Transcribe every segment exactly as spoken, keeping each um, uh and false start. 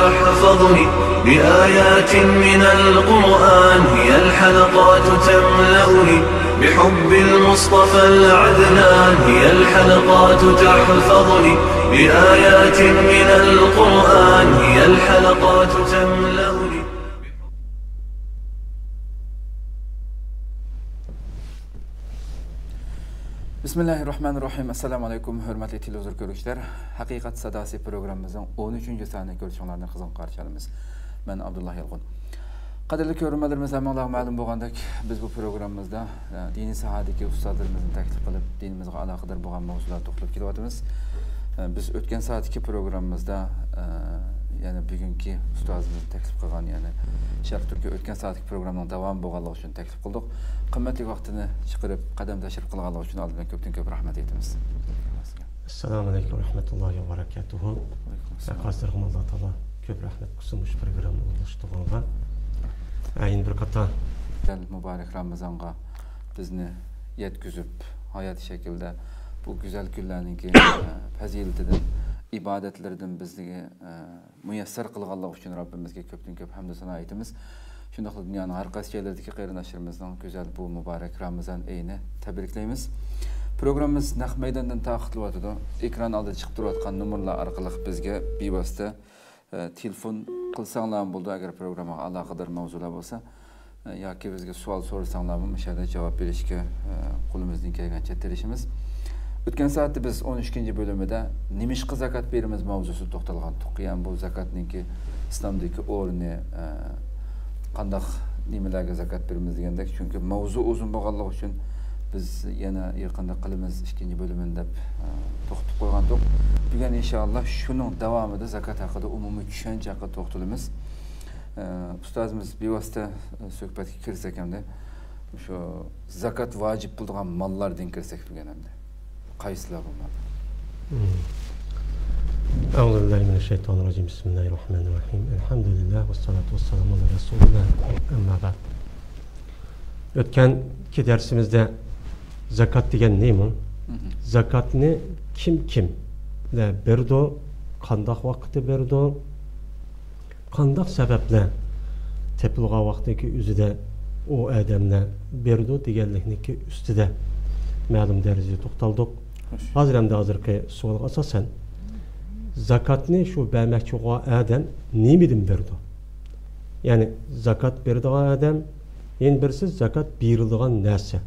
تحفظني بآيات من القرآن، هي الحلقات تملأني بحب المصطفى العدنان، هي الحلقات تحفظني بآيات من القرآن، هي الحلقات تملأني. بىسمىللاھىررەھمانىررەھىم. ئەسسالامۇ ئەلەيكۇم، ھۆرمەتلىك تېلېۋىزور كۆرگۈچىلەر. ھەقىقەت ساداسى پروگراممىمىزنىڭ ئون ئۈچىنچى سانىنى كۆرۈشۈڭلارنى قىزغىن قارشى ئالىمىز. مەن ئابدۇللا يالقۇن. قەدىرلىك كۆرۈرمەنلىرىمىز، ھەممىڭلارغا مەلۇم بولغاندەك، بىز بۇ پروگراممىمىزدا، ئە، دىنىي ساھەدىكى ئۇستازلىرىمىزنى تەكلىپ قىلىپ، دىنىمىزغا ئالاقىدار بولغان ماۋزۇلاردا توختىلىپ كېلىۋاتىمىز. ئە، بىز ئۆتكەن سائەتتىكى پروگراممىمىزدا، ئە، يەنە بۈگۈنكى ئۇستازىمىزنى تەكلىپ قىلغان، يەنى شەرقىي تۈركىيە ئۆتكەن سائەتتىكى پروگراممىنىڭ داۋامى بولغانلىقى ئۈچۈن تەكلىپ قىلدۇق. قىممەتلىك ۋاقتىنى چىقىرىپ، قەدەم تەشرىپ قىلغانلىقى ئۈچۈن ئالدىن بىلەن كۆپتىن كۆپ رەھمەت ئېيتىمىز. ئەسسالامۇ ئەلەيكۇم ۋە رەھمەتۇللاھى ۋە بەرەكاتۇھۇ. ۋەئەلەيكۇم ئەسسالام. قارشىلىرىغىمۇ ئاللا تائالا كۆپ رەھمەت قىلسۇن مۇشۇ پروگراممىنى ئورۇنلاشتۇرغانغا. ئەينى بىر قاتا. گۈزەل مۇبارەك رامىزانغا بىزنى يەتكۈزۈپ، ھاياتىي شەكىلدە بۇ گۈزەل كۈنلەرنىڭكى، ئە، پەزىلىتىدىن، ئىبادەتلىرىدىن بىزگە، ئە، مۇيەسسەر قىلغانلىقى ئۈچۈن رەببىمىزگە كۆپتىن كۆپ ھەمدۇ سانا ئېيتىمىز. شۇنداقلا دۇنيانىڭ ھەر قايسى جايلىرىدىكى قېرىنداشلىرىمىزنىڭ گۈزەل بۇ مۇبارەك رامىزان ئېيىنى تەبرىكلەيمىز. پروگراممىمىز نەق مەيداندىن تارقىتىلىۋاتىدۇ. ئېكران ئالدىدا چىقىپ تۇرۇۋاتقان نومۇرلار ئارقىلىق بىزگە بىۋاسىتە، ئە، تېلېفون قىلساڭلارمۇ بولىدۇ، ئەگەر پروگراممىغا ئالاقىدار ماۋزۇلار بولسا. ياكى بىزگە سوئال سورىساڭلارمۇ مۇشۇ يەردە جاۋاب بېرىشكە، ئە، قولىمىزدىن كەلگەنچە تىرىشىمىز. ئۆتكەن سائەتتە بىز ئون ئىككىنچى بۆلۈمىدە نېمىشقا زاكات بېرىمىز ماۋزۇسىدا توختالغانتۇق. يەنى بۇ زاكاتنىڭكى ئىسلامدىكى ئورنى، ئە، قانداق نېمىلەرگە زاكات بېرىمىز دېگەندەك. چۈنكى ماۋزۇ ئۇزۇن بولغانلىقى ئۈچۈن بىز يەنە يېقىندا قىلىمىز ئىككىنچى بۆلۈمىنى دەپ، ئە، توختىتىپ قويغانتۇق. بۈگۈن ئىنشائاللا شۇنىڭ داۋامىدا زاكات ھەققىدە ئومۇمىي چۈشەنچە ھەققىدە توختىلىمىز. ئە، ئۇستازىمىز بىۋاسىتە، ئە، سۆھبەتكە كىرسەك ئەمدى، شۇ زاكات ۋاجىپ بولىدىغان ماللاردىن كىرسەك بۈگۈن ئەمدى. قايسىلار بۇ ماللار؟ مم. أعوذ بالله من الشيطان الرجيم. بسم الله الرحمن الرحيم. الحمد لله والصلاة والسلام على رسول الله. أما بعد. ئۆتكەنكى دەرسىمىزدە زاكات دېگەن نېمە؟ مم. زاكاتنى كىم كىملەر بېرىدۇ؟ قانداق ۋاقىتتا بېرىدۇ؟ قانداق سەۋەبلەر تېپىلغان ۋاقىتنىڭكى ئۆزىدە ئۇ ئادەملەر بېرىدۇ دېگەنلىكنىڭكى ئۈستىدە مەلۇم دەرىجىدە توختالدۇق. خوش. ھازىر ئەمدى ھازىرقى سوئالغا ئاساسەن، زاكاتنى شۇ بەرمەكچى بولغان ئادەم نېمىدىن بېرىدۇ؟ يەنى زاكات بېرىدىغان ئادەم، يەنە بىرسى زاكات بېرىلىدىغان نەرسە.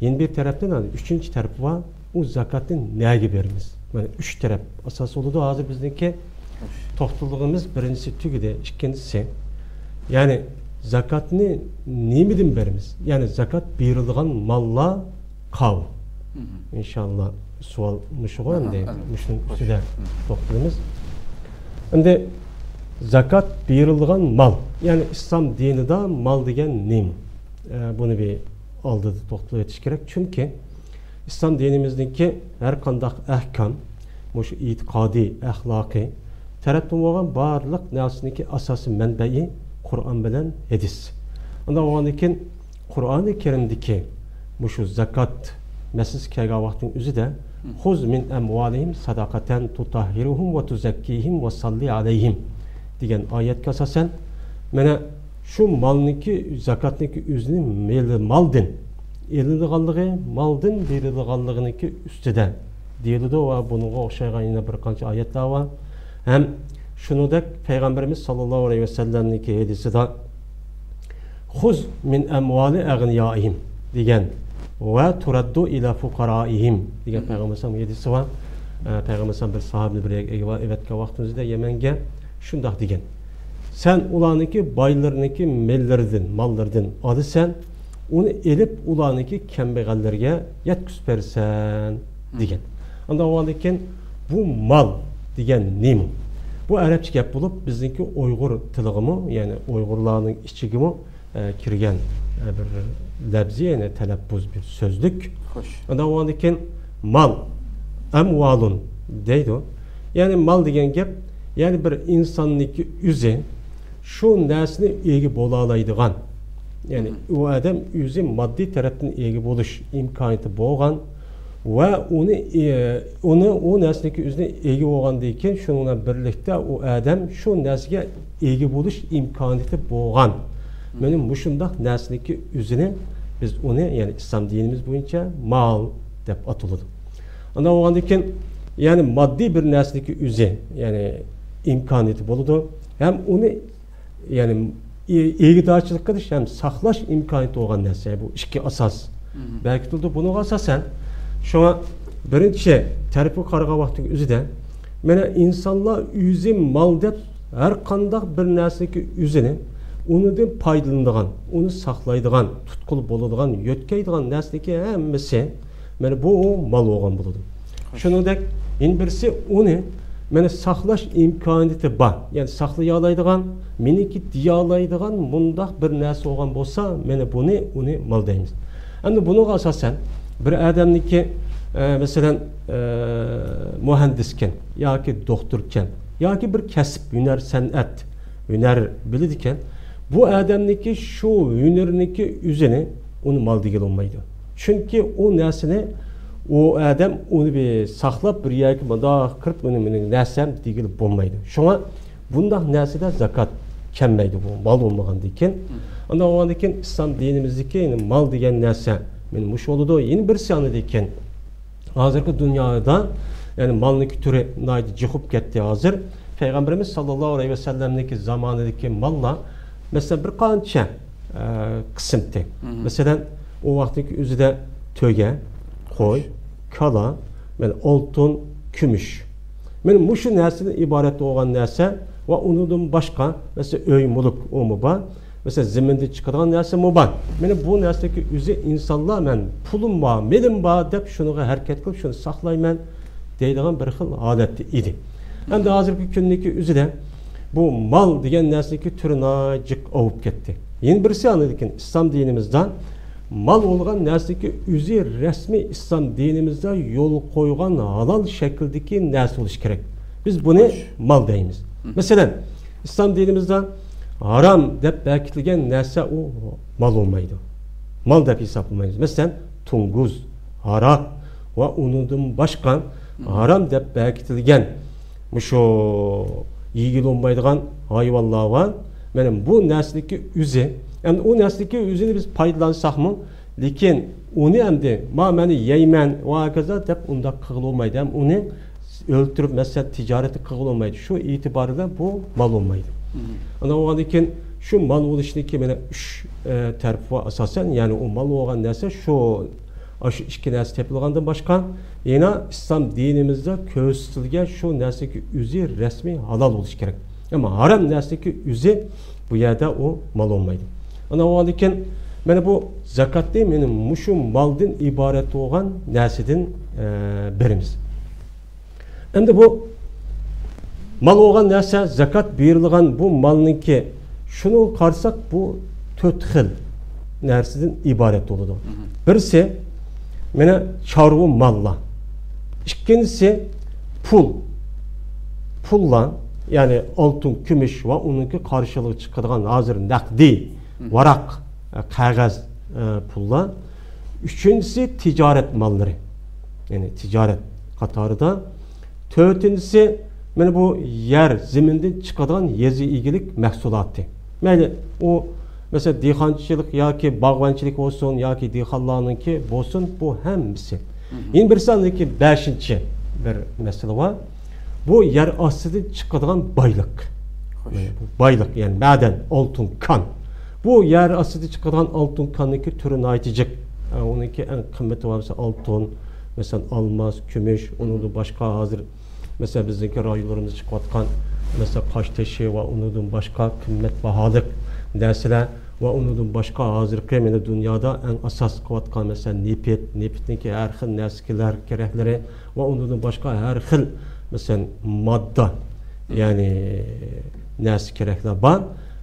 يەنە بىر تەرەپتىن ئۈچىنچى تەرىپى بار، ئۇ زاكاتنى نەگە بېرىمىز؟ مانا ئۈچ تەرەپ ئاساس بولىدۇ ھازىر بىزنىڭكى توختىلىدىغىنىمىز. بىرىنچىسى تۈگىدى، ئىككىنچىسى، يەنى زاكاتنى نېمىدىن بېرىمىز؟ يەنى زاكات بېرىلىدىغان ماللار قاۋ. مم. ئىنشاللا سوئال مۇشۇغۇ ئەمدى. ئەلۋەتتە. مۇشۇنىڭ ئۈستىدە توختىلىمىز. ئەمدى زاكات بېرىلىدىغان مال، يەنى ئىسلام دىنىدا مال دېگەن نېمە؟ ئە، بۇنى بىر ئالدىدا توختىلىۋېتىش كېرەك. چۈنكى ئىسلام دىنىمىزنىڭكى ھەر قانداق ئەھكام، مۇشۇ ئېتىقادىي، ئەخلاقىي تەرەپتىن بولغان بارلىق نەرسىنىڭكى ئاساسىي مەنبەئى قۇرئان بىلەن ھەدىس. ئۇنداق بولغاندىن كېيىن، قۇرئانى كەرىمدىكى مۇشۇ زاكات مەسىلىسى كەلگەن ۋاقىتنىڭ ئۆزىدە، «خۇز مىن ئەمۋالىھىم سەدەقەتەن تۇتەھھىرۇھۇم ۋە تۇزەككىھىم ۋە سەللى ئەلەيھىم» دېگەن ئايەتكە ئاساسەن، مانا شۇ مالنىڭكى، زاكاتنىڭكى ئۆزىنى مېلى مالدىن ئېلىنىدىغانلىقى، مالدىن بېرىلىدىغانلىقىنىڭكى ئۈستىدە دېيىلىدۇ ۋە بۇنىڭغا ئوخشايدىغان يەنە بىر قانچە ئايەتلەر بار. ھەم شۇنىڭدەك پەيغەمبىرىمىز ساللاللاھۇ ئەلەيھى ۋەسەللەمنىڭكى ھەدىسىدا، «خۇز مىن ئەمۋالى ئەغنىيائىھىم» دېگەن ۋە «تۇرەددۇ ئىلە فۇقارائىھىم» دېگەن پەيغەمبىرىمىزنىڭ ھەدىسى بار. ئە، پەيغەمبىرىمىز بىر ساھابىنى بىر يەرگە ئەۋەتكەن ۋاقتىمىزدا يەمەنگە شۇنداق دېگەن، «سەن ئۇلارنىڭكى بايلىرىنىڭكى مېللىرىدىن، ماللىرىدىن ئالىسەن، ئۇنى ئېلىپ ئۇلارنىڭكى كەمبەغەللىرىگە يەتكۈزۈپ بېرىسەن» دېگەن. ئاندىن ئاۋۋالدىن كېيىن بۇ مال دېگەن نېمە؟ بۇ ئەرەبچە گەپ بولۇپ، بىزنىڭكى ئۇيغۇر تىلىغىمۇ، يەنى ئۇيغۇرلارنىڭ ئىچىگىمۇ، ئە، كىرگەن، ئە، بىر لەپزى، يەنى تەلەپپۇز، بىر سۆزلۈك. خوش. ئاندىن ئاۋۋالدىن كېيىن مال، ئەمۋالۇن دەيدۇ. يەنى مال دېگەن گەپ، يەنى بىر ئىنساننىڭكى ئۆزى شۇ نەرسىنى ئىگە بولالايدىغان، يەنى ئۇ ئادەم ئۆزى ماددىي تەرەپتىن ئىگە بولۇش ئىمكانىيىتى بولغان، ۋە ئۇنى، ئۇنى، ئۇ نەرسىنىڭكى ئۆزىنى ئىگە بولغاندىن كېيىن، شۇنىڭ بىلەن بىرلىكتە ئۇ ئادەم شۇ نەرسىگە ئىگە بولۇش ئىمكانىيىتى بولغان. مانا مۇشۇنداق نەرسىنىڭكى ئۆزىنى بىز ئۇنى، يەنى ئىسلام دىنىمىز بويىچە مال دەپ ئاتىلىدۇ. ئانداق بولغاندىن كېيىن، يەنى ماددىي بىر نەرسىنىڭكى ئۆزى، يەنى ئىمكانىيىتى بولىدۇ. ھەم ئۇنى، يەنى ئى-، ئىگىدارچىلىق قىلىش ھەم ساقلاش ئىمكانىيىتى بولغان نەرسە، بۇ ئىككى ئاساس بەركىتىلىدۇ. بۇنىڭغا ئاساسەن، شۇڭا بىرىنچى تەرىپىگە قارىغان ۋاقتىنىڭ ئۆزىدە، مانا ئىنسانلار ئۆزى مال دەپ ھەر قانداق بىر نەرسىنىڭكى ئۆزىنى، ئۇنىڭدىن پايدىلىنىدىغان، ئۇنى ساقلايدىغان، تۇتقىلى بولىدىغان، يۆتكەيدىغان نەرسىنىڭكى ھەممىسى، مانا بۇ ئۇ مال بولغان بولىدۇ. شۇنىڭدەك يەنە بىرسى ئۇنى، مانا ساقلاش ئىمكانىيىتى بار، يەنى ساقلىيالايدىغان، مېنىڭكى دېيالايدىغان مۇنداق بىر نەرسە بولغان بولسا، مانا بۇنى، ئۇنى مال دەيمىز. ئەمدى بۇنىڭغا ئاساسەن، بىر ئادەمنىڭكى، ئە، مەسىلەن، ئە، مۇھەندىسكەن ياكى دوختۇركەن ياكى بىر كەسىپ، ھۈنەر، سەنئەت، ھۈنەر بىلىدىكەن، بۇ ئادەمنىڭكى شۇ ھۈنىرىنىڭكى ئۆزىنى ئۇنى مال دېگىلى بولمايدۇ. چۈنكى ئۇ نەرسىنى ئۇ ئادەم ئۇنى بىر ساقلاپ، بىر يەرگە مۇنداق قىلىپ، ئۇنى مېنىڭ نەرسەم دېگىلى بولمايدۇ. شۇڭا بۇنداق نەرسىدە زاكات كەلمەيدۇ، بۇ مال بولمىغاندىن كېيىن. ئانداق بولغاندىن كېيىن ئىسلام دىنىمىزدىكى، يەنى مال دېگەن نەرسە مانا مۇشۇ بولىدۇ. يەنە بىرسى ئاندىن كېيىن، ھازىرقى دۇنيادا، يەنى مالنىڭكى تۈرى ناھايىتى جىق بولۇپ كەتتى ھازىر. پەيغەمبىرىمىز ساللاللاھۇ ئەلەيھى ۋەسەللەمنىڭكى زامانىدىكى ماللار، مەسىلەن، بىر قانچە، ئە، قىسىمتى. مەسىلەن، ئۇ ۋاقىتنىڭكى ئۆزىدە تۆگە، قوي، كالا، مانا ئالتۇن، كۈمۈش. مانا مۇشۇ نەرسىدىن ئىبارەت بولغان نەرسە ۋە ئۇنىڭدىن باشقا، مەسىلەن، ئۆي، مۈلۈك، ئۇمۇ بار. مەسىلەن، زېمىندىن چىقىدىغان نەرسىمۇ بار. مانا بۇ نەرسىدىكى ئۆزى ئىنسانلار، مەن پۇلۇم بار، مېلىم بار دەپ شۇنىڭغا ھەرىكەت قىلىپ، شۇنى ساقلايمەن دەيدىغان بىر خىل ھالەتتە ئىدى. ئەمدى ھازىرقى كۈندىكى ئۆزىدە بۇ مال دېگەن نەرسىنىڭكى تۈرى ناھايىتى جىق ئاۋۇپ كەتتى. يەنە بىرسى ئاندىن كېيىن ئىسلام دىنىمىزدا مال بولغان نەرسىنىڭكى ئۆزى رەسمىي ئىسلام دىنىمىزدا يولغا قويغان ھالال شەكىلدىكى نەرسە بولۇشى كېرەك. بىز بۇنى مال دەيمىز. مەسىلەن، ئىسلام دىنىمىزدا ھارام دەپ بەكىتىلگەن نەرسە ئۇ مال بولمايدۇ. مال دەپ ھېسابلىمايمىز. مەسىلەن، توڭگۇز، ھاراق ۋە ئۇنىڭدىن باشقا ھارام دەپ بەكىتىلگەن مۇشۇ يېگىلى بولمايدىغان ھايۋانلار بار. مانا بۇ نەرسىنىڭكى ئۆزى، ئەمدى ئۇ نەرسىنىڭكى ئۆزىنى بىز پايدىلانساقمۇ، لېكىن ئۇنى ئەمدى، ما، مەن يەيمەن ۋە ھاكازا دەپ ئۇنداق قىلغىلى بولمايدۇ. ھەم ئۇنى ئۆلتۈرۈپ، مەسىلەن، تىجارىتى قىلغىلى بولمايدۇ. شۇ ئېتىبارى بىلەن بۇ مال بولمايدۇ. ئانداق بولغاندىن كېيىن شۇ مال بولۇشنىڭكى مانا ئۈچ، ئە، تەرىپى بار ئاساسەن. يەنى ئۇ مال بولغان نەرسە شۇ، ئاشۇ ئىككى نەرسە تېپىلغاندىن باشقا، يەنە ئىسلام دىنىمىزدا كۆرسىتىلگەن شۇ نەرسىنىڭكى ئۆزى رەسمىي ھالال بولۇشى كېرەك. ئەمما ھارام نەرسىنىڭكى ئۆزى بۇ يەردە ئۇ مال بولمايدۇ. ئانداق بولغاندىن كېيىن مانا بۇ زاكاتنى مانا مۇشۇ مالدىن ئىبارەت بولغان نەرسىدىن، ئە، بېرىمىز. ئەمدى بۇ مال بولغان نەرسە، زاكات بېرىلغان بۇ مالنىڭكى، شۇنى قارىساق، بۇ تۆت خىل نەرسىدىن ئىبارەت بولىدۇ. بىرسى، مانا چارۋا ماللار. ئىككىنچىسى، پۇل. پۇللار، يەنى ئالتۇن، كۈمۈش ۋە ئۇنىڭكى قارشىلىقىغا چىقىدىغان ھازىر نەقدىي ۋاراق، ئە، قەغەز، ئە، پۇللار. ئۈچىنچىسى، تىجارەت ماللىرى. يەنى تىجارەت قاتارىدا. تۆتىنچىسى، مانا بۇ يەر زېمىندىن چىقىدىغان يېزا ئىگىلىك مەھسۇلاتى. مەيلى، ئۇ، مەسىلەن، دېھقانچىلىق ياكى باغۋەنچىلىك بولسۇن، ياكى دېھقانلارنىڭكى بولسۇن، بۇ ھەممىسى. يەنە بىرسى، ئاندىكى بەشىنچى بىر مەسىلە بار. بۇ يەر ئاستىدىن چىقىدىغان بايلىق. بايلىق، يەنى مەدەن، ئالتۇن، كان. بۇ يەر ئاستىدا چىقىدىغان ئالتۇن كاننىڭكى تۈرى ناھايىتى جىق. ئە، ئۇنىڭكى ئەڭ قىممىتى بار، مەسىلەن، ئالتۇن، مەسىلەن، ئالماس، كۈمۈش، ئۇنىڭدىن باشقا ھازىر، مەسىلەن، بىزنىڭكى رايونلىرىمىزدا چىقىۋاتقان، مەسىلەن، قاش تېشى ۋە ئۇنىڭدىن باشقا قىممەت باھالىق نەرسىلەر ۋە ئۇنىڭدىن باشقا ھازىرقى مانا دۇنيادا ئەڭ ئاساس قىلىۋاتقان، مەسىلەن، نېفىت، نېفىتنىڭكى ھەر خىل نەرسە كېرەكلىرى ۋە ئۇنىڭدىن باشقا ھەر خىل، مەسىلەن، ماددا، يەنى نەرسە كېرەكلەر بار.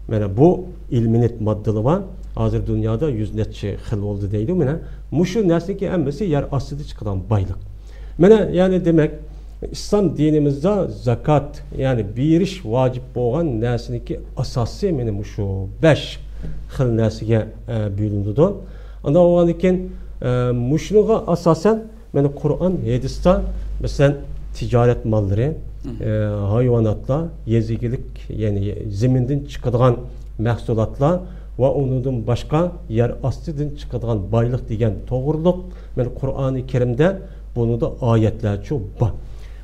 مانا بۇ ئىلمېنىت ماددىلار بار. ھازىر دۇنيادا يۈز نەچچە خىل بولدى دەيدۇ. مانا مۇشۇ نەرسىنىڭكى ھەممىسى يەر ئاستىدا چىقىدىغان بايلىق. مانا، يەنى دېمەك، ئىسلام دىنىمىزدا زاكات، يەنى بېرىش ۋاجىپ بولغان نەرسىنىڭكى ئاساسى مانا مۇشۇ بەش خىل نەرسىگە، ئە، بۆلۈنىدۇ. ئانداق بولغاندىن كېيىن، ئە، مۇشۇنىڭغا ئاساسەن مانا قۇرئان، ھەدىستە، مەسىلەن، تىجارەت ماللىرى، ئە، ھايۋاناتلار، يېزا ئىگىلىك، يەنى زېمىندىن چىقىدىغان مەھسۇلاتلار ۋە ئۇنىڭدىن باشقا يەر ئاستىدىن چىقىدىغان بايلىق دېگەن توغرۇلۇق، مانا قۇرئانى كەرىمدە بۇنىڭدا ئايەتلەرچۇ بار.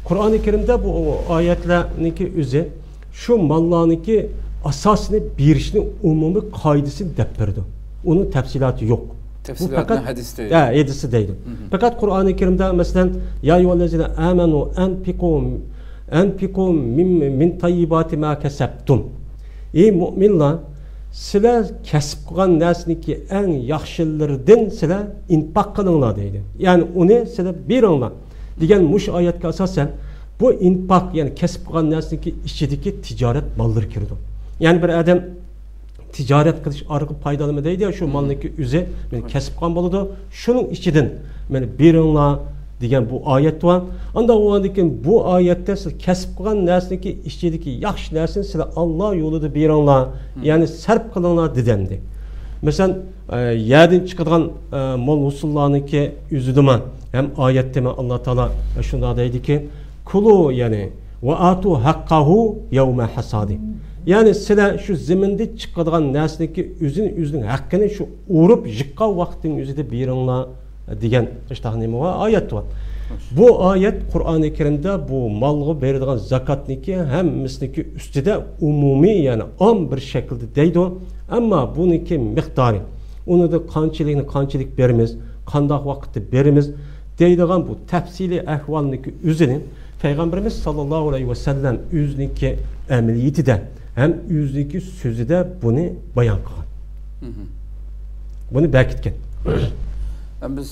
قۇرئانى كەرىمدە بۇ ئايەتلەرنىڭكى ئۆزى شۇ ماللارنىڭكى ئاساسىنى بېرىشنىڭ ئومۇمىي قائىدىسىنى دەپ بېرىدۇ. ئۇنىڭ تەپسىلاتى يوق. بۇ تەپسىلاتنى پەقەت ھەدىستە. ھە، ھەدىستە دەيدۇ. مھم. پەقەت قۇرئانى كەرىمدە، مەسىلەن، يا ئەييۇھەللەزىنە ئامەنۇ ئەنفىقۇ، ئەنفىقۇ مىن، مىن تەييىباتى ما كەسەبتۇم. ئەي مۆمىنلار، سىلەر كەسىپ قىلغان نەرسىنىڭكى ئەڭ ياخشىلىرىدىن سىلەر ئىنپاق قىلىڭلار دەيدۇ. يەنى ئۇنى سىلەر بېرىڭلار دېگەن مۇشۇ ئايەتكە ئاساسەن، بۇ ئىنپاق، يەنى كەسىپ قىلغان نەرسىنىڭكى ئىچىدىكى تىجارەت ماللىرى كىرىدۇ. يەنى بىر ئادەم تىجارەت قىلىش ئارقىلىق پايدىلىنىمەن دەيدۇ، شۇ مالنىڭكى ئۆزى مانا كەسىپ قىلغان بولىدۇ. شۇنىڭ ئىچىدىن مانا بېرىڭلار دېگەن بۇ ئايەت بار. ئانداق بولغاندىن كېيىن بۇ ئايەتتە سىز كەسىپ قىلغان نەرسىنىڭكى ئىچىدىكى ياخشى نەرسىنى سىلەر ئاللا يولىدا بېرىڭلار، يەنى سەرپ قىلىڭلار دېدى. مەسىلەن، ئە، يەردىن چىقىدىغان، ئە، مول ھوسۇللارنىڭكى ئۆزىدىمۇ ھەم ئايەتتىمۇ ئاللا تائالا شۇنداق دەيدىكى، كۇلۇ، يەنى، ۋە ئاتۇ ھەققەھۇ يەۋمە ھەسادى. يەنى سىلەر شۇ زېمىندىن چىقىدىغان نەرسىنىڭكى ئۆزىنى، ئۆزىنىڭ ھەققىنى شۇ ئۇرۇپ يىغقان ۋاقتىنىڭ ئۆزىدە بېرىڭلار دېگەن شۇنداق نېمە بار؟ ئايەت بار. بۇ ئايەت قۇرئانى كەرىمدە بۇ مالغا بېرىدىغان زاكاتنىڭكى ھەممىسىنىڭكى ئۈستىدە ئومۇمىي، يەنى ئام بىر شەكىلدە دەيدۇ. ئەمما بۇنىڭكى مىقدارى، ئۇنىڭدا قانچىلىكنى قانچىلىك بېرىمىز، قانداق ۋاقىتتا بېرىمىز دەيدىغان بۇ تەپسىلىي ئەھۋالنىڭكى ئۆزىنى پەيغەمبىرىمىز ساللاللاھۇ ئەلەيھى ۋەسەللەم ئۆزىنىڭكى ئەمەلىيىتىدە ھەم ئۆزىنىڭكى سۆزىدە بۇنى بايان قىلغان. مھم. بۇنى بەكىتكەن. ھەم بىز،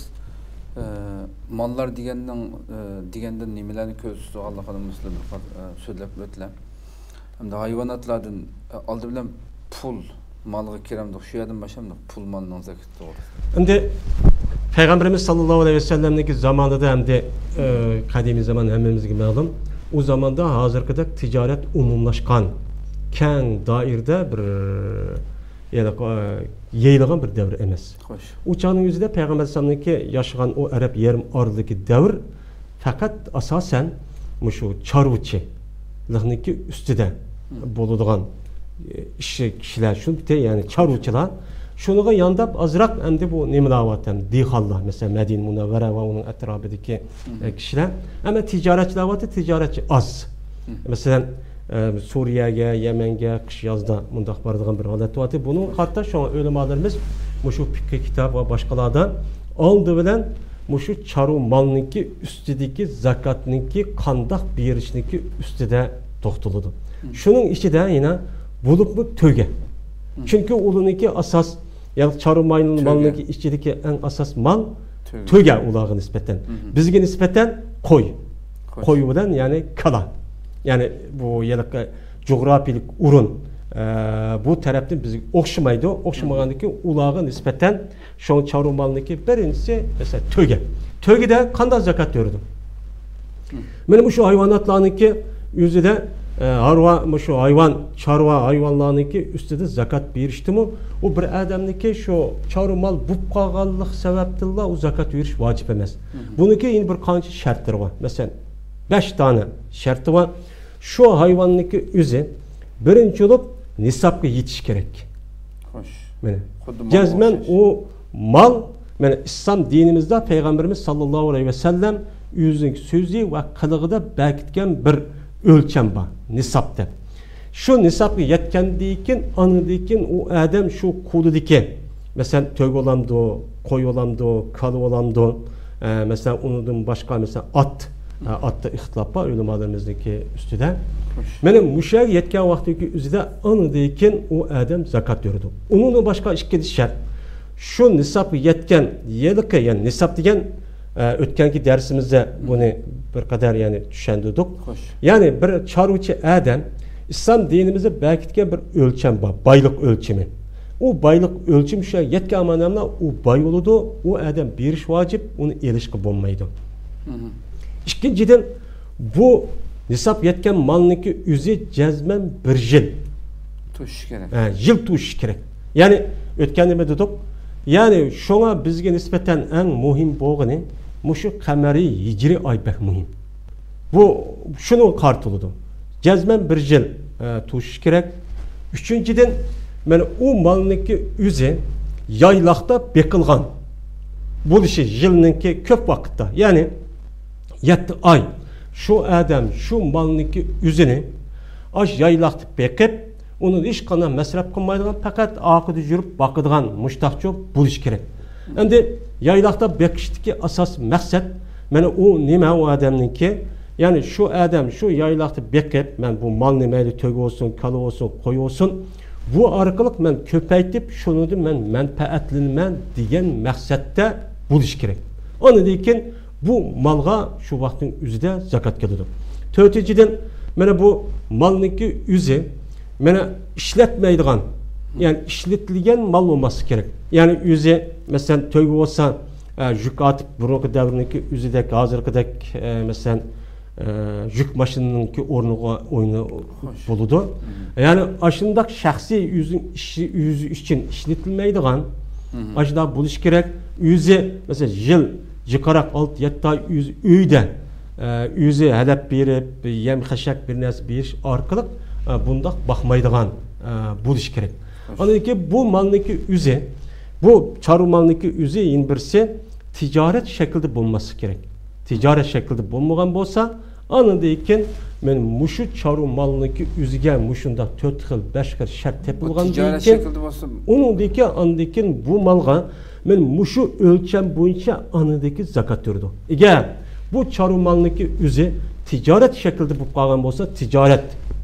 ئە، ماللار دېگەننىڭ، ئە، دېگەندىن نېمىلەرنى كۆزدە تۇتىدىغانلىقىنى مۇشۇلار بىر قات-، ئە، سۆزلەپ ئۆتتىلە. ھەمدە ھايۋاناتلاردىن، ئە، ئالدى بىلەن پۇل مالغا كىرەمدۇق، شۇ يەردىن باشلامدۇق پۇل مالنىڭ زاكىتى توغرىسىدا. ئەمدى پەيغەمبىرىمىز ساللاللاھۇ ئەلەيھى ۋەسەللەمنىڭكى زامانىدا ئەمدى، ئە، قەدىمىي زامان ھەممىمىزگە مەلۇم. ئۇ زاماندا ھازىرقىدەك تىجارەت ئومۇملاشقان، كەڭ دائىرىدە بىر، يەنى، ئە، يېيىلغان بىر دەۋر ئەمەس. خوش. ئۇ چاغنىڭ ئۆزىدە پەيغەمبەر ئەلەيھىسسالامنىڭكى ياشىغان ئۇ ئەرەب يېرىم ئارىلىدىكى دەۋر پەقەت ئاساسەن مۇشۇ چارۋىچىلىقنىڭكى ئۈستىدە بولىدىغان، ئى، ئىش، كىشىلەر شۇ، يەنى چارۋىچىلار. شۇنىڭغا يانداپ ئازراق ئەمدى بۇ نېمىلەر بار، دېھقانلار، مەسىلەن، مەدىنە مۇنەۋۋەرە ۋە ئۇنىڭ ئەتراپىدىكى، ئە، كىشىلەر. ئەمما تىجارەتچىلەر بار، تىجارەتچى ئاز. مەسىلەن، ئە، سۈرىيەگە، يەمەنگە قىش يازدا مۇنداق بارىدىغان بىر ھالەت بار. بۇنىڭغا قارىتا شۇڭا ئۆلىمالىرىمىز مۇشۇ پىقھىي كىتاب ۋە باشقىلاردا ئالدى بىلەن مۇشۇ چارۋا مالنىڭكى ئۈستىدىكى زاكاتنىڭكى قانداق بېرىشنىڭكى ئۈستىدە توختىلىدۇ. شۇنىڭ ئىچىدە يەنە بولۇپمۇ تۆگە. چۈنكى ئۇلارنىڭكى ئاساس، يەنى چارۋا مال-، مالنىڭكى ئىچىدىكى ئەڭ ئاساس مال تۆگە. تۆگە ئۇلارغا نىسبەتەن. بىزگە نىسبەتەن قوي. قوي. قوي بىلەن، يەنى كالا. يەنى بۇ يەنى جۇغراپىيىلىك ئورۇن، ئە، بۇ تەرەپتىن بىزگە ئوخشىمايدۇ. ئوخشىمىغاندىكىن ئۇلارغا نىسبەتەن شۇڭا چارۋا مالنىڭكى بىرىنچىسى، مەسىلەن، تۆگە. تۆگىدە قانداق زاكات بېرىدۇ؟ مانا مۇشۇ ھايۋاناتلارنىڭكى ئۆزىدە، ئە، ھارۋا-، مۇشۇ ھايۋان، چارۋا ھايۋانلارنىڭكى ئۈستىدە زاكات بېرىشتىمۇ، ئۇ بىر ئادەمنىڭكى شۇ چارۋا مال بولۇپ قالغانلىق سەۋەبتىنلا ئۇ زاكات بېرىش ۋاجىپ ئەمەس. بۇنىڭكى يەنە بىر قانچە شەرتلىرى بار. مەسىلەن، بەش دانە شەرتى بار. شۇ ھايۋاننىڭكى ئۆزى بىرىنچى بولۇپ نىسابقا يېتىشى كېرەك. خوش. مانا. خۇددى مال جەزمەن ئوخشاش. ئۇ مال، مانا، ئىسلام دىنىمىزدا پەيغەمبىرىمىز ساللاللاھۇ ئەلەيھى ۋەسەللەم ئۆزىنىڭ سۆزى ۋە قىلىقىدا بەكىتكەن بىر ئۆلچەم بار، نىساب دەپ. شۇ نىسابقا يەتكەندىن كېيىن، ئاندىن كېيىن ئۇ ئادەم شۇ قولىدىكى، مەسىلەن، تۆگە بولامدۇ، قوي بولامدۇ، كالا بولامدۇ، ئە، مەسىلەن، ئۇنىڭدىن باشقا، مەسىلەن، ئات، ئە، ئاتتا ئىختىلاپ بار ئۆلىمالىرىمىزنىڭكى ئۈستىدە. مانا مۇشۇ يەرگە يەتكەن ۋاقتىدىكى ئۆزىدە ئاندىن كېيىن ئۇ ئادەم زاكات بېرىدۇ. ئۇنىڭدىن باشقا ئىككىنچى شەرت، شۇ نىسابقا يەتكەن ھېلىقى، يەنى نىساب دېگەن، ئە، ئۆتكەنكى دەرسىمىزدە بۇنى بىر قەدەر، يەنى، چۈشەندۈردۇق. خوش. يەنى بىر چارۋىچى ئادەم ئىسلام دىنىمىزدا بەكىتكەن بىر ئۆلچەم بار، بايلىق ئۆلچىمى. ئۇ بايلىق ئۆلچىمى شۇ يەتكەن ئادەملا ئۇ باي بولىدۇ، ئۇ ئادەم بېرىش ۋاجىپ، ئۇنى ئېلىشقا بولمايدۇ. ئىككىنچىدىن، بۇ نىساب يەتكەن مالنىڭكى ئۆزى جەزمەن بىر يىل توشۇش كېرەك. ھە، يىل توشۇش كېرەك. يەنى ئۆتكەندە نېمە دېدۇق؟ يەنى شۇڭا بىزگە نىسبەتەن ئەڭ مۇھىم بولغىنى، مۇشۇ قەمەرىي ھىجرىي ئاي بەك مۇھىم. بۇ شۇنىڭغا قارىتىلىدۇ. جەزمەن بىر يىل، ئە، توشۇش كېرەك. ئۈچىنچىدىن، مانا ئۇ مالنىڭكى ئۆزى يايلاقتا بېقىلغان بولۇشى يىلنىڭكى كۆپ ۋاقىتتا، يەنى يەتتە ئاي شۇ ئادەم شۇ مالنىڭكى ئۆزىنى ئاش يايلاقتا بېقىپ، ئۇنى ھېچقانداق مەسرەپ قىلمايدىغان، پەقەت ئارقىدا يۈرۈپ باقىدىغان مۇشتاقچۇ بولۇشى كېرەك. ئەمدى يايلاقتا بېقىشتىكى ئاساسىي مەقسەت، مانا ئۇ نېمە ئۇ ئادەمنىڭكى؟ يەنى شۇ ئادەم شۇ يايلاقتا بېقىپ، مەن بۇ مالنى مەيلى تۆگە بولسۇن، كالا بولسۇن، قوي بولسۇن، بۇ ئارقىلىق مەن كۆپەيتىپ، شۇنىڭدىن مەن مەنپەئەتلىنىمەن دېگەن مەقسەتتە بولۇشى كېرەك. ئاندىن كېيىن بۇ مالغا شۇ ۋاقىتنىڭ ئۆزىدە زاكات كېلىدۇ. تۆتىنچىدىن، مانا بۇ مالنىڭكى ئۆزى، مانا ئىشلەتمەيدىغان، يەنى ئىشلىتىلگەن مال بولماسلىقى كېرەك. يەنى ئۆزى، مەسىلەن، تۆگە بولسا، ئە، يۈك ئارتىپ، بۇرۇنقى دەۋرنىڭكى ئۆزىدەك، ھازىرقىدەك، ئە، مەسىلەن، ئە، يۈك ماشىنىنىڭكى ئورنىغا ئوينا-، بولىدۇ. يەنى ئاشۇنداق شەخسىي ئۆزىنىڭ ئىشى، ئۆزى ئۈچۈن ئىشلىتىلمەيدىغان، ئاشۇنداق بولۇشى كېرەك. ئۆزى، مەسىلەن، يىل جىقراق ئالتە، يەتتە ئاي ئۆزى ئۆيدە، ئە، ئۆزى ھەلەپ بېرىپ، يەم خەشەك بىر نەرسە بېرىش ئارقىلىق، ئە، بۇنداق باقمايدىغان، ئە، بولۇشى كېرەك. ئاندىن كېيىن بۇ مالنىڭكى ئۆزى، بۇ چارۋا مالنىڭكى ئۆزى يەنە بىرسى تىجارەت شەكلىدە بولماسلىقى كېرەك. تىجارەت شەكلىدە بولمىغان بولسا، ئاندىن كېيىن مەن مۇشۇ چارۋا مالنىڭكى ئۆزىگە مۇشۇنداق تۆت خىل، بەش خىل شەرت تېپىلغاندىن كېيىن، ئۇنىڭدىن كېيىن، ئاندىن كېيىن بۇ مالغا مەن مۇشۇ ئۆلچەم بويىچە ئاندىن كېيىن زاكات بېرىدۇ. ئەگەر بۇ چارۋا مالنىڭكى ئۆزى تىجارەت شەكلىدە بولۇپ قالغان بولسا، تىجارەت،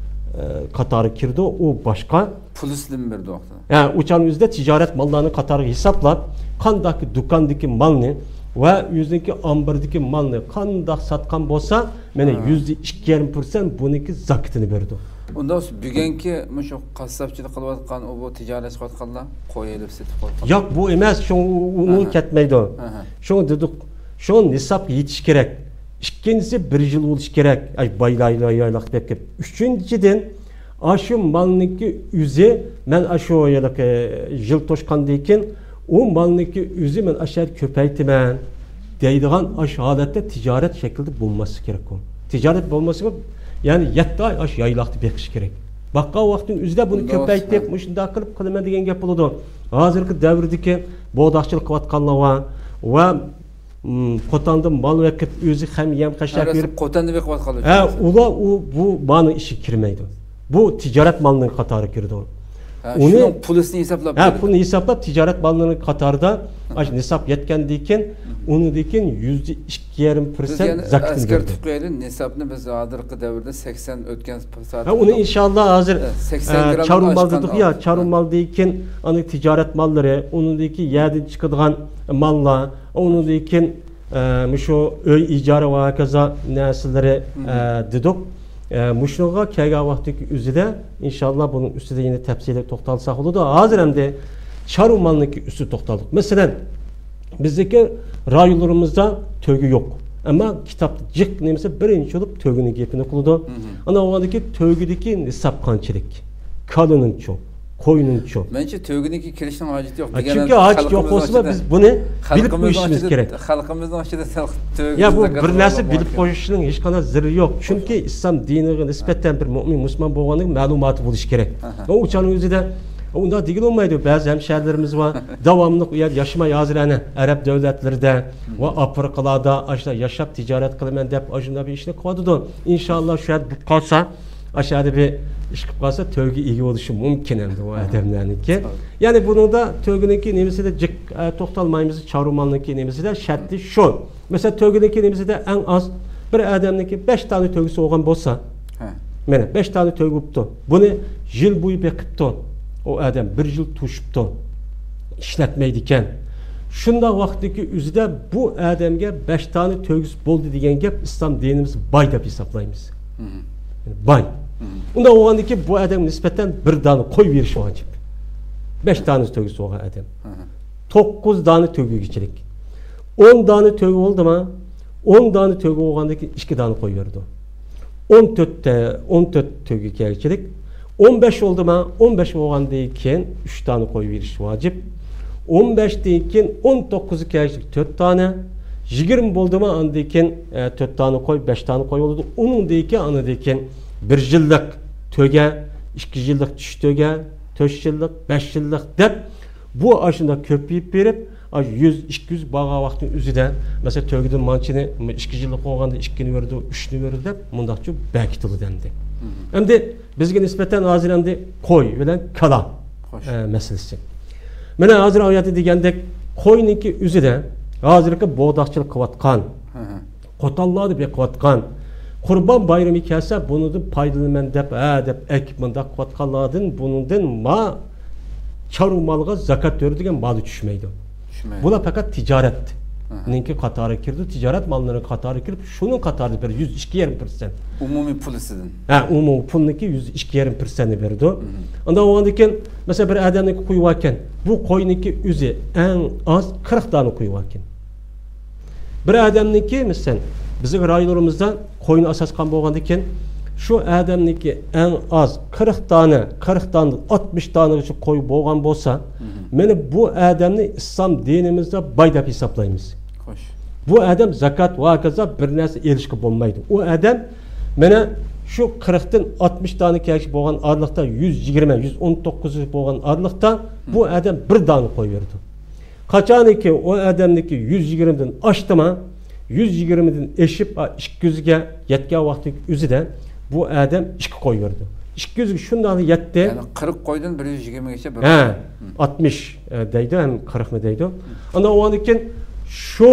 ئە، قاتارىغا كىرىدۇ، ئۇ باشقا. پۇل ئۈستىدىن بېرىدۇ ۋاقتىدا. ھە، ئۇ چاغنىڭ ئۆزىدە تىجارەت ماللارنى قاتارىغا ھېسابلاپ، قانداق دۇكاندىكى مالنى ۋە ئۆزىنىڭكى ئامبىرىدىكى مالنى قانداق ساتقان بولسا، مانا، يۈزدە ئىككى يېرىم پىرسەنت بۇنىڭكى زاكىتىنى بېرىدۇ. ئۇنداق بولسا، بۈگۈنكى مۇشۇ قاسساپچىلىق قىلىۋاتقان، ئۇ بۇ تىجارەت قىلىۋاتقانلار، قوي ئېلىپ سېتىپ قويۇپ. ياق، بۇ ئەمەس، شۇ، ئۇ، ئۇ كەتمەيدۇ. شۇڭا دېدۇق، شۇ نىسابقا يېتىش كېرەك. ئىككىنچىسى، بىر يىل بولۇش كېرەك. ئاي، بايلايلا يايلاق بېقىپ. ئۈچىنچىدىن، ئاشۇ مالنىڭكى ئۆزى، مەن ئاشۇ ھېلىقى يىل توشقاندىن كېيىن، ئۇ مالنىڭكى ئۆزى مەن ئاشۇ يەردە كۆپەيتىمەن دەيدىغان ئاشۇ ھالەتتە تىجارەت شەكلىدە بولماسلىقى كېرەك ئۇ. تىجارەت بولماسلىقى، يەنى يەتتە ئاي ئاشۇ يايلاقتا بېقىش كېرەك. باققان ۋاقتىنىڭ ئۆزىدە بۇنى كۆپەيتىپ، مۇشۇنداق قىلىپ قىلىمەن دېگەن گەپ بولىدۇ. ھازىرقى دەۋردىكى بوغداقچىلىق قىلىۋاتقانلار ۋە، ۋە، م، قوتاندىن مال بېقىپ، ئۆزى ھەم يەم خەشەك بېرىپ، قوتاندا بېقىۋاتقانلار. ھە، ئۇلار ئۇ، بۇ مالنىڭ ئىشىگە كىرمەيدۇ. بۇ تىجارەت مالىنىڭ قاتارىغا كىرىدۇ. ھە، ئۇنى، شۇنىڭ پۇلىسىنى ھېسابلاپ، ھە، بېرىدۇ. پۇلنى ھېسابلاپ، تىجارەت ماللىرىنىڭ قاتارىدا، ئاشۇ نىساب يەتكەندىن كېيىن، ئۇنىڭدىن كېيىن يۈزدە ئىككى يېرىم پىرسەنت زاكىتىنى بېرىدۇ. ئەسكەرتىپ قويايلى، نىسابنى بىز ھازىرقى دەۋردە سەكسەن ئۆتكەن سائەت. ھە، ئۇنى ئىنشاللا ھازىر، ئە، سەكسەن ئە، گرامدىن چارۋا مال ئاشقان دېدۇق يا، ئالدى. چارۋا مال دېگەن كېيىن، ئاندىن تىجارەت ماللىرى، ئۇنىڭدىن كېيىن يەردىن چىقىدىغان ماللار، ئۇنىڭدىن كېيىن، ئە، مۇشۇ ئۆي ئىجارە ۋە ھاكازا نەرسىلىرى، ئە، دېدۇق. ئە، مۇشۇنىڭغا كەلگەن ۋاقىتتىكى ئۆزىدە، ئىنشاللا، بۇنىڭ ئۈستىدە يەنە تەپسىلىي توختالساق بولىدۇ. ھازىر ئەمدى چارۋا مالنىڭكى ئۈستىدە توختالدۇق. مەسىلەن، بىزدىكى رايونلىرىمىزدا تۆگە يوق. ئەمما كىتابتا جىق نېمىسى بىرىنچى بولۇپ تۆگىنىڭ گېپىنى قىلىدۇ. ئانا بولغاندىكى تۆگىدىكى نىساب قانچىلىك؟ كالىنىڭچۇ؟ قوينىڭچۇ؟ مەنچە تۆگىنىڭكى كېلىشنىڭ ھاجىتى يوق. ھە، دېگەن چۈنكى ھاجىت يوق بولسا، بىز بۇنى بىلىپ قويۇشىمىز كېرەك. خەلقىمىزنىڭ ئىچىدە تۆگىنى يا، بۇ بىر نەرسە بىلىپ قويۇشنىڭ ھېچقانداق زېرىرى يوق. چۈنكى ئىسلام دىنىغا نىسبەتەن بىر مۆمىن مۇسۇلمان بولغانلىقى مەلۇماتى بولۇشى كېرەك. ئۇ ئۇچانىڭ ئۆزىدە ئۇنداق دېگىلى بولمايدۇ. بەزى ھەمشەھەرلىرىمىز بار، داۋاملىق ئۇ يەردە ياشىماي، ھازىر ئەنە ئەرەب دۆلەتلىرىدە ۋە ئافرىقىلاردا ئاشۇنداق ياشاپ، تىجارەت قىلىمەن دەپ، ئاشۇنداق بىر ئىشنى قىلىۋاتىدۇ. ئىنشاللا شۇ يەردە بولۇپ قالسا، ئاشۇ يەردە بىر ئىش قىلىپ قالسا، تۆگە ئىگە بولۇشى مۇمكىن ئەمدى ئۇ ئادەملەرنىڭكى. يەنى بۇنىڭدا تۆگىنىڭكى نېمىسىدە جىق، ئە، توختالمايمىز، چارۋا مالنىڭكى نېمىسىدە شەرتى شۇ. مەسىلەن، تۆگىنىڭكى نېمىسىدە ئەڭ ئاز بىر ئادەمنىڭكى بەش دانە تۆگىسى بولغان بولسا، مانا، بەش دانە تۆگە بوپتۇ. بۇنى يىل بويى بېقىپتۇ. ئۇ ئادەم بىر يىل توشۇپتۇ. ئىشلەتمەيدىكەن. شۇنداق ۋاقىتتىكى ئۆزىدە بۇ ئادەمگە بەش دانە تۆگىسى بولدى دېگەن گەپ، ئىسلام دىنىمىز باي دەپ ھېسابلايمىز. باي. ئۇنداق بولغاندىكىن بۇ ئادەمگە نىسبەتەن بىر دانە قوي بېرىش ۋاجىپ. بەش دانە تۆگىسى بولغان ئادەم. توققۇز دانە تۆگىگىچىلىك. ئون دانە تۆگە بولدىما؟ ئون دانە تۆگە بولغاندىن كېيىن ئىككى دانە قوي بېرىدۇ. ئون تۆتتە، ئون تۆت تۆگە كەلگۈچىلىك. ئون بەش بولدىما؟ ئون بەش بولغاندىن كېيىن ئۈچ دانە قوي بېرىش ۋاجىپ. ئون بەشتىن كېيىن ئون توققۇزغا كەلگۈچىلىك تۆت دانە. يىگىرمە بولدىمۇ، ئاندىن كېيىن، ئە، تۆت دانە قوي، بەش دانە قوي بولىدۇ. ئۇنىڭدىن كېيىن، ئاندىن كېيىن بىر يىللىق تۆگە، ئىككى يىللىق چۈش تۆگە، تۆت يىللىق، بەش يىللىق دەپ، بۇ ئاشۇنداق كۆپىيىپ بېرىپ، ئاشۇ يۈز، ئىككى يۈز بارغان ۋاقىتنىڭ ئۆزىدە، مەسىلەن، تۆگىدىن مانچىنى، ئىككى يىللىق بولغاندا ئىككىنى بېرىدۇ، ئۈچنى بېرىدۇ دەپ، مۇنداقچە بېكىتىلىدۇ ئەمدى. مم. ئەمدى بىزگە نىسبەتەن ھازىر ئەمدى قوي بىلەن كالا، خوش. ئە، مەسىلىسى. مانا ھازىر ئايەتتە دېگەندەك، قوينىڭكى ئۆزىدە ھازىرقى بوغداقچىلىق قىلىۋاتقان، ھە، ھە. قوتانلاردا بېقىۋاتقان، قۇربان بايرىمى كەلسە، بۇنىڭدىن پايدىلىنىمەن دەپ، ھە دەپ ئەكىپ مۇنداق قىلىۋاتقانلاردىن، بۇنىڭدىن ما چارۋا مالغا زاكات بېرىدىغان مالى چۈشمەيدۇ. چۈشمەيدۇ. بۇلار پەقەت تىجارەتنىڭكى قاتارىغا كىرىدۇ، تىجارەت ماللىرىنىڭ قاتارىغا كىرىپ، شۇنىڭ قاتارىدا بىر يۈز ئىككى يېرىم پىرسەنت. ئومۇمىي پۇل ئۈستىدىن. ھە، ئومۇمىي پۇلنىڭكى يۈز ئىككى يېرىم پىرسەنتنى بېرىدۇ. مم. ئاندىن بولغاندىن كېيىن، مەسىلەن، بىر ئادەمنىڭكى قويى باركەن، بۇ قوينىڭكى ئۆزى ئەڭ ئاز قىرىق دانە قويى باركەن. بىر ئادەمنىڭكى، مەسىلەن، بىزنىڭ رايونلىرىمىزدا قوينى ئاساس قىلغان بولغاندىكىن، شۇ ئادەمنىڭكى ئەڭ ئاز قىرىق دانە، قىرىق دانىدىن ئاتمىش دانىغىچە قوي بولغان بولسا، مم. مانا بۇ ئادەمنى ئىسلام دىنىمىزدا باي دەپ ھېسابلايمىز. خوش. بۇ ئادەم زاكات ۋە ھاكازا بىر نەرسە ئېلىشقا بولمايدۇ. ئۇ ئادەم مانا شۇ قىرىقتىن ئاتمىش دانە كەلگۈچە بولغان ئارىلىقتا، يۈز يىگىرمە، يۈز ئون توققۇز بولغان ئارىلىقتا بۇ مم. ئادەم بىر دانە قوي بېرىدۇ. قاچانكى ئۇ ئادەمنىڭكى يۈز يىگىرمىدىن ئاشتىما، يۈز يىگىرمىدىن ئېشىپ، ئا، ئىككى يۈزگە يەتكەن ۋاقتىنىڭ ئۆزىدە بۇ ئادەم ئىككى قوي بېرىدۇ. ئىككى يۈزگە شۇنداقلا يەتتى. يەنى قىرىق قويدىن بىر يۈز يىگىرمىگىچە بىر ھە، قوي. مم. ئاتمىش، ئە، دەيدۇ، ھەم قىرىقنى دەيدۇ. مم. ئاندىن ئۇنىڭدىن كېيىن شۇ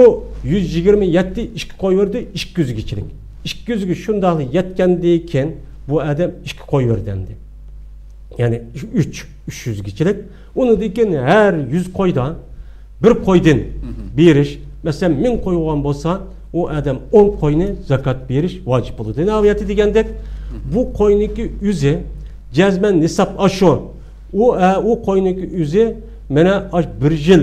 يۈز يىگىرمە يەتتى، ئىككى قوي بېرىدۇ، ئىككى يۈزگىچىلىك. ئىككى يۈزگە شۇنداقلا يەتكەندىن كېيىن بۇ ئادەم ئىككى قوي بېرىدۇ ئەمدى. يەنى ئۈچ، ئۈچ يۈزگىچىلىك. ئۇنىڭدىن كېيىن ھەر يۈز قويدا بىر قويدىن مم. بېرىش، مەسىلەن، مىڭ قوي بولغان بولسا، ئۇ ئادەم ئون قوينى زاكات بېرىش ۋاجىپ بولىدۇ. ناۋايەتتە دېگەندەك، مم. بۇ قوينىڭكى ئۆزى جەزمەن نىساب ئاشۇ. ئۇ، ئە، ئۇ قوينىڭكى ئۆزى مانا ئاش بىر يىل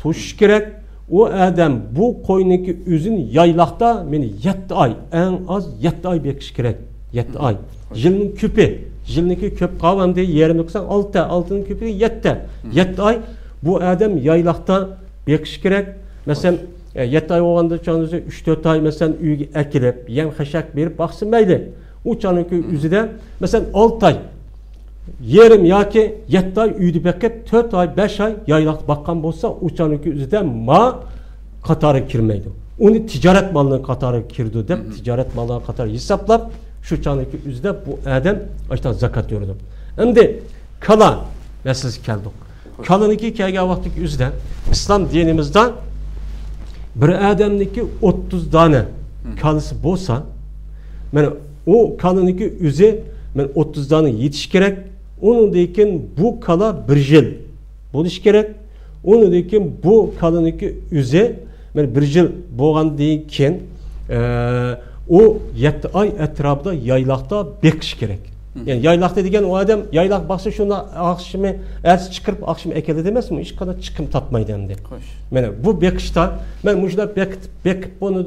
توشۇش كېرەك. ئۇ ئادەم بۇ قوينىڭكى ئۆزىنى يايلاقتا مانا يەتتە ئاي، ئەڭ ئاز يەتتە ئاي بېقىش كېرەك. يەتتە ئاي. مم. يىلنىڭ كۆپى، يىلنىڭكى كۆپ قالغاندا يېرىمنى قىلساڭ ئالتە، ئالتىنىڭ كۆپى يەتتە. مم. يەتتە ئاي بۇ ئادەم يايلاقتا بېقىش كېرەك. مەسىلەن، ئە، يەتتە ئاي بولغاندا چاغنىڭكى ئۈچ تۆت ئاي، مەسىلەن، ئۆيگە ئەكېلىپ، يەم خەشەك بېرىپ باقسا مەيلى. ئۇ چاغنىڭكى مم. ئۆزىدە، مەسىلەن، ئالتە ئاي، يېرىم ياكى يەتتە ئاي ئۆيدە بېقىپ، تۆت ئاي، بەش ئاي يايلاقتا باققان بولسا، ئۇ چاغنىڭكى ئۆزىدە ما قاتارىغا كىرمەيدۇ. ئۇنى تىجارەت مالىنىڭ قاتارىغا كىرىدۇ دەپ، مم. تىجارەت ماللار قاتارىغا ھېسابلاپ، شۇ چاغنىڭكى ئۆزىدە بۇ ئادەم ئاشۇنداق زاكات بېرىدۇ. ئەمدى كالا مەسىلىسىگە كەلدۇق. كالىنىڭكى كەلگەن ۋاقتىدىكى ئۆزىدە ئىسلام دىنىمىزدا بىر ئادەمنىڭكى ئوتتۇز دانە مم. كالىسى بولسا، مانا ئۇ كالىنىڭكى ئۆزى مانا ئوتتۇز دانە يېتىشى كېرەك. ئۇنىڭدىن كېيىن بۇ كالا بىر يىل بولۇشى كېرەك. ئۇنىڭدىن كېيىن بۇ كالىنىڭكى ئۆزى مانا بىر يىل بولغاندىن كېيىن، ئە، ئۇ يەتتە ئاي ئەتراپىدا يايلاقتا بېقىشى كېرەك. مم. يەنى يايلاقتا دېگەن ئۇ ئادەم يايلاق باقسا شۇنداق ئاخشىمى، ئەتىسى چىقىرىپ ئاخشىمى ئەكېلىدۇ ئەمەسمۇ؟ ھېچقانداق چىقىم تاپمايدۇ ئەمدى. خوش. مانا بۇ بېقىشتا مەن مۇشۇنداق بېقىتىپ، بېقىپ بۇنى،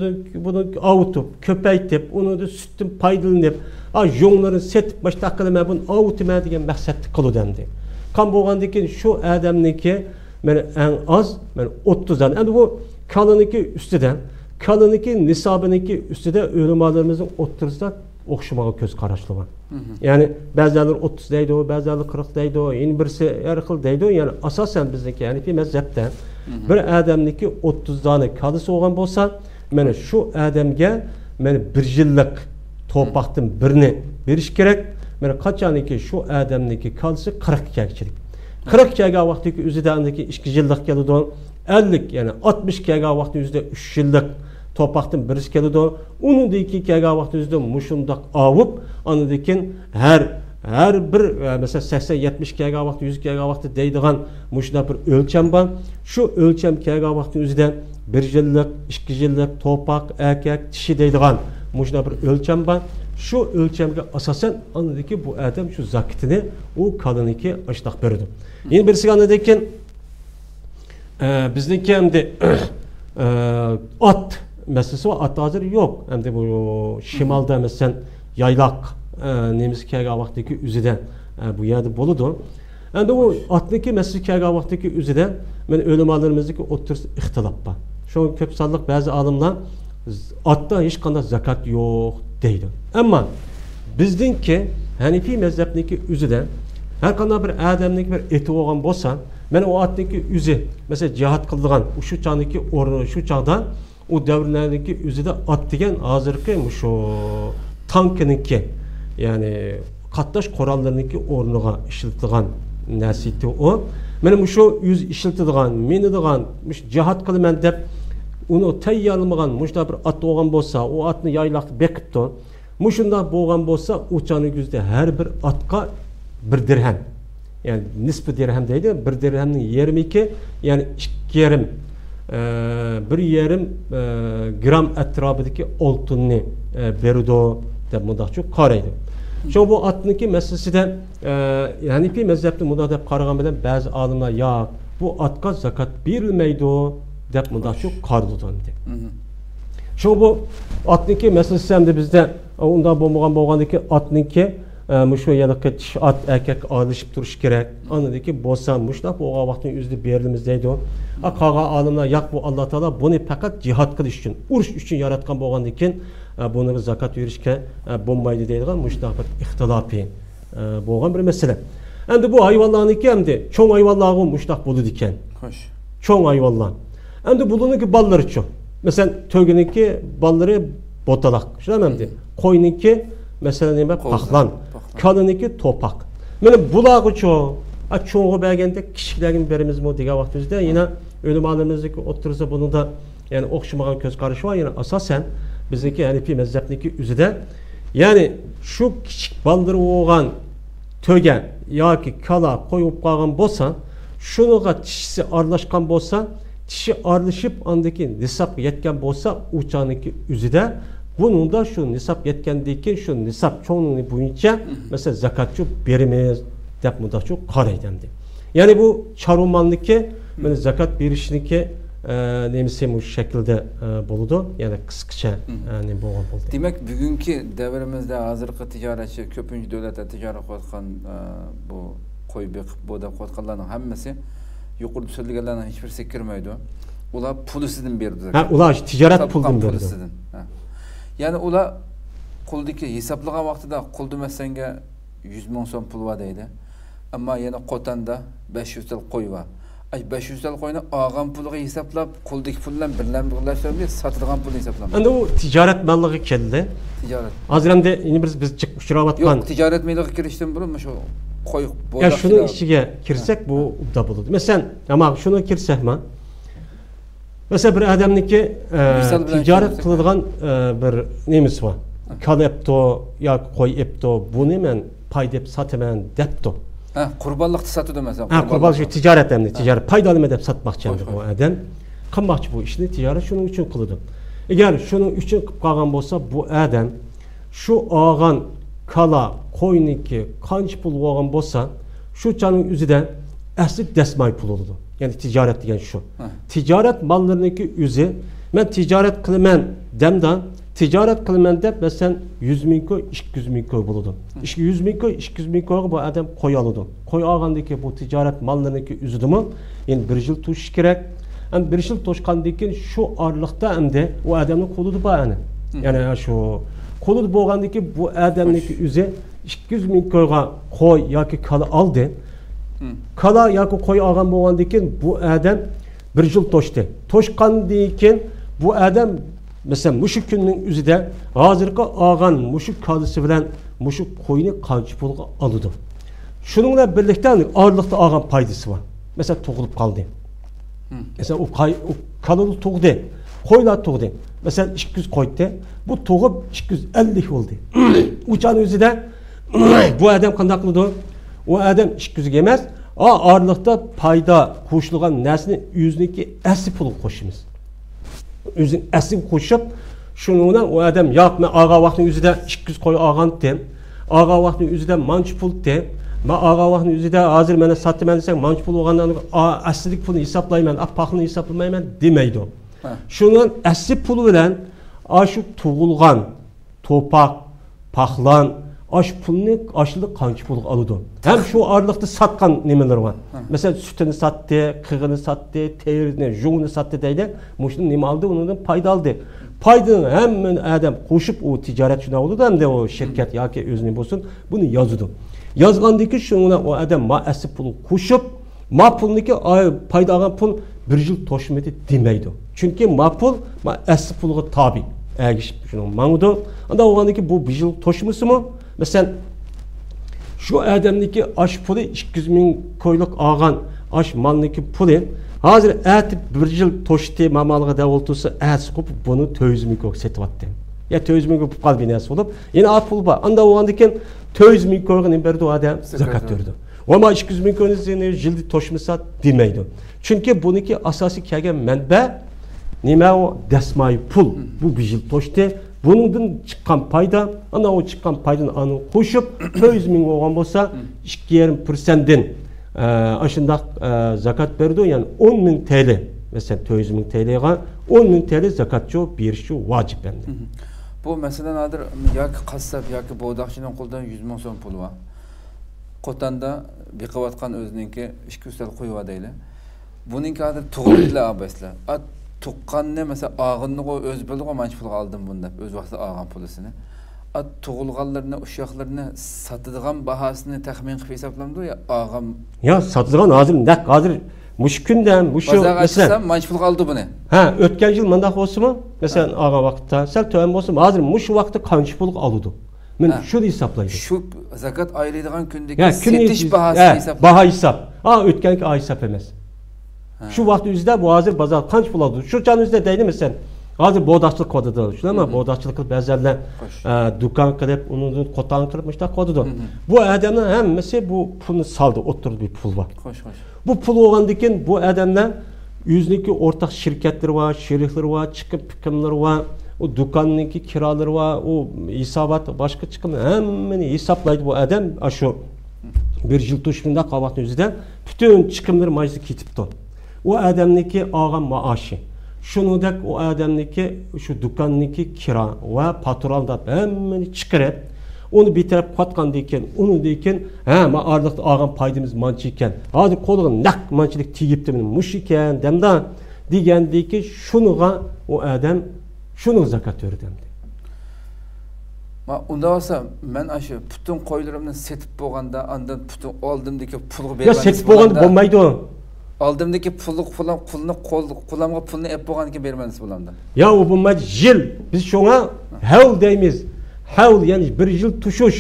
بۇنى ئاۋۇتۇپ، كۆپەيتىپ، ئۇنىڭدىن سۈتتىن پايدىلىنىپ، ئا، يۇڭلىرىنى سېتىپ، مۇشۇنداق قىلىمەن، بۇنى ئاۋۇتىمەن دېگەن مەقسەتتە قىلىدۇ ئەمدى. قان بولغاندىن كېيىن شۇ ئادەمنىڭكى مانا ئەڭ ئاز مانا ئوتتۇز دانە. ئەمدى بۇ كالىنىڭكى ئۈستىدە، كالىنىڭكى نىسابىنىڭكى ئۈستىدە ئۆلىمالىرىمىزنىڭ ئوتتۇرىسىدا ئوخشىمىغان كۆز قاراشلار بار. مم. يەنى بەزىلەر ئوتتۇز دەيدۇ، بەزىلەر قىرىق دەيدۇ، يەنە بىرسى ھەر خىل دەيدۇ. يەنى ئاساسەن بىزنىڭكى ھەنىفىي مەزھەپتە مم. بىر ئادەمنىڭكى ئوتتۇز دانە كالىسى بولغان بولسا، مانا شۇ ئادەمگە مانا بىر يىللىق تورپاقتىن بىرنى بېرىش كېرەك. مانا قاچانكى شۇ ئادەمنىڭكى كالىسى قىرىققا كەلگۈچىلىك. قىرىققا كەلگەن ۋاقتىدىكى ئۆزىدە ئاندىكى ئىككى يىللىق كېلىدۇ. ئەللىك، يەنى ئاتمىش كەلگەن ۋاقتى ئۆزىدە ئۈچ يىللىق تورپاقتىن بىرسى كېلىدۇ. ئۇنىڭدىن كېيىن كەلگەن ۋاقتى ئۆزىدە مۇشۇنداق ئاۋۇپ، ئاندىن كېيىن ھەر، ھەر بىر، ئە، مەسىلەن، سەكسەن، يەتمىش كەلگەن ۋاقتى، يۈز كەلگەن ۋاقتى دەيدىغان مۇشۇنداق بىر ئۆلچەم بار. شۇ ئۆلچەم كەلگەن ۋاقتى ئۆزىدە بىر يىللىق، ئىككى يىللىق، تورپاق، ئەركەك، چىشى دەيدىغان مۇشۇنداق بىر ئۆلچەم بار. شۇ ئۆلچەمگە ئاساسەن ئاندىن كېيىن بۇ ئادەم شۇ زاكىتىنى ئۇ كالىنىڭكى ئاشۇنداق بېرىدۇ. يەنە بىرسىگە ئاندىن كېيىن ئە، بىزنىڭكى ئەمدى، ئە، ئات مەسىلىسى بار. ئات ھازىر يوق. ئەمدى بۇ شىمالدا، مەسىلەن، يايلاق، ئە، نېمىسى كەلگەن ۋاقتىدىكى ئۆزىدە، ئە، بۇ يەردە بولىدۇ. ئەمدى بۇ ئاتنىڭكى مەسىلىسى كەلگەن ۋاقتىدىكى ئۆزىدە مەن ئۆلىمالىرىمىزنىڭكى ئوتتۇرىسىدا ئىختىلاپ بار. شۇڭا كۆپ سانلىق بەزى ئالىملار ئاتتا ھېچقانداق زاكات يوق دەيدۇ. ئەمما بىزنىڭكى ھەنىفىي مەزھەپنىڭكى ئۆزىدە ھەر قانداق بىر ئادەمنىڭكى بىر ئېتى بولغان بولسا، مانا ئۇ ئاتنىڭكى ئۆزى، مەسىلەن، جىھاد قىلىدىغان شۇ چاغدىكى ئورنى، شۇ چاغدا ئۇ دەۋرلەردىكى ئۆزىدە ئات دېگەن ھازىرقى مۇشۇ تانكىنىڭكى، يەنى قاتناش قوراللىرىنىڭكى ئورنىغا ئىشلىتىدىغان نەرسە ئىدى ئۇ. مانا مۇشۇ ئۆزى ئىشلىتىدىغان، مىنىدىغان، مۇشۇ جىھاد قىلىمەن دەپ ئۇنى تەييارلىمىغان مۇشۇنداق بىر ئات بولغان بولسا، ئۇ ئاتنى يايلاقتا بېقىپتۇ. مۇشۇنداق بولغان بولسا، ئۇ چاغنىڭ ئۆزىدە ھەر بىر ئاتقا بىر دىرھەم، يەنى نىسپى دىرھەم دەيدۇ، بىر دىرھەمنىڭ يېرىمىكى، يەنى ئىككى يېرىم، ئە، بىر يېرىم، ئە، گرام ئەتراپىدىكى ئالتۇننى، ئە، بېرىدۇ دەپ مۇنداقچۇ قارايدۇ. شۇڭا بۇ ئاتنىڭكى مەسىلىسىدە، ئە، ھەنىپىي مەزھەپتە مۇنداق دەپ قارىغان بىلەن بەزى ئالىملار ياق، بۇ ئاتقا زاكات بېرىلمەيدۇ دەپ مۇنداقچۇ قارىلىدۇ ئەمدى. شۇڭا بۇ ئاتنىڭكى مەسىلىسى ئەمدى بىزدە ئۇنداق بولمىغان بولغاندىكى ئاتنىڭكى، ئە، مۇشۇ ھېلىقى چىشى ئات ئەركەك ئارىلىشىپ تۇرۇشى كېرەك. ئاندىن كېيىن بولسا مۇشۇنداق بولغان ۋاقىتنىڭ ئۆزىدە بېرىلىمىز دەيدۇ. ئا، قالغان ئالىملار ياق، بۇ ئاللا تائالا بۇنى پەقەت جىھاد قىلىش ئۈچۈن، ئۇرۇش ئۈچۈن ياراتقان بولغاندىن كېيىن، ئە، بۇنىڭغا زاكات بېرىشكە، ئە، بولمايدۇ دەيدىغان مۇشۇنداق بىر ئىختىلاپى، ئە، بولغان بىر مەسىلە. ئەمدى بۇ ھايۋانلارنىڭكى ئەمدى چوڭ ھايۋانلارغۇ مۇشۇنداق بولىدىكەن. خوش. چوڭ ھايۋانلار. ئەمدى بۇلارنىڭكى بالىلىرىچۇ؟ مەسىلەن، تۆگىنىڭكى بالىلىرى بوتالاق. شۇنداقمۇ ئەمدى؟ قوينىڭكى، مەسىلەن، نېمە؟ قوزا، پاخلان. پاخلان. كالىنىڭكى توپاق. مانا بۇلارغىچۇ؟ ئا، چوڭغا بەرگەندەك كىچىكلەرگىمۇ بېرىمىزمۇ دېگەن ۋاقتىمىزدا يەنە ئۆلىمالىرىمىزنىڭكى ئوتتۇرىسىدا بۇنىڭدا، يەنى ئوخشىمىغان كۆز قارىشى بار. يەنى ئاساسەن بىزنىڭكى ھەنىپىي مەزھەپنىڭكى ئۆزىدە، يەنى شۇ كىچىك بالىلىرى بولغان تۆگە ياكى كالا، قوي بولۇپ قالغان بولسا، شۇنىڭغا چىشىسى ئارىلاشقان بولسا، چىشى ئارىلىشىپ، ئاندىن كېيىن نىسابقا يەتكەن بولسا، ئۇ چاغنىڭكى ئۆزىدە بۇنىڭدا شۇ نىساب يەتكەندىن كېيىن شۇ نىساب چوڭلۇقى بويىچە، مەسىلەن، زاكاتچۇ بېرىمىز دەپ مۇنداقچۇ قارايدۇ ئەمدى. يەنى بۇ چارۋا مالنىڭكى، مانا زاكات بېرىشنىڭكى، ئە، نېمىسى مۇشۇ شەكىلدە، ئە، بولىدۇ. يەنى قىسقىچە، ئە، نېمە بولغان بولدى. دېمەك، بۈگۈنكى دەۋرىمىزدە ھازىرقى تىجارەتچى، كۆپىنچە دۆلەتلەر تىجارەت قىلىۋاتقان، ئە، بۇ قوي بېقىپ، بۇ دەپ قىلىۋاتقانلارنىڭ ھەممىسى، يۇقىرىدا سۆزلىگەنلەرنىڭ ھېچبىرسىگە كىرمەيدۇ. ئۇلار پۇل ئۈستىدىن بېرىدۇ. ھە، ئۇلار شۇ تىجارەت پۇلدىن بېرىدۇ. ھە. يەنى ئۇلار قۇلدىكى ھېسابلىغان ۋاقتىدا قۇلدا مەسىلەنگە يۈز مىڭ سوم پۇل بار دەيدۇ. ئەمما يەنە قوتاندا بەش يۈز تال قوي بار. ئاي، بەش يۈز تال قوينى ئالغان پۇلىغا ھېسابلاپ، قۇلدىكى پۇل بىلەن بىرلەشتۈرمەي، ساتىدىغان پۇل ھېسابلانمايدۇ. ئەمدى ئۇ تىجارەت ماللىقى كەلدى. تىجارەت. ھازىر ئەمدى يەنە بىر بىز جىق ئۇچراۋاتقان. يوق، تىجارەت مېلىغا كىرىشتىن بۇرۇن مۇشۇ قوي، يا، بوياق شۇنىڭ ئىچىگە كىرسەك، بۇ ئوبدان بولىدۇ. مەسىلەن، ئەمما شۇنى كىرسەكمۇ، مەسىلەن، بىر ئادەمنىڭكى، ئە، مىسال بىلەن تىجارەت كەلتۈرسەك. قىلىدىغان، ئە، بىر نېمىسى بار. ھە. كالا ئەپتۇ ياكى قوي ئەپتۇ، بۇنى مەن پايدا ئېپ ساتىمەن دەپتۇ. ھە، قۇربانلىقتا ساتىدۇ مەسىلەن، ھە، قۇربانلىق. قۇربانلىق تىجارەت ئەمدى، ھە. تىجارەت پايدا ئالىمەن دەپ ساتماقچى ئەمدى بۇ ئادەم. قىلماقچى بۇ ئىشنى، تىجارەت شۇنىڭ ئۈچۈن قىلىدۇ. ئەگەر شۇنىڭ ئۈچۈن قىلىپ قالغان بولسا، بۇ ئادەم شۇ ئالغان كالا، قوينىڭكى قانچە پۇل بولغان بولسا، شۇ چاغنىڭ ئۆزىدە ئەسلى دەسمايە پۇل بولىدۇ. يەنى تىجارەت دېگەن شۇ. ھە. تىجارەت ماللىرىنىڭكى ئۆزى، مەن تىجارەت قىلىمەن دەمدا، تىجارەت قىلىمەن دەپ، مەسىلەن، يۈز مىڭ كوي، ئىككى يۈز مىڭ كوي بولىدۇ. ھە. ئىككى يۈز مىڭ كوي، ئىككى يۈز مىڭ كويغا بۇ ئادەم قوي ئالىدۇ. قوي ئالغاندىن كېيىن بۇ تىجارەت ماللىرىنىڭكى ئۆزىدىمۇ يەنە بىر يىل توشۇش كېرەك. ئەمدى بىر يىل توشقاندىن كېيىن شۇ ئارىلىقتا ئەمدى ئۇ ئادەمنىڭ قولىدا بار ئەنە. ھە. يەنى شۇ قولىدا بولغاندىن كېيىن بۇ ئادەمنىڭكى ئۆزى ئىككى يۈز مىڭ كويغا قوي ياكى كالا ئالدى. ھە. كالا ياكى قوي ئالغان بولغاندىن كېيىن بۇ ئادەم بىر يىل توشتى. توشقاندىن كېيىن بۇ ئادەم، مەسىلەن، مۇشۇ كۈننىڭ ئۆزىدە ھازىرقى ئالغان مۇشۇ كالىسى بىلەن مۇشۇ قوينى قانچە پۇلغا ئالىدۇ؟ شۇنىڭ بىلەن بىرلىكتە ئارىلىقتا ئالغان پايدىسى بار. مەسىلەن، تۇغۇلۇپ قالدى. ھە. مەسىلەن، ئۇ قاي-، ئۇ كالىلار تۇغدى، قويلار تۇغدى. مەسىلەن، ئىككى يۈز قويدى. بۇ تۇغۇپ ئىككى يۈز ئەللىك بولدى. ئۇ چاغنىڭ ئۆزىدە بۇ ئادەم قانداق قىلىدۇ؟ ئۇ ئادەم ئىككى يۈزگە ئەمەس، ئا-، ئارىلىقتا پايدا قوشۇلغان نەرسىنى ئۆزىنىڭكى ئەسلى پۇلىغا قوشىمىز. ئۆزىنىڭ ئەسلىگە قوشۇپ، شۇنىڭ بىلەن ئۇ ئادەم، ياق، مەن ئالغان ۋاقىتنىڭ ئۆزىدە ئىككى يۈز قوي ئالغانتىم، ئالغان ۋاقىتنىڭ ئۆزىدە مانچە پۇلتى، مەن ئالغان ۋاقىتنىڭ ئۆزىدە ھازىر مانا ساتىمەن دېسەڭ، مانچە پۇل بولغاندىن ئا-، ئەسلىدىكى پۇلنى ھېسابلايمەن، ئا، پاخلىنى ھېسابلىمايمەن دېمەيدۇ. ھە. شۇنىڭ ئەسلى پۇلى بىلەن ئاشۇ تۇغۇلغان توپاق، پاخلان، ئاش پۇلنى، ئاشلىق قانچە پۇلغا ئالىدۇ؟ ھەم شۇ ئارىلىقتا ساتقان نېمىلىرى بار. مەسىلەن، سۈتىنى ساتتى، قىغىنى ساتتى، تېرىنى، يۇڭىنى ساتتى دەيلى. مۇشۇنى نېمە ئالدى، ئۇنىڭدىن پايدا ئالدى. پايدىنى ھەممىنى ئادەم قوشۇپ، ئۇ تىجارەت شۇنداق بولىدۇ، ئەمدى ئۇ شىركەت ياكى ئۆزىنى بولسۇن، بۇنى يازىدۇ. يازغاندىن كېيىن شۇنىڭ بىلەن ئۇ ئادەم ما ئەسلى پۇلغا قوشۇپ، ما پۇلنىكى ئاي-، پايدا ئالغان پۇل بىر يىل توشمىدى دېمەيدۇ. چۈنكى ما پۇل ما ئەسلى پۇلغا تابىئ. ئەگىشىپ شۇنىڭ ماڭىدۇ. ئانداق بولغاندىن كېيىن بۇ بىر يىل توشمىسىمۇ، مەسىلەن، شۇ ئادەمنىكى ئاش پۇلى ئىككى يۈز مىڭ كويلۇق ئالغان ئاش مالنىكى پۇلى ھازىر ئەتە بىر يىل توشتى، ما مالغا دەپ ئولتۇرسا، ئەتىسى قوپۇپ بۇنى تۆت يۈز مىڭ كويغا سېتىۋەتتى. يا تۆت يۈز مىڭ كوي پۇل قالدى، نەرسە بولۇپ، يەنە ئا پۇل بار. ئانداق بولغاندىن كېيىن تۆت يۈز مىڭ كويغا نېمە بېرىدۇ ئادەم؟ زاكات زاكات بېرىدۇ. بېرىدۇ. ۋە ما ئىككى يۈز مىڭ كوينى يىلدا توشمىسا دېمەيدۇ. چۈنكى بۇنىڭكى ئاساسىي كەلگەن مەنبە نېمە ئۇ؟ دەسمايە پۇل. بۇ بىر يىل توشتى. بۇنىڭدىن چىققان پايدا، ئانا ئۇ چىققان پايدىنى ئانا قوشۇپ، تۆت يۈز مىڭ بولغان بولسا، ئىككى يېرىم پىرسەنتتىن، ئە، ئاشۇنداق، ئە، زاكات بېرىدۇ. يەنى ئون مىڭ تېلى، مەسىلەن، تۆت يۈز مىڭ تېلىغا ئون مىڭ تېلى زاكاتچۇ بېرىشچۇ ۋاجىپ ئەمدى. بۇ مەسىلەن، ھازىر ياكى قاسساپ ياكى بوداقچىنىڭ قولىدا يۈز مىڭ سوم پۇلى بار. قوتاندا بېقىۋاتقان ئۆزىنىڭكى ئىككى ئۈچ تال قويى بار دەيلى. بۇنىڭكى ھازىر تۇغۇلدىلا ئابايسىلەر. ئا، تۇغقاننى، مەسىلەن، ئالغىنىغۇ ئۆزى بىلىدىغۇ مانچە پۇلغا ئالدىم بۇنى دەپ، ئۆز ۋاقتىدا ئالغان پۇلىسىنى. ئا، تۇغۇلغانلىرىنى، ئۇششاقلىرىنى ساتىدىغان باھاسىنى تەخمىن قىلىپ ھېسابلامدۇ يا ئالغان؟ يا، ساتىدىغان ھازىر نەق، ھازىر مۇشۇ كۈندە، مۇشۇ بازارغا مەسىلەن، چىقسام مانچە پۇلغا ئالدى بۇنى. ھە، ئۆتكەن يىل مۇنداق بولسىمۇ، مەسىلەن، ھە، ئالغان ۋاقىتتا سەل تۆۋەن بولسىمۇ، ھازىر مۇشۇ ۋاقىتتا قانچە پۇلغا ئالىدۇ؟ مەن ھە، شۇنى ھېسابلايمەن. شۇ زاكات ئايرىلىدىغان كۈندىكى يا، كۈنى سېتىش ھېس-، باھاسى ھە، ھېسابلايمەن. باھا ھېساب. ھا، ئۆتكەنكى ئاي ھېساب ئەمەس. ھە. شۇ ۋاقىت ئۆزىدە بۇ ھازىر بازار قانچە پۇل ئالىدۇ؟ شۇ چاغنىڭ ئۆزىدە دەيلى، مەسىلەن، ھازىر بوداقچىلىق قىلىۋاتىدۇ. شۇنداقمۇ؟ مم. بوداقچىلىق قىلىپ بەزەنلەر، خوش. ئە، دۇكان قىلىپ، ئۇنىڭدىن قوتان قىلىپ، مۇشۇنداق قىلىۋاتىدۇ. مم. بۇ ئادەمنىڭ ھەممىسى بۇ پۇلنى سالدى، ئوتتۇرىدا بىر پۇل بار. خوش، خوش. بۇ پۇل بولغاندىن كېيىن بۇ ئادەملەر ئۆزىنىڭكى ئورتاق شىركەتلىرى بار، شېرىكلىرى بار، چىقىم پىقىملىرى بار، ئۇ دۇكاننىڭكى كىرالىرى بار، ئۇ ھېسابات، باشقا چىقىم ھەممىنى ھېسابلايدۇ بۇ ئادەم. ئاشۇ بىر يىل توشۇپ شۇنداق قالغان ۋاقىتنىڭ ئۆزىدە پۈتۈن چىقىملىرى ماجىسى كېتىپتۇ. ئۇ ئادەمنىڭكى ئالغان مائاشى، شۇنىڭدەك ئۇ ئادەمنىڭكى شۇ دۇكاننىڭكى كىرا ۋە پاترون دەپ ھەممىنى چىقىرىپ، ئۇنى بىر تەرەپ قاتقاندىن كېيىن، ئۇنىڭدىن كېيىن، ھە، ما ئارىلىقتا ئالغان پايدىمىز مانچە ئىكەن، ھازىر قولىغا نەق مانچىلىك تېگىپتۇ، مانا مۇشۇ ئىكەن، دەمدا دېگەندىن كېيىن شۇنىغا ئۇ ئادەم شۇنىڭغا زاكات بېرىدۇ ئەمدى. ما، ئۇنداق بولسا، مەن ئاشۇ پۈتۈن قويلىرىمنى سېتىپ بولغاندا، ئاندىن پۈتۈن ئالدىمدىكى پۇلغا يا، بېرىمەن سېتىپ بولغاندا بولامدا؟ بولمايدۇ. ئالدىمدىكى پۇللۇق پۇلام، پۇلنى قول، قولامغا پۇلنى ئېلىپ بولغاندىن كېيىن بېرىمەن دېسە بولامدا؟ يا، ئۇ بولمايدۇ. يىل. بىز شۇڭا ھەۋل دەيمىز. ھەۋل، يەنى بىر يىل توشۇش.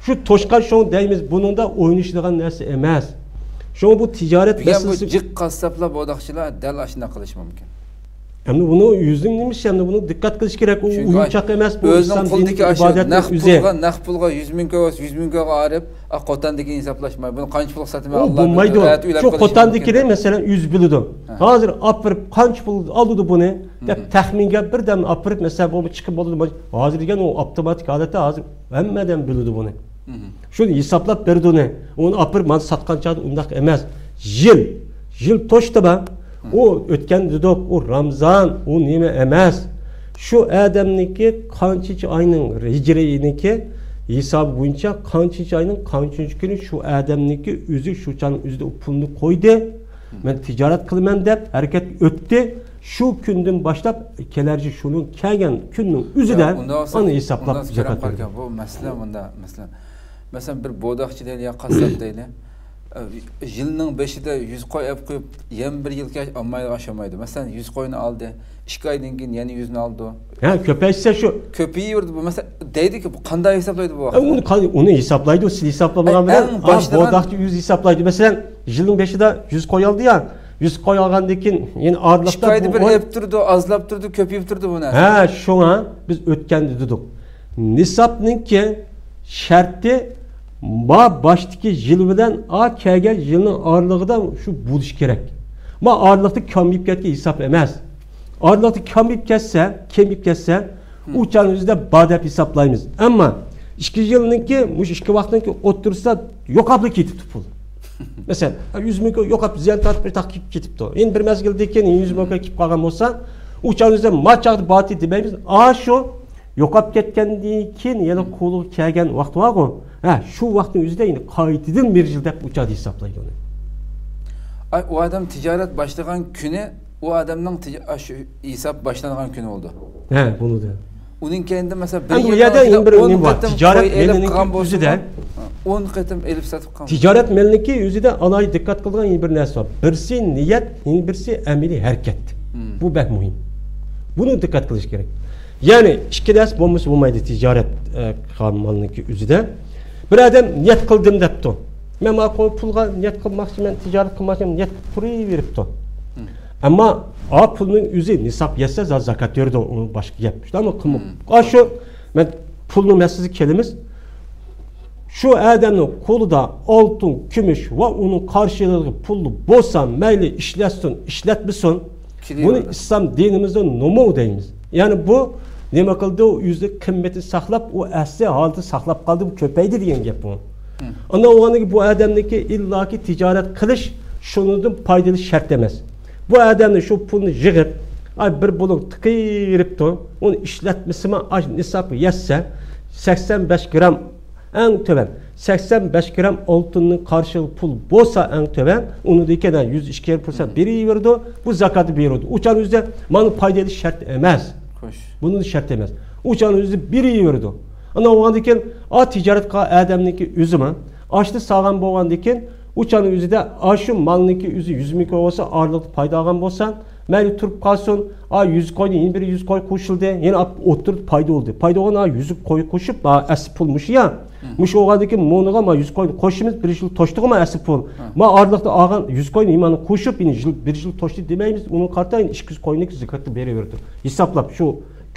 شۇ توشقان شۇڭا دەيمىز. بۇنىڭدا ئوينىشىدىغان نەرسە ئەمەس. شۇڭا بۇ تىجارەت دېگەن بۇ مەسىلىسى جىق قاسساپلار، بوداقچىلار دەل ئاشۇنداق قىلىشى مۇمكىن. ئەمدى ئۇنىڭ ئۆزىنىڭ نېمە ئىشى، ئەمدى بۇنى دىققەت قىلىش كېرەك. ئۇ چۈنكى ئويۇنچاق ئەمەس، بۇ ئۆزىنىڭ ئىسلام قولىدىكى دىنىدىكى ئاشۇ ئىبادەتنىڭ نەق ئۆزى. پۇلغا، نەق پۇلغا يۈز مىڭ كوي بولسا، يۈز مىڭ كويغا ئايرىپ، ئا، قوتاندىكىنى ھېسابلاشماي، بۇنى قانچە پۇلغا ساتىمەن، ئۇ ئاللا بولمايدۇ. ئەتە ئۆيلەپ شۇ قېلىشى قوتاندىكىنى، مۇمكىن. مەسىلەن، يۈز بىلىدۇ. ھە. ھازىر ئاپىرىپ قانچە پۇل ئالىدۇ بۇنى دەپ مم. تەخمىنگە بىردەم ئاپىرىپ، مەسىلەن، بۇ چىقىپ بولىدۇ. ھازىر دېگەن ئۇ ئاپتوماتىك ھالەتتە ھازىر ھەممە ئادەم بىلىدۇ بۇنى. مم. شۇنى ھېسابلاپ بېرىدۇ ئۇنى. ئۇنى ئاپىرىپ مانا ساتقان چاغدا ئۇنداق ئەمەس. يىل، يىل توشتى ما. ئۇ ئۆتكەن دېدۇق، ئۇ رامزان، ئۇ نېمە ئەمەس. شۇ ئادەمنىڭكى قانچىنچى ئاينىڭ، ھىجرىينىڭكى ھېسابى بويىچە قانچىنچى ئاينىڭ قانچىنچى كۈنى شۇ ئادەمنىڭكى ئۆزى شۇ چاغنىڭ ئۆزىدە ئۇ پۇلنى قويدى. مەن تىجارەت قىلىمەن دەپ ھەرىكەتكە ئۆتتى. شۇ كۈندىن باشلاپ كېلەرچى شۇنىڭ كەلگەن كۈننىڭ ئۆزىدە ياق، ئۇنداق بولسا، ئۇنى ھېسابلاپ ئۇنداق زاكات بېرىدۇ. بۇ مەسىلە مۇندا، مەسىلەن، مەسىلەن، بىر بوداقچى دەيلى يا قاسساپ دەيلى، يىلنىڭ بېشىدا يۈز قوي ئەپ قويۇپ، يەنە بىر يىلغا ئالمايدىغان ئوخشىمايدۇ. مەسىلەن، يۈز قوينى ئالدى، ئىككى ئايدىن كېيىن يەنە يۈزنى ئالىدۇ. ھە، كۆپەيسە شۇ. كۆپىيىۋېرىدۇ بۇ. مەسىلەن، دەيدىكى، بۇ قانداق ھېسابلايدۇ بۇ ھە، ۋاقىتتا؟ ئۇنى قان-، ئۇنى ھېسابلايدۇ، سىلى ھېسابلىمىغان ئەي، بىلەن، ئەڭ ھا، باشلىغان بوداقچى ئۆزى ھېسابلايدۇ. مەسىلەن، يىلنىڭ بېشىدا يۈز قوي ئالدى يا، يۈز قوي ئالغاندىن كېيىن يەنە ئارىلىقتا ئىككى ئايدا بۇ بىر ئوي ئېلىپ تۇرىدۇ، ئازلاپ تۇرىدۇ، كۆپىيىپ تۇرىدۇ بۇ نەرسە. ھە، شۇڭا بىز ئۆتكەندە دېدۇق. نىسابنىڭكى شەرتى ما باشتىكى يىل بىلەن ئا كەلگەن يىلنىڭ ئارىلىقىدا شۇ بولۇشى كېرەك. ما ئارىلىقتا كامىيىپ كەتكەن ھېساب ئەمەس. ئارىلىقتا كامىيىپ كەتسە، كېمىيىپ كەتسە، ئۇ چاغنىڭ ئۆزىدە بار دەپ ھېسابلايمىز. ئەمما ئىككى يىلنىڭكى، مۇشۇ ئىككى ۋاقىتنىڭكى ئوتتۇرىسىدا يوقاپلا كېتىپتۇ پۇل. مەسىلەن، يۈز مىڭ كوي يوقاپ زىيان تارتىپ بىر تاق كېتىپ كېتىپتۇ. يەنە بىر مەزگىلدىن كېيىن يۈز مىڭ كوي كېلىپ قالغان بولسا، ئۇ چاغنىڭ ئۆزىدە ما چاغدا باتى دېمەيمىز. ئاشۇ يوقاپ كەتكەندىن كېيىن يەنە قولىغا كەلگەن ۋاقتى بارغۇ، ھە، شۇ ۋاقىتنىڭ ئۆزىدە يەنە قايتىدىن بىر يىل دەپ ئۇ چاغدا ھېسابلايدۇ ئۇنى. ئاي، ئۇ ئادەم تىجارەت باشلىغان كۈنى، ئۇ ئادەمنىڭ تىج-، ئا، شۇ ھېساب باشلانغان كۈنى بولدى. ھە، بولدى. ئۇنىڭ كەينىدىن، مەسىلەن، بىر ئۇ يەردە يەنە بىر ئون نېمە بار؟ قېتىم تىجارەت قوي ئېلىپ مېلىنىڭكى قىلغان بولسىمۇ، ئۆزىدە. ئون قېتىم ئېلىپ ساتىپ قىلغان. تىجارەت مېلىنىڭكى ئۆزىدە ئالاھىدە دىققەت قىلىدىغان يەنە بىر نەرسە بار. بىرسى نىيەت، يەنە بىرسى ئەمەلىي ھەرىكەت. بۇ بەك مۇھىم. بۇنى دىققەت قىلىش كېرەك. يەنى ئىككى نەرسە بولمىسا بولمايدۇ تىجارەت، ئە، قىلغان مالنىڭكى ئۆزىدە. بىر ئادەم نىيەت قىلدىم دەپتۇ. مەن مانا قوي پۇلغا نىيەت قىلماقچىمەن، تىجارەت قىلماقچىمەن، نىيەت قىلىپ تۇرۇۋېرىپتۇ. ئەمما ئا پۇلنىڭ ئۆزى نىساب يەتسە زا-، زاكات بېرىدۇ، ئۇ باشقا گەپ. شۇنداقمۇ قىلماق. ئاشۇ مەن پۇلنىڭ مەسىلىسىگە كېلىمىز. شۇ ئادەمنىڭ قولىدا ئالتۇن، كۈمۈش ۋە ئۇنىڭ قارشىلىقىدىكى پۇل بولسا، مەيلى ئىشلەتسۇن، ئىشلەتمىسۇن، بۇنى ئىسلام دىنىمىزدا نومۇ دەيمىز. يەنى بۇ نېمە قىلدى؟ ئۇ ئۆزىنىڭ قىممىتىنى ساقلاپ، ئۇ ئەسلى ھالىتىنى ساقلاپ قالدى، بۇ كۆپەيدى دېگەن گەپ بۇ. ئاندىن ئۇ بۇ ئادەمنىڭكى ئىللاكى تىجارەت قىلىش، شۇنىڭدىن پايدىلىنىش شەرت ئەمەس. بۇ ئادەمنى شۇ پۇلنى يىغىپ، ئاي، بىر بۇلۇڭ تىقىۋېرىپتۇ. ئۇنى ئىشلەتمىسىمۇ، ئاش نىسابقا يەتسە، سەكسەن بەش گرام، ئەڭ تۆۋەن سەكسەن بەش گرام ئالتۇننىڭ قارشىلىقى پۇل بولسا، ئەڭ تۆۋەن، ئۇنىڭدىن كېيىن يۈز ئىككى يېرىم پىرسەنت بېرىۋېرىدۇ. بۇ زاكاتنى بېرىدۇ. ئۇ چاغنىڭ ئۆزىدە مانا پايدا ئېلىش شەرت ئەمەس. خوش. بۇنىڭ شەرت ئەمەس. ئۇ چاغنىڭ ئۆزىدە بېرىۋېرىدۇ. ئانا بولغاندىن كېيىن، ئا، تىجارەت قىلغان ئادەمنىڭكى ئۆزىمۇ ئاشنى سالغان بولغاندىن كېيىن، ئۇ چاغنىڭ ئۆزىدە ئاشۇ مالنىڭكى ئۆزى يۈز مىڭ كوي بولسا، ئارىلىقتا پايدا ئالغان بولسا، مەيلى تۇرۇپ قالسۇن، ئا، يۈز كوينى يەنە بىر يۈز كوي قوشۇلدى، يەنە ئوتتۇرىدا پايدا بولدى. پايدا بولغان، ئا، يۈز كوي قوشۇپ، ئا، ئەسلى پۇل مۇشۇ يا. مۇشۇ بولغاندىن كېيىن مۇنىغا ما يۈز كوينى قوشىمىز، بىر يىل توشتىغۇ ما ئەسلى پۇل. ما ئارىلىقتا ئالغان يۈز كوينى مانا قوشۇپ، يەنە يىل، بىر يىل توشتى دېمەيمىز، ئۇنىڭغا قارىتا يەنە ئىككى يۈز كوينى زاكاتقا بېرىۋېرىدۇ. ھېسابلاپ شۇ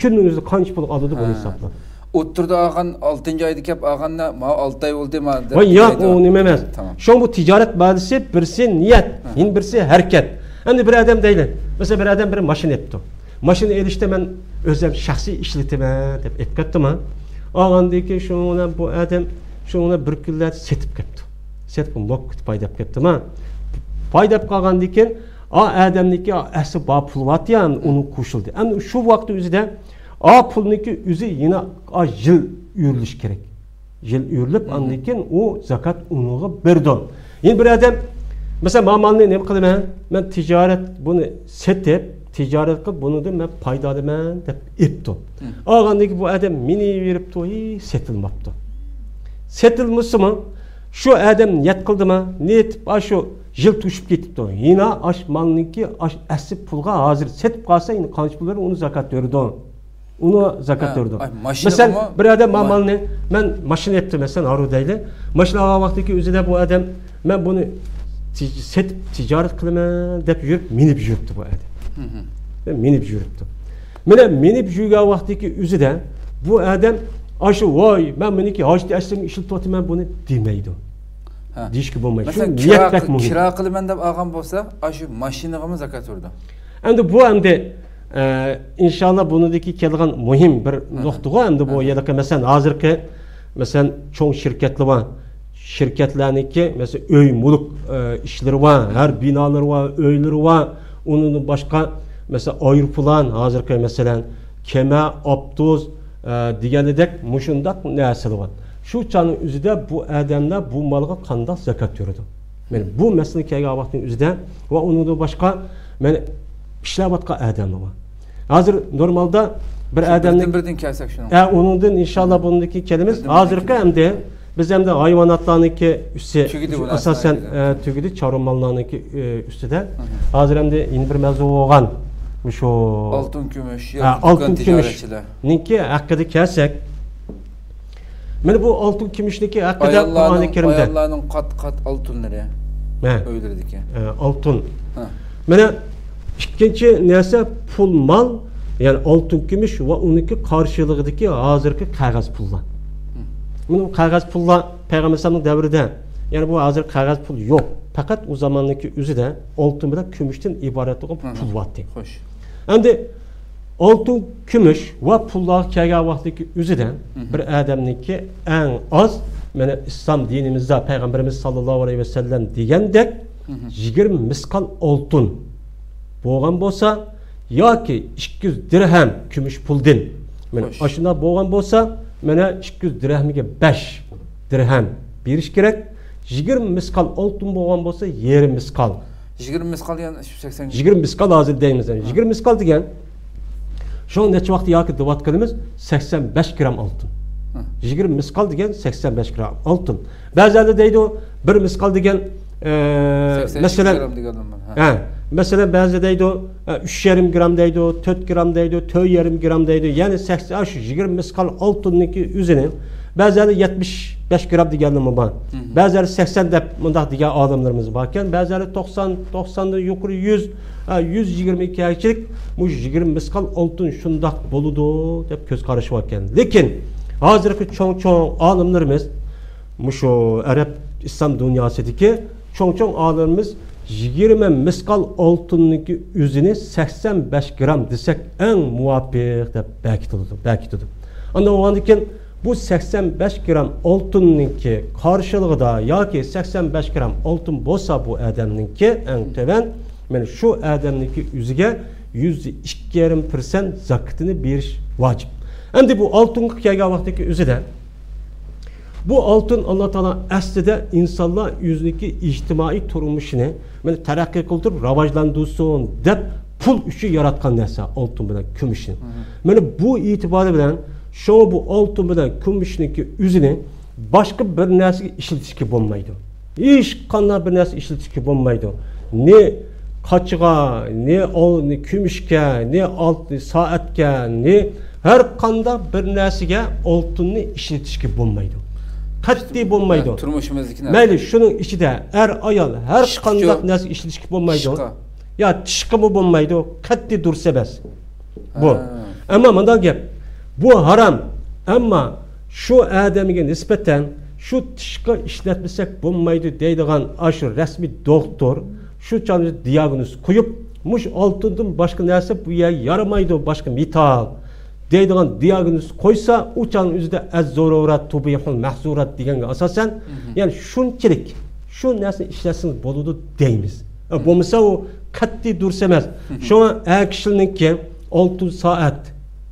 كۈننىڭ ئۆزىدە قانچە پۇل ئالىدۇ، بۇنى ھېسابلاپ. ئوتتۇرىدا ئالغان، ئالتىنچى ئايدا كەپ ئالغاندا، ما ئالتە ئاي بولدى، ما دەپ ۋاي ياق، دېمەيدۇ. ئۇ نېمە ئەمەس. تامام. شۇڭا بۇ تىجارەت بەزىسى بىرسى نىيەت، يەنە بىرسى ھەرىكەت. ئەمدى بىر ئادەم دەيلى، مەسىلەن، بىر ئادەم بىر ماشىنا ئېلىپتۇ. ماشىنا ئېلىشتا مەن ئۆزۈم شەخسىي ئىشلىتىمەن دەپ ئېلىپ كەتتىما. ئالغاندىن كېيىن شۇنىڭ بىلەن بۇ ئادەم شۇنىڭ بىلەن بىر كۈنلەردە سېتىپ كەپتۇ. سېتىپ موككىدە پايداپ كەتتىما. پايداپ قالغاندىن كېيىن، ئا ئادەمنىڭكى ئەسلى بار پۇلى بارتى يا، ئۇنىڭ قوشۇلدى. ئەمدى شۇ ۋاقىت ئۆزىدە ئا پۇلنىڭكى ئۆزى يەنە ئا يىل ئۆرۈلۈش كېرەك. يىل ئۆرۈلۈپ، ئاندىن كېيىن ئۇ زاكات ئۇنىڭغا بېرىدۇ. يەنە بىر ئادەم، مەسىلەن، ما مالنى نېمە قىلىمەن؟ مەن تىجارەت بۇنى سېتىپ، تىجارەت قىلىپ، بۇنىڭدىن مەن پايدا ئالىمەن دەپ ئېيتتۇ. ئالغاندىن كېيىن بۇ ئادەم مېنى بېرىپتۇ، ھېي، سېتىلماپتۇ. سېتىلمىسىمۇ، شۇ ئادەم نىيەت قىلدىما؟ نىيەت ئېتىپ، ئاشۇ يىل توشۇپ كېتىپتۇ. يەنە ئاش مالنىڭكى ئاش ئەسلى پۇلغا ھازىر سېتىپ قالسا، يەنە قانچە پۇل بېرىدۇ، ئۇنى زاكات بېرىدۇ. ئۇنى زاكات ھە، بېرىدۇ. ئاي، ماشىنىغىمۇ مەسىلەن، بىر ئادەم ما-، مالنى، مەن ماشىنا ئېلىپتۇ، مەسىلەن، ھارۇ دەيلى. ماشىنا ئالغان ۋاقتىدىكى ئۆزىدە بۇ ئادەم، مەن بۇنى تىج-، سېتىپ تىجارەت قىلىمەن دەپ يۈرۈپ، مىنىپ يۈرۈپتۇ بۇ ئادەم. مىنىپ يۈرۈپتۇ. مانا مىنىپ يۈرگەن ۋاقتىدىكى ئۆزىدە بۇ ئادەم ئاشۇ، ۋاي، مەن مېنىڭكى ھاجىتى ئەسلىمگە ئىشلىتىۋاتىمەن بۇنى دېمەيدۇ. ھە. دېيىشكە بولمايدۇ. شۇ مەسىلەن، نىيەت كىرا، بەك مۇھىم. كىرا قىلىمەن دەپ ئالغان بولسا، ئاشۇ ماشىنىغىمۇ زاكات بېرىدۇ. ئەمدى بۇ ئەمدى، ئە، ئىنشاللا بۇنىڭدىكى كېلىدىغان مۇھىم بىر نۇقتىغۇ، ئەمدى بۇ ھېلىقى، مەسىلەن، ھازىرقى، مەسىلەن، چوڭ شىركەتلەر بار. شىركەتلەرنىڭكى، مەسىلەن، ئۆي، مۈلۈك، ئە، ئىشلىرى بار، ھەر بىنالىرى بار، ئۆيلىرى بار. ئۇنىڭدىن باشقا، مەسىلەن، ئايروپىلان، ھازىرقى، مەسىلەن، كېمە، ئاپتوبۇس، ئە، دېگەندەك مۇشۇنداق نەرسىلەر بار. شۇ چاغنىڭ ئۆزىدە بۇ ئادەملەر بۇ مالغا قانداق زاكات بېرىدۇ؟ مانا بۇ مەسىلە كەلگەن ۋاقىتنىڭ ئۆزىدە ۋە ئۇنىڭدىن باشقا، مانا، ئىشلەۋاتقان ئادەملەر بار. ھازىر نورمالدا بىر شۇ ئادەمنىڭ بىردىن بىردىن كەلسەك شۇنىڭغا. ھە، ئۇنىڭدىن ئىنشاللا بۇنىڭدىن كېيىن كېلىمىز. بىردىن بىردىن ھازىرقى كېلىمىز. ئەمدى بىز ئەمدى ھايۋاناتلارنىڭكى ئۈستى، تۈگىدى بۇ ئاساسەن، نەرسىلەر ئە، تۈگىدى، چارۋا ماللارنىڭكى، ئە، ئۈستىدە. ھازىر ئەمدى يەنە بىر مەۋزۇ بولغان. مۇشۇ ئالتۇن، كۈمۈش، ھە، ياكى ئالتۇن، دۇكان كۈمۈش تىجارەتچىلەر. نىڭكى ھەققىدە كەلسەك، مانا بۇ ئالتۇن، كۈمۈشنىڭكى ھەققىدە قۇرئانى ئاياللارنىڭ، كەرىمدە. ئاياللارنىڭ قات-قات ئالتۇنلىرى ھە. ئۆيلىرىدىكى. ئە، ئالتۇن. ھە. مانا ئىككىنچى نەرسە پۇل مال، يەنى ئالتۇن، كۈمۈش ۋە ئۇنىڭكى قارشىلىقىدىكى ھازىرقى قەغەز پۇللار. مانا بۇ قەغەز پۇللار پەيغەمبەر ئەلەيھىسسالامنىڭ دەۋرىدە، يەنى بۇ ھازىر قەغەز پۇل يوق. پەقەت ئۇ زاماننىڭكى ئۆزىدە ئالتۇن بىلەن كۈمۈشتىن ئىبارەت بولغان پۇل بارتى. خوش. ئەمدى ئالتۇن، كۈمۈش ۋە پۇللارغا كەلگەن ۋاقتىدىكى ئۆزىدە بىر ئادەمنىڭكى ئەڭ ئاز، مانا ئىسلام دىنىمىزدا پەيغەمبىرىمىز ساللاللاھۇ ئەلەيھى ۋەسەللەم دېگەندەك يىگىرمە مىسقال ئالتۇن بولغان بولسا ياكى ئىككى يۈز دىرھەم كۈمۈش پۇلدىن مانا ئاشۇنداق بولغان بولسا، مانا ئىككى يۈز دىرھەمگە بەش دىرھەم بېرىش كېرەك. يىگىرمە مىسقال ئالتۇن بولغان بولسا، يېرىم مىسقال. يىگىرمە مىسقال دېگەن سەكسەن. يىگىرمە مىسقال ھازىر دەيمىز. يەنى يىگىرمە مىسقال دېگەن، شۇڭا نەچچە ۋاقىت ياكى دەۋاتقىنىمىز سەكسەن بەش گرام ئالتۇن. يىگىرمە مىسقال دېگەن سەكسەن بەش گرام ئالتۇن. بەزىلەر دەيدۇ، بىر مىسقال دېگەن، ئە، مەسىلەن، ھە، مەسىلەن، بەزى دەيدۇ، ئە، ئۈچ يېرىم گرام دەيدۇ، تۆت گرام دەيدۇ، تۆت يېرىم گرام دەيدۇ. يەنى سەكسەن، شۇ يىگىرمە مىسقال ئالتۇننىڭكى ئۆزىنى بەزىلەر يەتمىش بەش گرام دېگەنلىرىمۇ بار. بەزىلەر سەكسەن دەپ مۇنداق دېگەن ئالىملىرىمىز باركەن. بەزىلەر توقسان، توقساندىن يۇقىرى يۈز، ھە، يۈز يىگىرمە ئىككى ھەرچىلىك مۇشۇ يىگىرمە مىسقال ئالتۇن شۇنداق بولىدۇ دەپ كۆز قارىشى باركەن. لېكىن ھازىرقى چوڭ-چوڭ ئالىملىرىمىز مۇشۇ ئەرەب ئىسلام دۇنياسىدىكى چوڭ-چوڭ ئالىمىمىز يىگىرمە مىسقال ئالتۇننىڭكى ئۆزىنى سەكسەن بەش گرام دېسەك ئەڭ مۇۋاپىق دەپ بەكىتىدۇ، بەكىتىدۇ. ئاندىن بولغاندىن كېيىن بۇ سەكسەن بەش گرام ئالتۇننىڭكى قارشىلىقىدا ياكى سەكسەن بەش گرام ئالتۇن بولسا بۇ ئادەمنىڭكى ئەڭ تۆۋەن، مانا شۇ ئادەمنىڭكى ئۆزىگە يۈزدە ئىككى يېرىم پىرسەنت زاكىتىنى بېرىش ۋاجىپ. ئەمدى بۇ ئالتۇنغا كەلگەن ۋاقىتتىكى ئۆزىدە بۇ ئالتۇن ئاللا تائالا ئەسلىدە ئىنسانلار ئۆزىنىڭكى ئىجتىمائىي تۇرمۇشىنى مانا تەرەققىي قىلدۇرۇپ راۋاجلاندۇرسۇن دەپ پۇل ئۈچۈن ياراتقان نەرسە ئالتۇن بىلەن كۈمۈشنى. مانا بۇ ئېتىبارى بىلەن شۇ بۇ ئالتۇن بىلەن كۈمۈشنىڭكى ئۆزىنى باشقا بىر نەرسىگە ئىشلىتىشكە بولمايدۇ. ھېچقانداق بىر نەرسە ئىشلىتىشكە بولمايدۇ. نى قاچىغا، نى ئال-، نى كۈمۈشكە، نى ئالتۇن سائەتكە، نى ھەر قانداق بىر نەرسىگە ئالتۇننى ئىشلىتىشكە بولمايدۇ. قەتئىي بولمايدۇ. تۇرمۇشىمىزدىكى نەرسە. مەيلى شۇنىڭ ئىچىدە ئەر-ئايال ھەر قانداق نەرسە ئىشلىتىشكە بولمايدۇ. يا تىشقىمۇ بولمايدۇ، قەتئىي دۇرۇس ئەمەس. بۇ. ئەمما مۇنداق گەپ. بۇ ھارام. ئەمما شۇ ئادەمگە نىسبەتەن شۇ تىشقا ئىشلەتمىسەك بولمايدۇ دەيدىغان ئاشۇ رەسمىي دوختۇر شۇ چاغدا دىياگنوز قويۇپ، مۇشۇ ئالتۇندىن باشقا نەرسە بۇ يەرگە يارىمايدۇ، باشقا مېتال دەيدىغان دىياگنوز قويسا، ئۇ چاغنىڭ ئۆزىدە ئەز زۇرۇرات تۇبىھۇل مەھزۇرات دېگەنگە ئاساسەن، يەنى شۇنچىلىك شۇ نەرسىنى ئىشلەتسىڭىز بولىدۇ دەيمىز. ئە، بولمىسا ئۇ قەتئىي دۇرۇس ئەمەس. شۇڭا ئەر كىشىلەرنىڭكى ئالتۇن سائەت،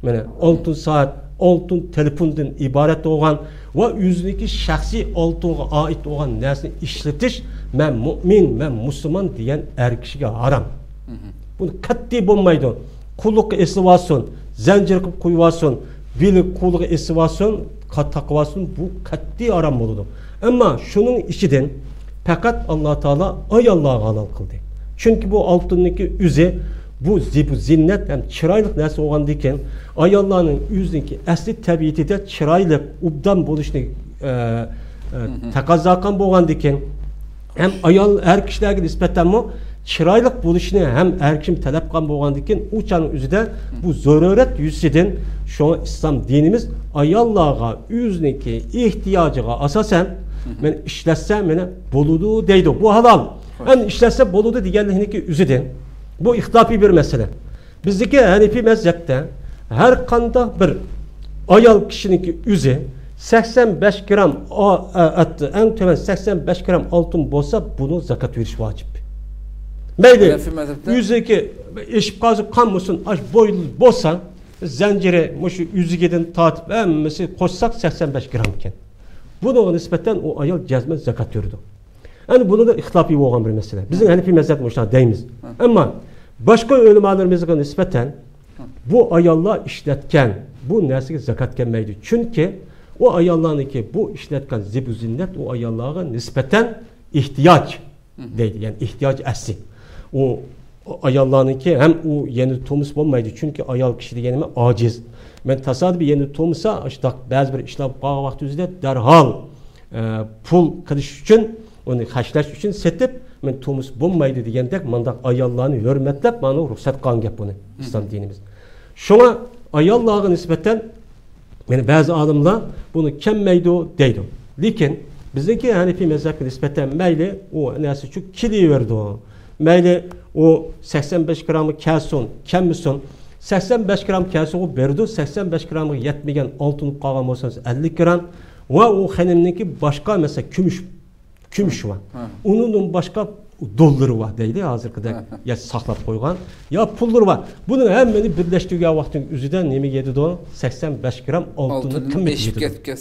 مانا ئالتۇن سائەت، ئالتۇن تېلېفوندىن ئىبارەت بولغان ۋە ئۆزىنىڭكى شەخسىي ئالتۇنغا ئائىت بولغان نەرسىنى ئىشلىتىش، مەن مۇئمىن، مەن مۇسۇلمان دېگەن ئەر كىشىگە ھارام. بۇنى قەتئىي بولمايدۇ. قولىغا ئېسىۋالسۇن، زەنجىر قىلىپ قويۇۋالسۇن، بېلى قولىغا ئېسىۋالسۇن، قا-، تاقىۋالسۇن، بۇ قەتئىي ھارام بولىدۇ. ئەمما شۇنىڭ ئىچىدىن پەقەت ئاللا تائالا ئاياللارغا ھالال قىلدى. چۈنكى بۇ ئالتۇننىڭكى ئۆزى، بۇ زىبۇ زىننەت ھەم چىرايلىق نەرسە بولغاندىكىن، ئاياللارنىڭ ئۆزىنىڭكى ئەسلى تەبىئىتىدە چىرايلىق، ئوبدان بولۇشنى، ئە، ئە، تەقەززا قىلغان بولغاندىكىن، ھەم ئايال، ئەر كىشىلەرگە نىسبەتەنمۇ چىرايلىق بولۇشنى ھەم ئەر كىشىمۇ تەلەپ قىلغان بولغاندىكىن، ئۇ چاغنىڭ ئۆزىدە بۇ زۆرۈرەت يۈزىسىدىن شۇڭا ئىسلام دىنىمىز ئاياللارغا ئۆزىنىڭكى ئېھتىياجىغا ئاساسەن، مانا ئىشلەتسە، مانا بولىدۇ دەيدۇ. بۇ ھالال. ئەمدى ئىشلەتسە بولىدۇ دېگەنلىكنىڭكى ئۆزىدىن بۇ ئىختىلاپىي بىر مەسىلە. بىزدىكى ھەنىفىي مەزھەپتە ھەر قانداق بىر ئايال كىشىنىڭكى ئۆزى سەكسەن بەش گرام ئا-، ئا-، ئەت-، ئەڭ تۆۋەن سەكسەن بەش گرام ئالتۇن بولسا، بۇنىڭ زاكات بېرىش ۋاجىپ. مەيلى، ھەنەفىي مەزھەپتە ئۆزىگە ئېشىپ قالسا، قان بولسۇن، ئاش بويل بولسا، زەنجىرى، مۇشۇ ئۆزىگىدىن تارتىپ ھەممىسى قوشساق سەكسەن بەش گرام ئىكەن. بۇنىڭغا نىسبەتەن ئۇ ئايال جەزمەن زاكات بېرىدۇ. ئەنە بۇنىڭدا ئىختىلاپىي بولغان بىر مەسىلە. بىزنىڭ ھەنىپىي مەزھەپتە مۇشۇنداق دەيمىز. ئەمما باشقا ئۆلىمالىرىمىزغا نىسبەتەن بۇ ئاياللار ئىشلەتكەن بۇ نەرسىگە زاكات كەلمەيدۇ. چۈنكى ئۇ ئاياللارنىڭكى بۇ ئىشلەتكەن زىبۇ زىننەت ئۇ ئاياللارغا نىسبەتەن ئېھتىياج دەيدۇ. يەنى ئېھتىياج ئەسلى. ئۇ ئاياللارنىڭكى ھەم ئۇ يەنە تۇرمىسا بولمايدۇ. چۈنكى ئايال كىشى دېگەن نېمە؟ ئاجىز. مەن تاسادىپىي يەنە تۇرمىسا، ئاشۇنداق بەزى بىر ئىشلار بولۇپ قالغان ۋاقتى ئۆزىدە دەرھال ئە، پۇل قىلىش ئۈچۈن، ئۇنى خەجلەش ئۈچۈن سېتىپ، مەن تۇرمۇس بولمايدۇ دېگەندەك، مانداق ئاياللارنى ھۆرمەتلەپ، مانا رۇخسەت قىلغان گەپ بۇنى ئىسلام دىنىمىز. شۇڭا ئاياللارغا نىسبەتەن، يەنى بەزى ئالىملار بۇنى كەلمەيدۇ دەيدۇ. لېكىن بىزنىڭكى ھەنىپىي مەزھەپكە نىسبەتەن مەيلى ئۇ نەرسە شۇ كېلىۋېرىدۇ. مەيلى ئۇ سەكسەن بەش گرامغا كەلسۇن، كەلمىسۇن. سەكسەن بەش گرام كەلسىغۇ بېرىدۇ، سەكسەن بەش گرامغا يەتمىگەن ئالتۇن قالغان بولسا ئەللىك گرام. ۋە ئۇ خېنىمنىڭكى باشقا، مەسىلەن، كۈمۈش، كۈمۈش بار. ئۇنىڭدىن باشقا دوللىرى بار دەيلى، ھازىرقىدەك يا ساقلاپ قويغان، يا پۇللىرى بار. بۇنىڭ ھەممىنى بىرلەشتۈرگەن ۋاقتىنىڭ ئۆزىدە نېمە يېتىدۇ؟ سەكسەن بەش گرام ئالتۇننىڭ قىممىتى يېتىدۇ.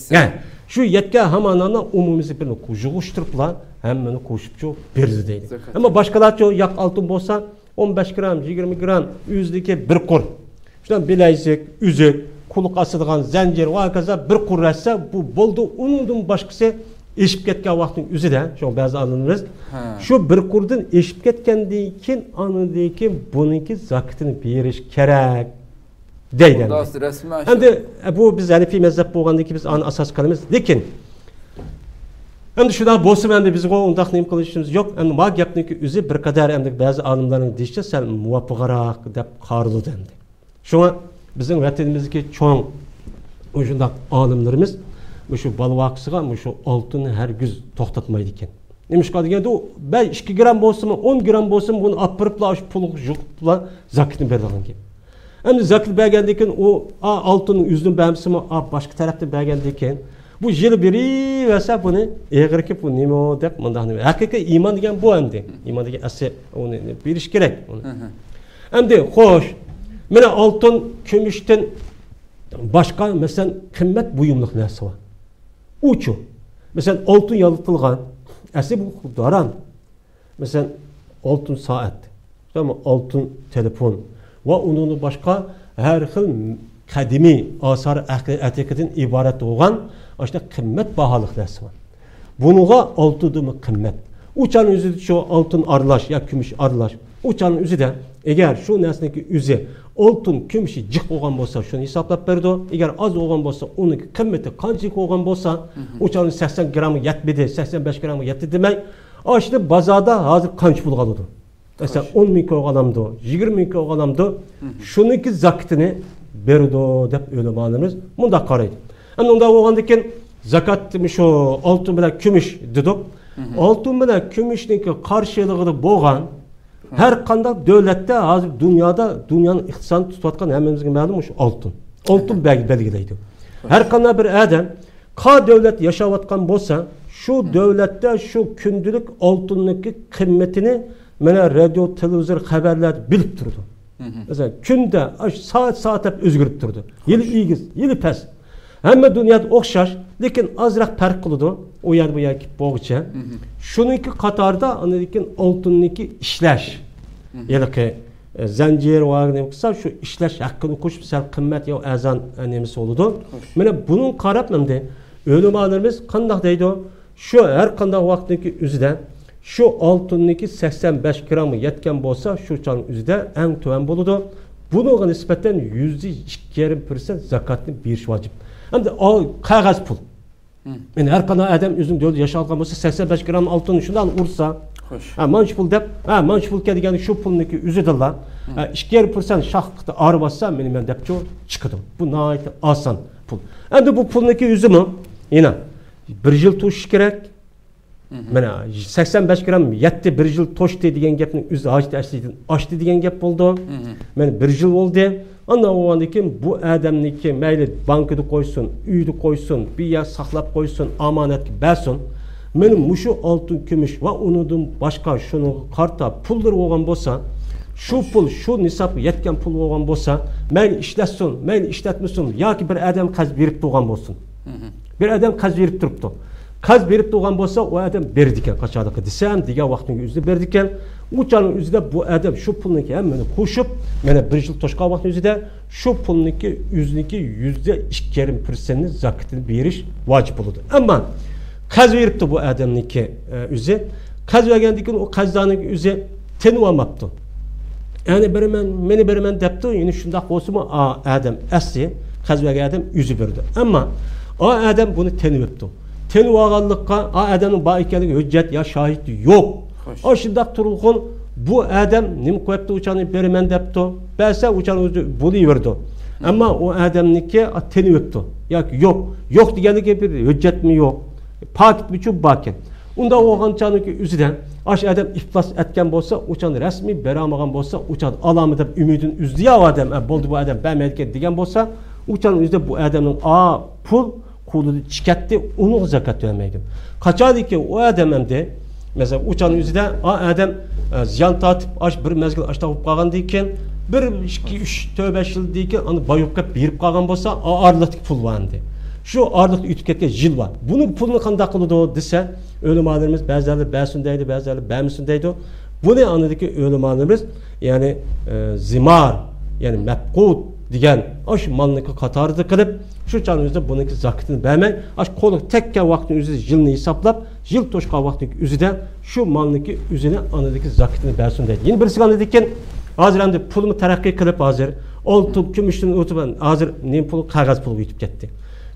شۇ يەتكەن ھاماناندا ئومۇمىي بىر يىغىشتۇرۇپلا ھەممىنى قوشۇپچۇ بېرىدۇ دەيلى. ئەمما باشقىلارچۇ ياق ئالتۇن بولسا، ئون بەش گرام، يىگىرمە گرام، ئۆزىدىكى بىر قۇر. شۇنداق بىلەيزۈك، ئۈزۈك، قۇلىقى ئاسىدىغان زەنجىر ۋە ھاكازا بىر قۇر ئەتسە، بۇ بولدى. ئۇنىڭدىن باشقىسى ئېشىپ كەتكەن ۋاقىتنىڭ ئۆزىدە، شۇڭا بەزى ئالىملىرىمىز شۇ بىر قۇردىن ئېشىپ كەتكەندىن كېيىن، ئاندىن كېيىن بۇنىڭكى زاكىتىنى بېرىش كېرەك دەيدۇ. ئەمدى، ئە، بۇ بىز ھەنىفىي مەزھەپ بولغاندىن كېيىن بىز ئانى ئاساس قىلىمىز. لېكىن، ئەمدى شۇنداق بولسىمۇ، ئەمدى بىزغۇ ئۇنداق نېمە قىلىشىمىز يوق. ئەمدى ما گەپنىڭكى ئۆزى بىر قەدەر، ئەمدى بەزى ئالىملارنىڭ دېيىشىچە سەل مۇۋاپىقراق دەپ قارىلىدۇ ئەمدى. شۇڭا بىزنىڭ ۋەتىنىمىزدىكى چوڭ مۇشۇنداق ئالىملىرىمىز مۇشۇ بالا ۋاقىسىغا مۇشۇ ئالتۇننى ھەرگىز توختاتمايدىكەن. نېمىشقا دېگەندە، ئۇ بەش، ئىككى گرام بولسىمۇ، ئون گرام بولسىمۇ، بۇنى ئاپىرىپلا شۇ پۇلغا يۇقۇپلا زاكىتىنى بېرىدىغان گەپ. ئەمدى زاكىت بەرگەندىن كېيىن ئۇ، ئا، ئالتۇننىڭ ئۆزىدىن بەرمىسىمۇ، ئا، باشقا تەرەپتىن بەرگەندىن كېيىن بۇ يىل بېرىۋەرسە، بۇنى ئېغىر كېلىپ، بۇ نېمە دەپ مۇنداق نېمە. ھەقىقىي ئىمان دېگەن بۇ ئەمدى. ئىمان دېگەن ئەسلى ئۇنى بېرىش كېرەك. ئۇنى. ئەمدى خوش، مانا ئالتۇن، كۈمۈشتىن باشقا، مەسىلەن، قىممەت بۇيۇملۇق نەرسە بار. ئۇچۇ. مەسىلەن، ئالتۇن يالىتىلغان. ئەسلى بۇ ھارام. مەسىلەن، ئالتۇن سائەت، تامام، ئالتۇن تېلېفون ۋە ئۇنىڭدىن باشقا ھەر خىل قەدىمىي ئاسارى ئەتىقىدىن ئىبارەت بولغان ئاشۇنداق قىممەت باھالىق نەرسە بار. بۇنىڭغا ئالتۇندىنمۇ قىممەت. ئۇ چاغنىڭ ئۆزىدە شۇ ئالتۇن ئارىلاش يا كۈمۈش ئارىلاش. ئۇ چاغنىڭ ئۆزىدە ئەگەر شۇ نەرسىنىڭكى ئۆزى ئالتۇن، كۈمۈشى جىق بولغان بولسا، شۇنى ھېسابلاپ بېرىدۇ. ئەگەر ئاز بولغان بولسا، ئۇنىڭكى قىممىتى قانچىلىك بولغان بولسا، ئۇ چاغنىڭ سەكسەن گرامغا يەتمىدى، سەكسەن بەش گرامغا يەتتى دېمەي، ئاشۇنى بازاردا ھازىر قانچە پۇلغا ئالىدۇ؟ مەسىلەن، ئون مىڭ كويغا ئالامدۇ، يىگىرمە مىڭ كويغا ئالامدۇ، شۇنىڭكى زاكىتىنى بېرىدۇ دەپ ئۆلىمالىرىمىز مۇنداق قارايدۇ. ئەمدى ئۇنداق بولغاندىكىن، زاكات شۇ ئالتۇن بىلەن كۈمۈش دېدۇق. ئالتۇن بىلەن كۈمۈشنىڭكى قارشىلىقىدا بولغان ھەر قانداق دۆلەتتە ھازىر دۇنيادا، دۇنيانىڭ ئىقتىسادىنى تۇتۇۋاتقان ھەممىمىزگە مەلۇم، مۇشۇ ئالتۇن. ئالتۇن بەل-، بەلگىلەيدۇ. ھەر قانداق بىر ئادەم قا دۆلەت ياشاۋاتقان بولسا، شۇ دۆلەتتە شۇ كۈندىلىك ئالتۇننىڭكى قىممىتىنى مانا رادىيو، تېلېۋىزور، خەۋەرلەردە بىلىپ تۇرىدۇ. مەسىلەن، كۈندە، ئاش، سائەت، سائەتلەپ ئۆزگىرىپ تۇرىدۇ. يىلى ئېگىز، يىلى پەس. ھەممە دۇنيادا ئوخشاش، لېكىن ئازراق پەرق قىلىدۇ. ئۇ يەر بۇ يەرگە كېلىپ بولغۇچە. شۇنىڭكى قاتارىدا ئاندىن كېيىن ئالتۇننىڭكى ئىشلەش. ھېلىقى، ئە، زەنجىر ۋە نېمە قىلسا، شۇ ئىشلەش ھەققىنى قوشۇپ سەل قىممەت يا ئەرزان، ئە، نېمىسى بولىدۇ. مانا بۇنىڭغا قاراپ ئەمدى ئۆلىمالىرىمىز قانداق دەيدۇ؟ شۇ ھەر قانداق ۋاقىتنىڭكى ئۆزىدە شۇ ئالتۇننىڭكى سەكسەن بەش گرامغا يەتكەن بولسا، شۇ چاغنىڭ ئۆزىدە ئەڭ تۆۋەن بولىدۇ. بۇنىڭغا نىسبەتەن يۈزدە ئىككى يېرىم پىرسەنت زاكاتنى بېرىش ۋاجىپ. ئەمدى ئا-، قەغەز پۇل. يەنى ھەر قانداق ئادەم ئۆزىنىڭ دۆلىتىدە ياشاۋاتقان بولسا، سەكسەن بەش گرام ئالتۇن شۇنداق ئۇرسا، ھە، مانچە پۇل دەپ، ھە، مانچە پۇل كەلگەن شۇ پۇلنىڭكى ئۆزىدىلا، ھە، ئىككى يېرىم پىرسەنت شاختا ئارىۋاتسا، مېنى مەن دەپچۇ چىقىدۇ. بۇ ناھايىتى ئاسان پۇل. ئەمدى بۇ پۇلنىڭكى ئۆزىمۇ يەنە بىر يىل توشۇش كېرەك. مانا سەكسەن بەش گرام يەتتى، بىر يىل توشتى دېگەن گەپنىڭ ئۆزى ھاجەت ئەسلىدىن ئاشتى دېگەن گەپ بولىدۇ. مانا بىر يىل بولدى. ئاندىن بولغاندىن كېيىن بۇ ئادەمنىڭكى مەيلى بانكىدا قويسۇن، ئۆيدە قويسۇن، بىر يەر ساقلاپ قويسۇن، ئامانەتكە بەرسۇن. مانا مۇشۇ ئالتۇن، كۈمۈش ۋە ئۇنىڭدىن باشقا شۇنىڭغا قارىتا پۇللىرى بولغان بولسا، شۇ پۇل شۇ نىسابقا يەتكەن پۇل بولغان بولسا، مەيلى ئىشلەتسۇن، مەيلى ئىشلەتمىسۇن، ياكى بىر ئادەم قەرز بېرىپ تۇرغان بولسۇن. بىر ئادەم قەرز بېرىپ تۇرۇپتۇ. قەرز بېرىپ تۇرغان بولسا، ئۇ ئادەم بېرىدىكەن، قاچانلىقى دېسەم دېگەن ۋاقتىنىڭ ئۆزىدە بېرىدىكەن. ئۇ چاغنىڭ ئۆزىدە بۇ ئادەم شۇ پۇلنىڭكى ھەممىنى قوشۇپ، مانا بىر يىل توشقان ۋاقتىنىڭ ئۆزىدە شۇ پۇلنىڭكى ئۆزىنىڭكى يۈزدە ئىككى يېرىم پىرسەنتنى زاكىتىنى بېرىش ۋاجىپ بولىدۇ. ئەمما قەرز بېرىپتۇ بۇ ئادەمنىڭكى، ئە، ئۆزى. قەرز بەرگەندىن كېيىن ئۇ قەرزدارنىڭكى ئۆزى تېنىۋالماپتۇ. يەنى بېرىمەن، مېنى بېرىمەن دەپتۇ، يەنى شۇنداق بولسىمۇ، ئا، ئادەم ئەسلى، قەرز بەرگەن ئادەم ئۆزى بېرىدۇ. ئەمما ئا ئادەم بۇنى تېنىۋېپتۇ. تېنىۋالغانلىققا، ئا ئادەمنىڭ بار ئىكەنلىكى ھۆججەت يا شاھىتى يوق. ئاشۇنداق تۇرغۇن بۇ ئادەم نېمە قويۇپتۇ، ئۇچانى بېرىمەن دەپتۇ. بەرسە ئۇچانى ئۆزى بولۇۋېرىدۇ. ئەمما ئۇ ئادەمنىڭكى، ئا، تېنىۋېپتۇ. ياكى يوق. يوق دېگەنلىكى بىر ھۆججەتمۇ يوق. پاكىتمۇچۇ باركەن. ئۇنداق بولغان چاغنىڭكى ئۆزىدە ئاشۇ ئادەم ئىپلاس ئەتكەن بولسا، ئۇ چاغدا رەسمىي بېرەلمىگەن بولسا، ئۇ چاغدا ئالامەن دەپ ئۈمىدىنى ئۈزدى يا ئۇ ئادەم، ئە، بولدى، بۇ ئادەم بەرمەيدىكەن دېگەن بولسا، ئۇ چاغنىڭ ئۆزىدە بۇ ئادەمنىڭ ئا پۇل قولىدا چىكەتتى، ئۇنىڭغا زاكات بەرمەيدۇ. قاچانكى ئۇ ئادەم ئەمدى مەسىلەن، ئۇ چاغنىڭ ئۆزىدە ئا ئادەم، ئە، زىيان تارتىپ، ئاش بىر مەزگىل ئاشتاق بولۇپ قالغاندىن كېيىن، بىر، ئىككى، ئۈچ، تۆت، بەش يىلدىن كېيىن ئاندىن باي بولۇپ كېلىپ بېرىپ قالغان بولسا، ئا ئارىلىقتىكى پۇل بار ئەمدى. شۇ ئارىلىقتا ئۆتۈپ كەتكەن يىل بار. بۇنىڭ پۇلىنى قانداق قىلىدۇ دېسە، ئۆلىمالىرىمىز بەزىلەر بەرسۇن دەيدۇ، بەزىلەر بەرمىسۇن دەيدۇ. بۇنى ئاندىكى ئۆلىمالىرىمىز، يەنى، ئە، زىمار، يەنى مەپقۇت دېگەن ئاشۇ مالنىڭكى قاتارىدا قىلىپ، شۇ چاغنىڭ ئۆزىدە بۇنىڭكى زاكىتىنى بەرمەي، ئاشۇ قولىغا تەگكەن ۋاقىتنىڭ ئۆزىدە، يىلنى ھېسابلاپ، يىل توشقان ۋاقىتنىڭ ئۆزىدە شۇ مالنىڭكى ئۆزىنى ئاندىكى زاكىتىنى بەرسۇن دەيدۇ. يەنە بىرسى ئاندىن كېيىن، ھازىر ئەمدى پۇلمۇ تەرەققىي قىلىپ، ھازىر ئالتۇن، كۈمۈشتىن ئۆتۈپ، ھازىر نېمە پۇل، قەغەز پۇلغا ئۆتۈپ كەتتى.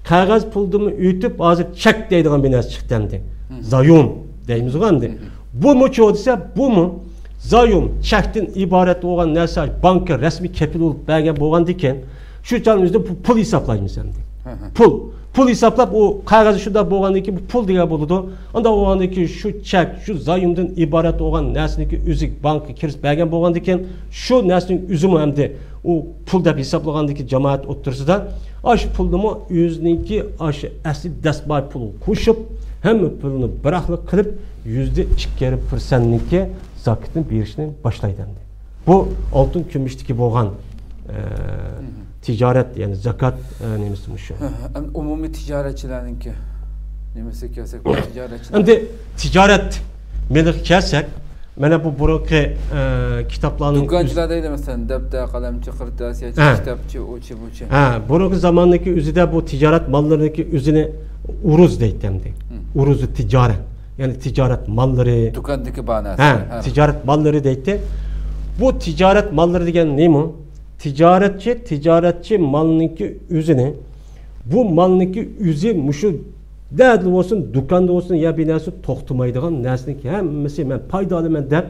قەغەز پۇلدىنمۇ ئۆتۈپ، ھازىر چەك دەيدىغان بىر نەرسە چىقتى ئەمدى. زايوم دەيمىزغۇ ئەمدى. بۇمۇچۇ دېسە، بۇمۇ زايوم، چەكتىن ئىبارەت بولغان نەرسە، بانكا رەسمىي كەپىل بولۇپ بەرگەن بولغاندىكىن، شۇ چاغنىڭ ئۆزىدە بۇ پۇل ھېسابلايمىز ئەمدى. پۇل. پۇل ھېسابلاپ، ئۇ قەغەزى شۇنداق بولغاندىن كېيىن، بۇ پۇل دېگەن بولىدۇ. ئانداق بولغاندىن كېيىن، شۇ چەك، شۇ زايومدىن ئىبارەت بولغان نەرسىنىڭكى ئۆزى بانكا كىرىپ بەرگەن بولغاندىن كېيىن، شۇ نەرسىنىڭ ئۆزىمۇ ئەمدى ئۇ پۇل دەپ ھېسابلىغاندىكى جامائەت ئوتتۇرىسىدا، ئاشۇ پۇلنىمۇ ئۆزىنىڭكى ئاشۇ ئەسلى دەسمايە پۇلىغا قوشۇپ، ھەممە پۇلنى بىراقلا قىلىپ، يۈزدە ئىككى يېرىم پىرسەنتنىڭكى زاكىتىنى بېرىشنى باشلايدۇ ئەمدى. بۇ ئالتۇن كۈمۈشتىكى بولغان، ئە، تىجارەت، يەنى زاكات، ئە، نېمىسى مۇشۇ. ئەمدى ئومۇمىي تىجارەتچىلەرنىڭكى نېمىسىگە كەلسەك، بۇ تىجارەتچىلەر. ئەمدى تىجارەت مېلىغا كەلسەك، مانا بۇ بۇرۇنقى، ئە، كىتابلارنىڭ دۇكانچىلار دەيدۇ، مەسىلەن، دەپتەر، قەلەمچى، قىرتاسىيەچى، ھە. كىتابچى، ئۇچى، بۇچى. ھە، بۇرۇنقى زاماننىڭكى ئۆزىدە بۇ تىجارەت ماللىرىنىڭكى ئۆزىنى ئۇرۇز دەيتتى ئەمدى. ئۇرۇزۇ تىجارەت. يەنى تىجارەت ماللىرى. دۇكاندىكى بار نەرسە. ھە، ھە. تىجارەت ماللىرى دەيتتى. بۇ تىجارەت ماللىرى دېگەن نېمە؟ تىجارەتچى، تىجارەتچى مالنىڭكى ئۆزىنى، بۇ مالنىڭكى ئۆزى مۇشۇ نەدىلا بولسۇن، دۇكاندا بولسۇن يا بىر نەرسە توختىمايدىغان نەرسىنىڭكى ھەممىسى مەن پايدا ئالىمەن دەپ،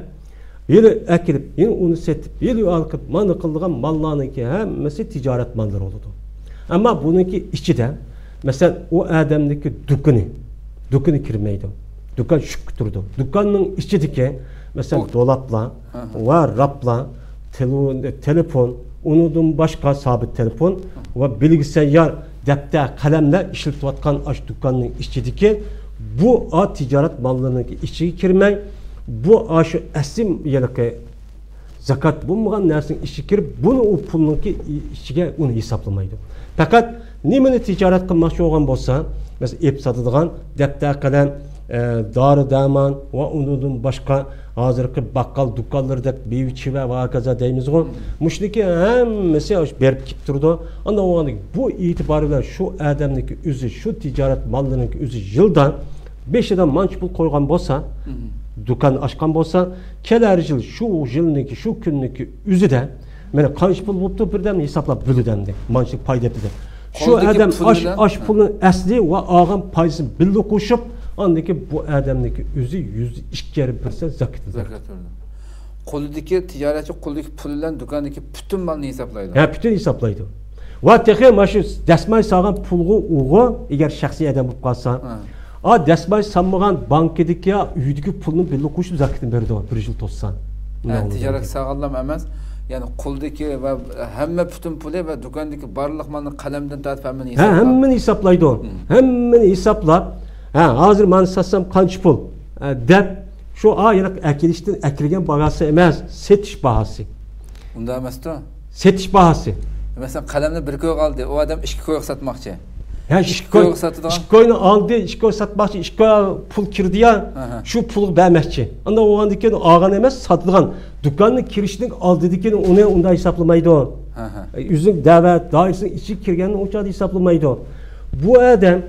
ھېلى ئەكېلىپ، ھېلى ئۇنى سېتىپ، ھېلى ئالقىپ، مانا قىلىدىغان ماللارنىڭكى ھەممىسى تىجارەت ماللىرى بولىدۇ. ئەمما بۇنىڭكى ئىچىدە، مەسىلەن، ئۇ ئادەمنىڭكى دۇكىنى، دۇكىنى كىرمەيدۇ. دۇكان شۈككە تۇرىدۇ. دۇكاننىڭ ئىچىدىكى، مەسىلەن، ئۇ دولابلار، ھە، ھە. ۋە راپلار، تېلېۋ-، تېلېفون، ئۇنىڭدىن باشقا سابىت تېلېفون ۋە بىلگە سەييار دەپتەر، قەلەملەر ئىشلىتىۋاتقان ئاشۇ دۇكاننىڭ ئىچىدىكى بۇ ئا تىجارەت ماللىرىنىڭ ئىچىگە كىرمەي، بۇ ئاشۇ ئەسلى ھېلىقى زاكات بولمىغان نەرسىنىڭ ئىچىگە كىرىپ، بۇنى ئۇ پۇلنىڭكى ئىچىگە ئۇنى ھېسابلىمايدۇ. پەقەت نېمىنى تىجارەت قىلماقچى بولغان بولسا، مەسىلەن، ئېپ ساتىدىغان دەپتەر، قەلەم، ئە، دارى دەرمان ۋە ئۇنىڭدىن باشقا ھازىرقى باققال دۇكانلىرىدەك مېۋە چىۋە ۋە ھاكازا دەيمىزغۇ. مۇشۇنىڭكى ھەممىسى بېرىپ كېلىپ تۇرىدۇ. ئاندىن بولغاندىكىن بۇ ئېتىبارى بىلەن شۇ ئادەمنىڭكى ئۆزى، شۇ تىجارەت ماللىرىنىڭكى ئۆزى يىلدا بېشىدا مانچە پۇل قويغان بولسا، دۇكان ئاچقان بولسا، كېلەر يىل شۇ يىلنىڭكى، شۇ كۈننىڭكى ئۆزىدە مانا قانچە پۇل بوپتۇ، بىردەم ھېسابلاپ بىلىدۇ ئەمدى. مانچىلىك پايدا دەپتىدە. شۇ ئادەم ئاش، ئاش پۇلنىڭ ئەسلى ۋە ئالغان پايدىسىنى بىللە قوشۇپ، ئاندىن كېيىن بۇ ئادەمنىڭكى ئۆزى يۈزدە ئىككى يېرىم پىرسەنت زاكىتى. زاكات بېرىدۇ. قولىدىكى تىجارەتچى قولىدىكى پۇل بىلەن دۇكاندىكى پۈتۈن مالنى ھېسابلايدۇ. ھە، پۈتۈن ھېسابلايدۇ. ۋە تېخى مانا شۇ دەسمايە سالغان پۇلغا ئۇغۇ، ئەگەر شەخسىي ئادەم بولۇپ قالسا، ھە. ئا، دەسمايە سالمىغان بانكىدىكى يا ئۆيدىكى پۇلنى بىللە قوشۇپ زاكىتىنى بېرىدۇ، بىر يىل توسسا. ھە، تىجارەت سالغانلام ئەمەس، يەنى قولدىكى ۋە ھەممە پۈتۈن پۇلى ۋە دۇكاندىكى بارلىق مالنى قەلەمدىن تارتىپ ھەممىنى ھە، ھېسابلاپ. ھەممىنى ھېسابلايدۇ. ھەممىنى ھېسابلاپ، ھە، ھازىر مانا ساتسام قانچە پۇل، ھە، دەپ، شۇ ئا، ھېلىقى ئەكېلىشتىن ئەكىلگەن باھاسى ئەمەس، سېتىش باھاسى. ئۇنداق ئەمەستۇ؟ سېتىش باھاسى. مەسىلەن، قەلەمنى بىر كويغا ئالدى، ئۇ ئادەم ئىككى كويغا ساتماقچى. ھە، ئىككى كوي-، ئىككى كوينى ئالدى، ئىككى كوي ساتماقچى، ئىككى كوي پۇل كىردى يا، شۇ پۇلغا بەرمەكچى. ئانداق بولغاندىن كېيىن ئالغان ئەمەس، ساتىدىغان. دۇكاننى كىرىشتىن ئالدىدىكىن ئۇنى ئۇنداق ھېسابلىمايدۇ. ئۆزىنىڭ دەۋە دائىرىسىنىڭ ئىچىگە كىرگەننى ئۇ چاغدا ھېسابلىمايدۇ. بۇ ئادەم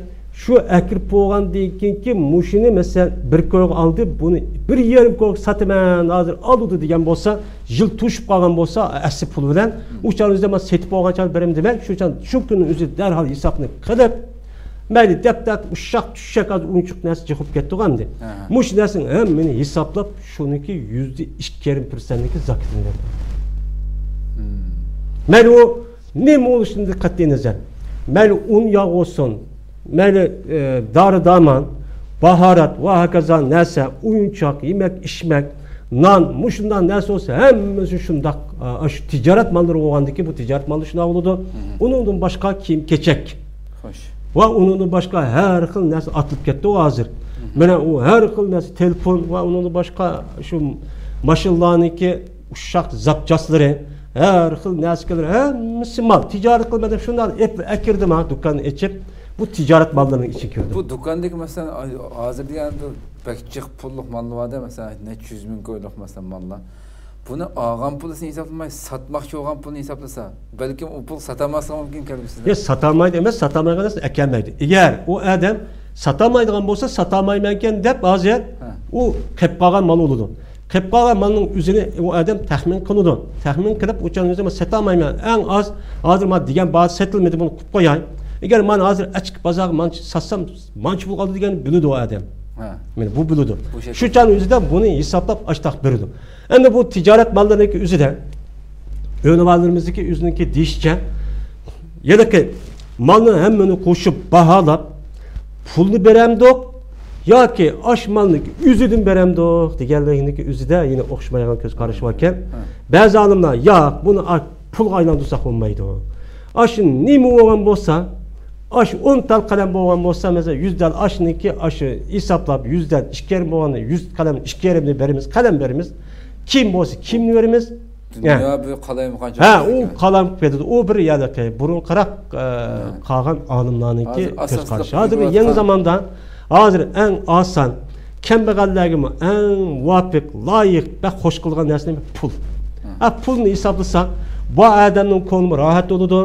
شۇ ئەكىرىپ بولغاندىن كېيىنكى مۇشۇنى، مەسىلەن، بىر كويغا ئالدى، بۇنى بىر يېرىم كويغا ساتىمەن، ھازىر ئالىدۇ دېگەن بولسا، يىل توشۇپ قالغان بولسا، ئەسلى پۇل بىلەن، ئۇ چاغنىڭ ئۆزىدە مەن سېتىپ بولغان چاغدا بېرىمەن دېمەي، شۇ چاغ، شۇ كۈننىڭ ئۆزىدە دەرھال ھېسابنى قىلىپ، مەيلى دەپتەر، ئۇششاق، چۈششەك، ھازىر ئويۇنچۇق نەرسە جىقىپ كەتتىغۇ ئەمدى. مۇشۇ نەرسىنىڭ ھەممىنى ھېسابلاپ، شۇنىڭكى يۈزدە ئىككى يېرىم پىرسەنتنىڭكى زاكىتىنى بېرىدۇ. مەيلى ئۇ نېمە بولۇشىدىن قەتئىي نەزەر، مەيلى ئۇن ياغ بولسۇن، مەيلى، ئە، دارى دەرمان، باھارات ۋە ھاكازا نەرسە، ئويۇنچاق، يېمەك ئىچمەك، نان، مۇشۇنداق نەرسە بولسا، ھەممىسى شۇنداق، ئا، شۇ تىجارەت ماللىرى بولغاندىكىن، بۇ تىجارەت ماللىرى شۇنداق بولىدۇ. ئۇنىڭدىن باشقا كىيىم كېچەك. خوش. ۋە ئۇنىڭدىن باشقا ھەر خىل نەرسە ئاتىلىپ كەتتى ھازىر. مانا ئۇ ھەر خىل نەرسە، تېلېفون ۋە ئۇنىڭدىن باشقا شۇ ماشىنىلارنىڭكى ئۇششاق زاپچاسلىرى، ھەر خىل نەرسىلەر، ھەممىسى مال. تىجارەت قىلماي دەپ شۇنداق ئېلىپ ئەكىردىم ھە، دۇكان ئېچىپ، بۇ تىجارەت ماللىرىنىڭ ئىچىگە كىردى. بۇ دۇكاندىكى، مەسىلەن، ھازىر دېگەن بەك جىق پۇللۇق ماللار بار-دە، مەسىلەن، نەچچە يۈز مىڭ كويلۇق، مەسىلەن، ماللار. بۇنى ئالغان پۇلىسىنى ھېسابلىماي، ساتماقچى بولغان پۇلىنى ھېسابلىسا، بەلكىم ئۇ پۇل ساتالماسلىقى مۇمكىن كەلگۈسىدە. يا، ساتالمايدۇ ئەمەس، ساتالمايدىغان نەرسىنى ئەكەلمەيدۇ. ئەگەر ئۇ ئادەم ساتالمايدىغان بولسا، ساتالمايمەنكەن دەپ ھازىر ھە. ئۇ قېلىپ قالغان مال بولىدۇ. قېلىپ قالغان مالنىڭ ئۆزىنى ئۇ ئادەم تەخمىن قىلىدۇ. تەخمىن قىلىپ، ئۇ چاغنىڭ ئۆزىدە مەن ساتالمايمەن. ئەڭ ئاز ھازىر مانا دېگەن باھادا سېتىلمىدى، بۇنى قىلىپ قوياي. ئەگەر مانا ھازىر ئەچكە بازارغا مانچە ساتسام، مانچە پۇل قالىدۇ دېگەننى بىلىدۇ ئۇ ئادەم. ھە. مانا بۇ بىلىدۇ. بۇ شەكىل. شۇ چاغنىڭ ئۆزىدە بۇنى ھېسابلاپ ئاشتاق بېرىدۇ. ئەمدى بۇ تىجارەت ماللىرىنىڭكى ئۆزىدە، ئۆلىمالىرىمىزنىڭكى ئۆزىنىڭكى دېيىشىچە، ھېلىقى مالنى ھەممىنى قوشۇپ باھالاپ، پۇلنى بېرەمدۇق ياكى ئاش مالنىڭكى ئۆزىدىن بېرەمدۇق دېگەنلىكنىڭكى ئۆزىدە يەنە ئوخشىمايدىغان كۆز قارىشى باركەن. ھە. بەزى ئالىملار، ياق، بۇنى ئا-، پۇلغا ئايلاندۇرساق بولمايدۇ. ئاشۇ نېمە بولغان بولسا، ئاشۇ ئون تال قەلەم بولغان بولسا، مەسىلەن، يۈز تال ئاشنىڭكى ئاشۇ ھېسابلاپ، يۈز تال ئىككى يېرىم بولغاندا، يۈز قەلەم ئىككى يېرىمنى بېرىمىز، قەلەم بېرىمىز. كىيىم بولسا كىيىمنى بېرىمىز. دۇنيا يا. بۇ قالايمىقان ھە، ئۇ قالايمىقان كېتىدۇ. ئۇ بىر يەردىكى بۇرۇنقىراق، ئە، ھە. قالغان ئالىملارنىڭكى ھازىر كۆز ئاساسلىق قارىشى. ھازىر يېڭى ئۆگىنىۋاتقان زاماندا، ھازىر ئەڭ ئاسان، كەمبەغەللەرگىمۇ ئەڭ مۇۋاپىق، لايىق، بەك خوش قىلىدىغان نەرسە نېمە؟ پۇل. ھە. ھە، پۇلنى ھېسابلىساق، بۇ ئادەمنىڭ كۆڭلىمۇ راھەت بولىدۇ،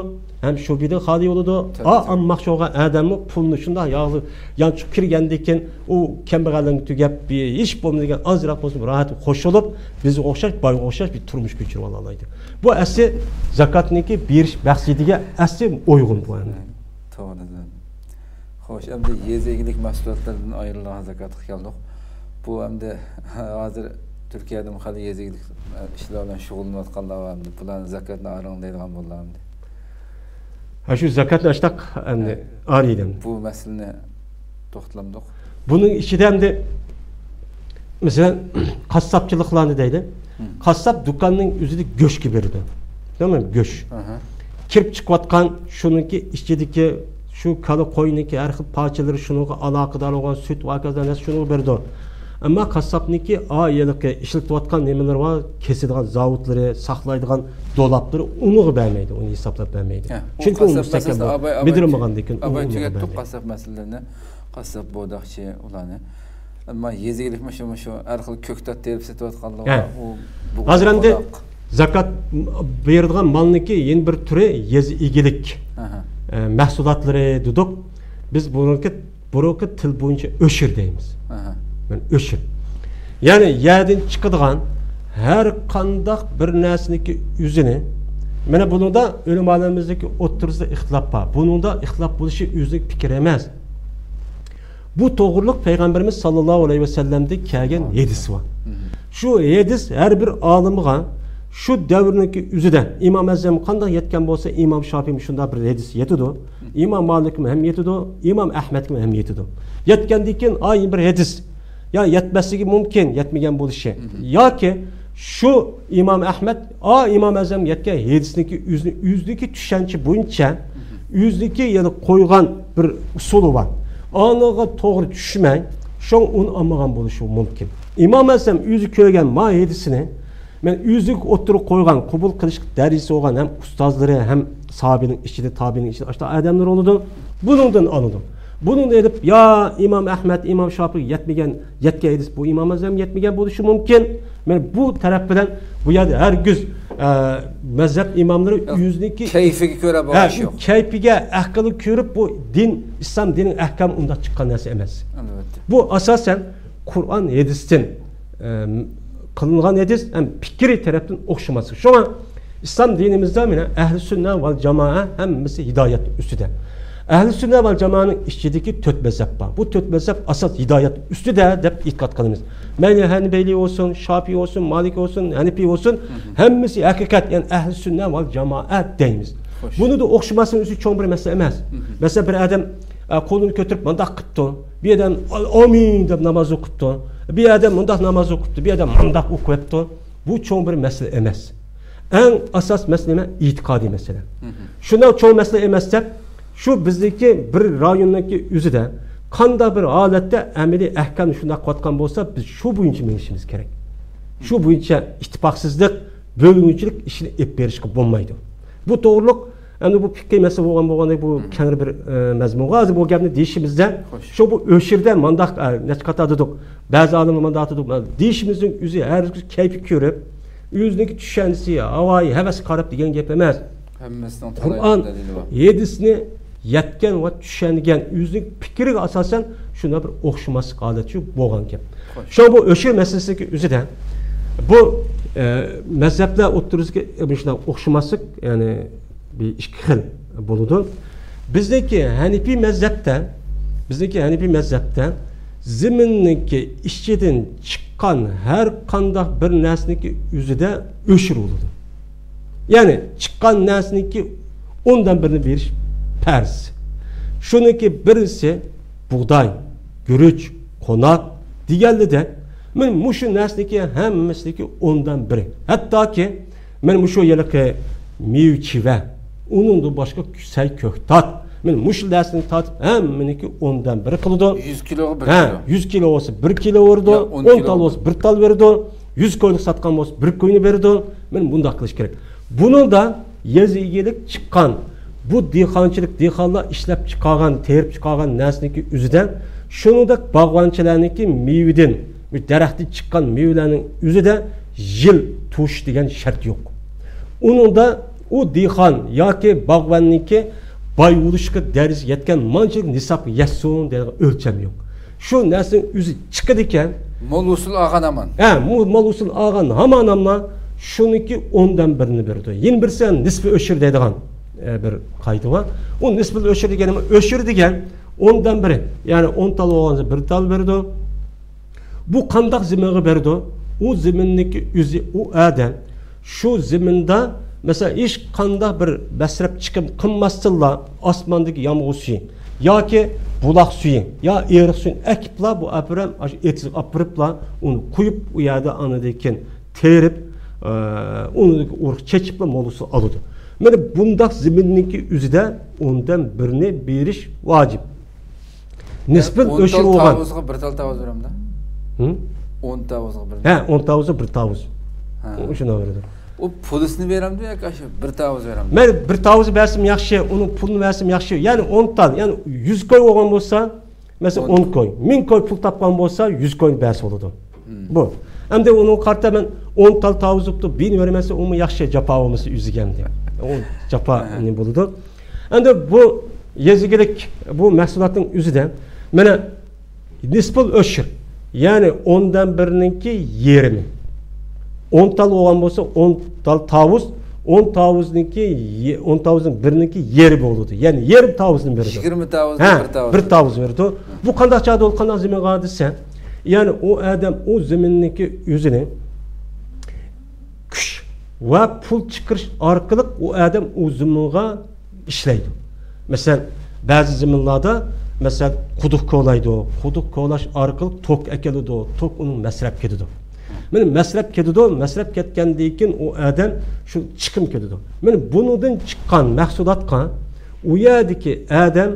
ھەم شۈبھىدىن خالىي بولىدۇ. تەبىئىي، ھە، تەبىئىي. ئالماقچى بولغان ئادەممۇ پۇلنى شۇنداق ياغلىق يانچۇققا كىرگەندىن كېيىن، ئۇ كەمبەغەللىرىڭگە تۈگەپ، ھېچ بولمىدىغان ئازراق بولسىمۇ راھەت، خوش بولۇپ، بىزگە ئوخشاش، بايغا ئوخشاش بىر تۇرمۇش كۆچۈرۈپ ئالالايدۇ. بۇ ئەسلى زاكاتنىڭكى بېرىش مەقسىتىگە ئەسلى ئۇيغۇن بۇ ئەمدى. توغرا دېدىڭ. خوش، ئەمدى يېزا ئىگىلىك مەھسۇلاتلىرىدىن ئايرىلىدىغان زاكاتقا كەلدۇق. بۇ ئەمدى ھازىر تۈركىيەدىمۇ خېلى يېزا ئىگىلىك ئىشلار بىلەن شۇغۇللىنىۋاتقانلار بار ئەمدى. بۇلارنى زاكاتنى ئايرىڭ دەيدىغان بولدى ئەمدى. ھە، شۇ زاكاتنى ئاشتاق ئەمدى ھە. ئايرىيدۇ. بۇ مەسىلىنى توختىلامدۇق. بۇنىڭ ئىچىدە ئەمدى، مەسىلەن، قاسساپچىلىقلارنى دەيلى. ھىم. قاسساپ دۇكاننىڭ ئۆزىدە گۆشكە بېرىدۇ. تامام، گۆش. ئاھا. كىرىپ چىقىۋاتقان شۇنىڭكى ئىچىدىكى شۇ كالا قوينىڭكى ھەر خىل پارچىلىرى، شۇنىڭغا ئالاقىدار بولغان سۈت، ھاكازا نەرسە شۇنىڭغا بېرىدۇ. ئەمما قاسساپنىڭكى، ئا، ھېلىقى ئىشلىتىۋاتقان نېمىلىرى بار، كېسىدىغان زاۋۇتلىرى، ساقلايدىغان دولابلىرى، ئۇنىڭغا بەرمەيدۇ، ئۇنى ھېسابلاپ بەرمەيدۇ. ھە، ئۇ چۈنكى ئۇ قاسساپ مۇستەقىل مەسىلىسى، بولۇپ، ئاباي، ئاباي، مىدىرمىغاندىن كېيىن ئاباي، ئۇنىڭغا تۈگەتتۇق بەرمەيدۇ. قاسساپ مەسىلىلىرىنى. قاسساپ، بوداقچى ئۇلارنى. ئەمما يېزا ئىگىلىك مۇشۇ، مۇشۇ ھەر خىل كۆكتات تېرىپ سېتىۋاتقانلار ھە. بار. ئۇ، بۇ ھازىر ئەمدى بوداق. زاكات بېرىدىغان مالنىڭكى يەنە بىر تۈرى يېزا ئىگىلىك، ئاھا. ئە، مەھسۇلاتلىرى دېدۇق. بىز بۇنىڭكى بۇرۇنقى تىل بويىچە ئۆشۈر دەيمىز. ئاھا. مانا ئۆشۈر. يەنى يەردىن چىقىدىغان ھەر قانداق بىر نەرسىنىڭكى ئۆزىنى، مانا بۇنىڭدا ئۆلىمالىرىمىزنىڭكى ئوتتۇرىسىدا ئىختىلاپ بار. بۇنىڭدا ئىختىلاپ بولۇشى ئۆزىنىڭ پىكرى ئەمەس. بۇ توغرۇلۇق پەيغەمبىرىمىز ساللاللاھۇ ئەلەيھى ۋەسەللەمدىن كەلگەن ھەدىس بار. مم. شۇ ھەدىس ھەر بىر ئالىمغا شۇ دەۋرنىڭكى ئۆزىدە ئىمام ئەزەم قانداق يەتكەن بولسا، ئىمام شافىئىمۇ شۇنداق بىر ھەدىس يېتىدۇ. ئىمام مالىكمۇ ھەم يېتىدۇ، ئىمام ئەھمەدمۇ ھەم يېتىدۇ. يەتكەندىن كېيىن، ئاي، بىر ھەدىس يا يەتمەسلىكى مۇمكىن، يەتمىگەن بولۇشى. مم. ياكى شۇ ئىمام ئەھمەد، ئا، ئىمام ئەزەم يەتكەن ھەدىسنىڭكى ئۆزىنى، ئۆزىنىڭكى چۈشەنچە بويىچە، مم. ئۆزىنىڭكى يەنە قويغان بىر ئۇسۇلى بار. ئانىڭغا توغرا چۈشمەي، شۇڭا ئۇنى ئالمىغان بولۇشى مۇمكىن. ئىمام ئەزەم ئۆزى كۆرگەن ما ھەدىسنى مەن ئۆزىگە ئوتتۇرىغا قويغان، قوبۇل قىلىش دەرىجىسى بولغان ھەم ئۇستازلىرى، ھەم ساھابىنىڭ ئىچىدە، تابىئىنىڭ ئىچىدە ئاشۇنداق ئادەملەر بولىدۇ. بۇنىڭدىن ئالىدۇ. بۇنىڭدىن ئېلىپ، يا ئىمام ئەھمەد، ئىمام شاپىئىگە يەتمىگەن، يەتكەن ھەدىس بۇ ئىمام ئەزەمگە يەتمىگەن بولۇشى مۇمكىن. مانا بۇ تەرەپ بىلەن بۇ يەردە ھەرگىز، ئە، مەزھەپ ئىماملىرى يوق، ئۆزىنىڭكى كەيپىگە كۆرە ھە، بولغان ئىش يوق. كەيپىگە، ئەقلىگە كۆرۈپ بۇ دىن، ئىسلام دىنىنىڭ ئەھكامى ئۇنداق چىققان نەرسە ئەمەس. ئەلۋەتتە. بۇ ئاساسەن قۇرئان ھەدىستىن، ئە، قىلىنغان ھەدىس ھەم پىكرى تەرەپتىن ئوخشىماسلىق. شۇڭا ئىسلام دىنىمىزدا مانا ئەھلى سۈننە ۋەل جامائە ھەممىسى ھىدايەت ئۈستىدە. ئەھلى سۈننە ۋەل جامائەنىڭ ئىچىدىكى تۆت مەزھەپ بار. بۇ تۆت مەزھەپ ئاساس ھىدايەت ئۈستىدە دەپ ئېتىقاد قىلىمىز. مەيلى ھەنبەلى بولسۇن، شاپىئى بولسۇن، مالىكى بولسۇن، ھەنىپى بولسۇن، مم. ھەممىسى ھەقىقەت، يەنى ئەھلى سۈننە ۋەل جامائە دەيمىز. خوش. بۇنىڭدا ئوخشىماسلىق ئۆزى چوڭ بىر مەسىلە ئەمەس. مم. مەسىلەن، بىر ئادەم، ئە، قولىنى كۆتۈرۈپ مۇنداق قىپتۇ. بىر ئادەم ئامىن دەپ ناماز ئوقۇپتۇ. بىر ئادەم مۇنداق ناماز ئوقۇپتۇ. بىر ئادەم مۇنداق ئوقۇۋەپتۇ. بۇ چوڭ بىر مەسىلە ئەمەس. ئەڭ ئاساس مەسىلە نېمە؟ ئېتىقادىي مەسىلە. مم. شۇنداق چوڭ مەسىلە ئەمەس دەپ، شۇ بىزنىڭكى بىر رايوننىڭكى ئۆزىدە قانداق بىر ھالەتتە ئەمەلىي ئەھكامنى شۇنداق قىلىۋاتقان بولسا، بىز شۇ بويىچە مېڭىشىمىز كېرەك. شۇ بويىچە ئىتتىپاقسىزلىق، بۆلگۈنچىلىك ئىشىنى ئېلىپ بېرىشقا بولمايدۇ. بۇ توغرۇلۇق، ئەمدى بۇ پىقھىي مەسىلە بولغان، بولغاندا بۇ كەڭرى بىر، ئە، مەزمۇنغا ھازىر بۇ گەپنى دېيىشىمىزدە، شۇ بۇ ئۆشۈردە مانداق، ئە، نەچچە قاتار دېدۇق، بەزى ئالىملار مانداق دېدۇق، دېيىشىمىزنىڭ ئۆزى ھەر كەيپى كۆرۈپ، ئۆزىنىڭكى چۈشەنچىسى، ھاۋايى، ھەۋەسكە قاراپ دېگەن گەپ ئەمەس. ھەممىسىنىڭ قۇرئان، تالايىدا دەلىلى بار. ھەدىسنى يەتكەن ۋە چۈشەنگەن، ئۆزىنىڭ پىكرىگە ئاساسەن شۇنداق بىر ئوخشىماسلىق ھالەتچۇ بولغان گەپ. خوش. شۇ بۇ ئۆشۈر مەسىلىسىدىكى ئۆزىدە بۇ، ئە، مەزھەپلەر ئوتتۇرىسىدىكى مۇشۇنداق ئوخشىماسلىق، يەنى بىر ئىككى خىل بولىدۇ. بىزنىڭكى ھەنىپىي مەزھەپتە، بىزنىڭكى ھەنىپىي مەزھەپتە زېمىننىڭكى ئىچىدىن چىققان ھەر قانداق بىر نەرسىنىڭكى ئۆزىدە ئۆشۈر بولىدۇ. يەنى چىققان نەرسىنىڭكى ئوندىن بىرىنى بېرىش پەرز. شۇنىڭكى بىرسى بۇغداي، گۈرۈچ، قوناق دېگەنلىدەك، مانا مۇشۇ نەرسىنىڭكى ھەممىسىنىڭكى ئوندىن بىرى. ھەتتاكى مانا مۇشۇ ھېلىقى مېۋە چىۋە، ئۇنىڭدىن باشقا سەي كۆكتات، مانا مۇشۇ نەرسىنى تارتىپ ھەممىنىڭكى ئوندىن بىرى قىلىدۇ. يۈز كىلوغا بىر ھە، كىلو. يۈز كىلو بولسا بىر كىلو بېرىدۇ، يا ئون ئون كىلو تال بولسا بىر تال بېرىدۇ، يۈز كويلۇق ساتقان بولسا بىر كوينى بېرىدۇ. مانا بۇنداق قىلىش كېرەك. بۇنىڭدا يېزا ئىگىلىك چىققان، بۇ دېھقانچىلىق، دېھقانلار ئىشلەپ چىقارغان، تېرىپ چىقارغان نەرسىنىڭكى ئۆزىدە، شۇنىڭدەك باغۋەنچىلەرنىڭكى مېۋىدىن، دەرەختىن چىققان مېۋىلەرنىڭ ئۆزىدە يىل توشۇش دېگەن شەرت يوق. ئۇنىڭدا ئۇ دېھقان ياكى باغۋەننىڭكى باي بولۇشقا دەرىجىسى يەتكەن مانچىلىك نىسابقا يەتسۇن دەيدىغان ئۆلچەم يوق. شۇ نەرسىنىڭ ئۆزى چىقىدىكەن. مول ھوسۇل ئالغان ئامان. ھە، مو-، مول ھوسۇل ئالغان ھامان ئامما شۇنىڭكى ئوندىن بىرىنى بېرىدۇ. يەنە بىرسى نىسپى ئۆشۈر دەيدىغان، ئە، بىر قائىدە بار. ئۇ نىسپى ئۆشۈر دېگەن، ئۆشۈر دېگەن ئوندىن بىرى، يەنى ئون تال بولغاندا بىر تال بېرىدۇ. بۇ قانداق زېمىنغا بېرىدۇ؟ ئۇ زېمىننىڭكى ئۆزى، ئۇ ئادەم شۇ زېمىندا، مەسىلەن، ھېچقانداق بىر مەسرەپ چىقىم قىلماستىنلا، ئاسماندىكى يامغۇر سۈيى ياكى بۇلاق سۈيى يا ئېرىق سۈيىنى ئەكىپلا، بۇ ئاپىرىم، ئاشۇ ئېتىزغا ئاپىرىپلا، ئۇنى قۇيۇپ، ئۇ يەردە ئاندىن كېيىن تېرىپ، ئە، ئۇنى ئۇرۇق چېچىپلا مول ھوسۇل ئالىدۇ. مانا بۇنداق زېمىننىڭكى ئۆزىدە ئوندىن بىرنى بېرىش ۋاجىپ. نىسپىل ئون ئۆشۈر تال بولغان. تاۋۇزغا بىر تال تاۋۇز بېرەمدۇ؟ ھىم؟ ئون تاۋۇزغا بىر ھە، ئون تاۋۇزغا بىر تاۋۇز. ھە. شۇنداق بېرىدۇ. ئۇ پۇلىسىنى بېرەمدۇ ياكى ئاشۇ بىر تاۋۇز بېرەمدۇ؟ مەيلى، بىر تاۋۇز بەرسىمۇ ياخشى، ئۇنىڭ پۇلىنى بەرسىمۇ ياخشى. يەنى ئون تال، يەنى يۈز كوي بولغان بولسا، مەسىلەن، ئون ئون كوي. مىڭ كوي پۇل تاپقان بولسا، يۈز كوينى بەرسە بولىدۇ. ھىم. بۇ. ئەمدى ئۇنىڭغا قارىتا مەن ئون تال تاۋۇز بوپتۇ، بىرنى بېرىمەن دېسە، ئۇمۇ ياخشى، جاپا بولمىسا ئۆزىگە ئەمدى. ئۇ جاپا ھە. نېمە بولىدۇ؟ ئەمدى بۇ يېزا ئىگىلىك، بۇ مەھسۇلاتنىڭ ئۆزىدە مانا نىسپۇل ئۆشۈر، يەنى ئوندىن بىرنىڭكى يېرىمى. ئون تال بولغان بولسا، ئون تال تاۋۇز، ئون تاۋۇزنىڭكى يې-، ئون تاۋۇزنىڭ بىرىنىڭكى يېرىمى بولىدۇ. يەنى يېرىم تاۋۇزنى بېرىدۇ. يىگىرمە تاۋۇزنى ھە، بىر تاۋۇز. بىر تاۋۇز بېرىدۇ. بۇ قانداق چاغدا ئۇ قانداق زېمىنغا دېسە، يەنى ئۇ ئادەم ئۇ زېمىننىڭكى ئۆزىنى كۈچ ۋە پۇل چىقىرىش ئارقىلىق ئۇ ئادەم ئۇ زېمىنغا ئىشلەيدۇ. مەسىلەن، بەزى زېمىنلاردا، مەسىلەن، قۇدۇق كولايدۇ. قۇدۇق كولاش ئارقىلىق توك ئەكېلىدۇ. توك ئۇنىڭ مەسرەپ كېتىدۇ. مانا مەسرەپ كېتىدۇ. مەسرەپ كەتكەندىن كېيىن ئۇ ئادەم شۇ چىقىم كېتىدۇ. مانا بۇنىڭدىن چىققان مەھسۇلاتقا ئۇ يەردىكى ئادەم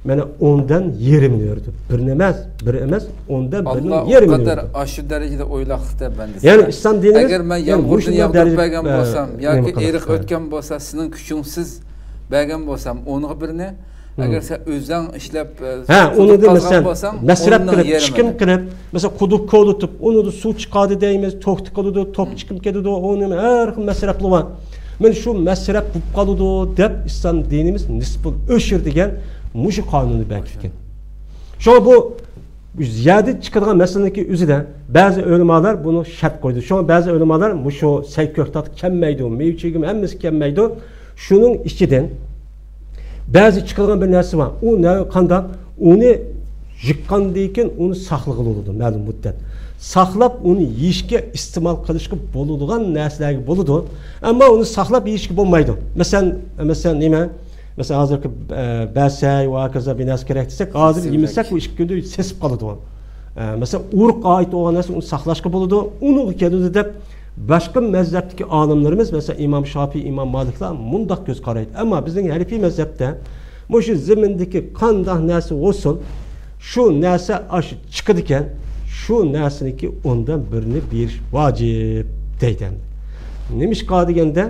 مانا ئوندىن يېرىمىنى بېرىدۇ. بىرنى ئەمەس، بىر ئەمەس، ئوندىن بىرنىڭ يېرىمىنى بېرىدۇ. ئاللا ئۇ قەدەر ئاشۇ دەرىجىدە ئويلاقلىق دەپ بەندىسى. يەنى ئىسلام دىنىمىز، ئەگەر مەن يەنى يامغۇردىن مۇشۇنداق يامغۇرۇپ دەرىجە، بەرگەن ئە، بولسام ياكى نېمە قىلىش ئېرىق كېرەك. ئۆتكەن بولسا، سىزنىڭ كۈچىڭىزسىز بەرگەن بولسام، ئونغا بىرنى، مم. ئەگەر سەن ئۆزۈڭ ئىشلەپ، ئە، ھە، ئۇنى قۇدۇق قازغان دېمىسەن، بولساڭ، مەسرەپ ئوننىڭ قىلىپ، يېرىمىنى. چىقىم قىلىپ، مەسىلەن، قۇدۇق كولىتىپ، ئۇنىڭدا سۇ چىقادۇ دەيمىز، توك تىقىلىدۇ، توك مم. چىقىم كېتىدۇ، ئۇنىڭ ھەر خىل مەسرەپلىرى بار. مانا شۇ مەسرەپ بولۇپ قالىدۇ دەپ ئىسلام دىنىمىز نىسپۇل ئۆشۈر دېگەن مۇشۇ قانۇننى بەكىتكەن. شۇڭا بۇ يەردىن چىقىدىغان مەسىلىنىڭكى ئۆزىدە بەزى ئۆلىمالار بۇنى شەرت قويدى. شۇڭا بەزى ئۆلىمالار مۇشۇ سەي كۆكتات كەلمەيدۇ، مېۋە چېگىم ھەممىسى كەلمەيدۇ. شۇنىڭ ئىچىدىن بەزى چىقىدىغان بىر نەرسە بار. ئۇ نە-، قانداق؟ ئۇنى يىغقاندىن كېيىن ئۇنى ساقلىغىلى بولىدۇ مەلۇم مۇددەت. ساقلاپ ئۇنى يېيىشكە ئىستېمال قىلىشقا بولىدىغان نەرسىلەرگە بولىدۇ. ئەمما ئۇنى ساقلاپ يېيىشكە بولمايدۇ. مەسىلەن، مەسىلەن، نېمە؟ مەسىلەن، ھازىرقى، ئە، بەسەي ۋە ھاكازا بىر نەرسە كېرەك دېسەك، ھازىر يېمىسەك، ئۇ ئىككى كۈندە سېسىپ قالىدۇ. ئە، مەسىلەن، ئۇرۇققا ئائىت بولغان نەرسە، ئۇنى ساقلاشقا بولىدۇ، ئۇنىڭغا كېلىدۇ دەپ، باشقا مەزھەپتىكى ئالىملىرىمىز، مەسىلەن، ئىمام شافىئى، ئىمام مالىكلار مۇنداق كۆز قارايدۇ. ئەمما بىزنىڭ ھەنىپىي مەزھەپتە مۇشۇ زېمىندىكى قانداق نەرسە بولسۇن، شۇ نەرسە ئاشۇ چىقىدىكەن، شۇ نەرسىنىڭكى ئوندىن بىرىنى بېرىش ۋاجىپ دەيدۇ. نېمىشقا دېگەندە،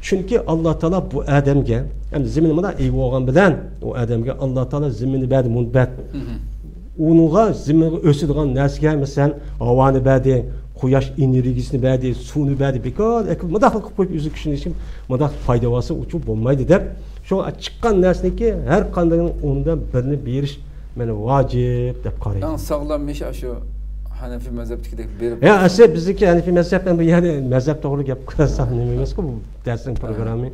چۈنكى ئاللا تائالا بۇ ئادەمگە، ئەمدى زېمىن مۇنداق ئىگە بولغان بىلەن، ئۇ ئادەمگە ئاللا تائالا زېمىننى بەردى، مۇنبەت. ئۇنىڭغا زېمىنغا ئۆسىدىغان نەرسىگە، مەسىلەن، ھاۋانى بەردى، قۇياش ئېنېرگىيىسىنى بەردى، سۇنى بەردى، بىكار ئەكىپ، مۇنداق قىلىپ قويۇپ ئۆزى كۈچىنى، مۇنداق پايدا بولسا، ئۇچۇپ بولمايدۇ دەپ، شۇڭا چىققان نەرسىنىڭكى ھەر قاندىقىنىڭ ئوندىن بىرىنى بېرىش مانا ۋاجىپ دەپ قارايمەن. ئەڭ ساغلام ئىش ئاشۇ ھەنەفىي مەزھەپتىكىدەك بېرىپ. يا، ئەسلى بىزنىڭكى ھەنەفىي مەزھەپ، بۇ يەردە مەزھەپ توغرا گەپ قىلساق نېمە ئەمەسكۇ، بۇ دەرسنىڭ پروگراممى،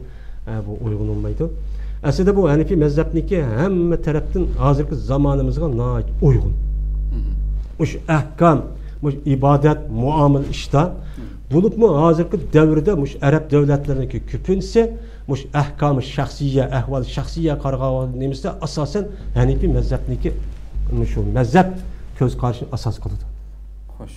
ئە، بۇ ئۇيغۇن بولمايدۇ. ئەسلىدە بۇ ھەنەفىي مەزھەپنىڭكى ھەممە تەرەپتىن ھازىرقى زامانىمىزغا ناھايىتى ئۇيغۇن. مۇشۇ ئەھكام، مۇشۇ ئىبادەت، مۇئامىلە ئىشتا، بولۇپمۇ ھازىرقى دەۋردە مۇشۇ ئەرەب دۆلەتلىرىنىڭكى كۆپىنچىسى مۇشۇ ئەھكامى شەخسىيە، ئەھۋال شەخسىيە قارىغان نېمىسىدە ئاساسەن ھەنىپىي مەزھەپنىكى مۇشۇ مەزھەپ كۆز قارىشىنى ئاساس قىلىدۇ. خوش.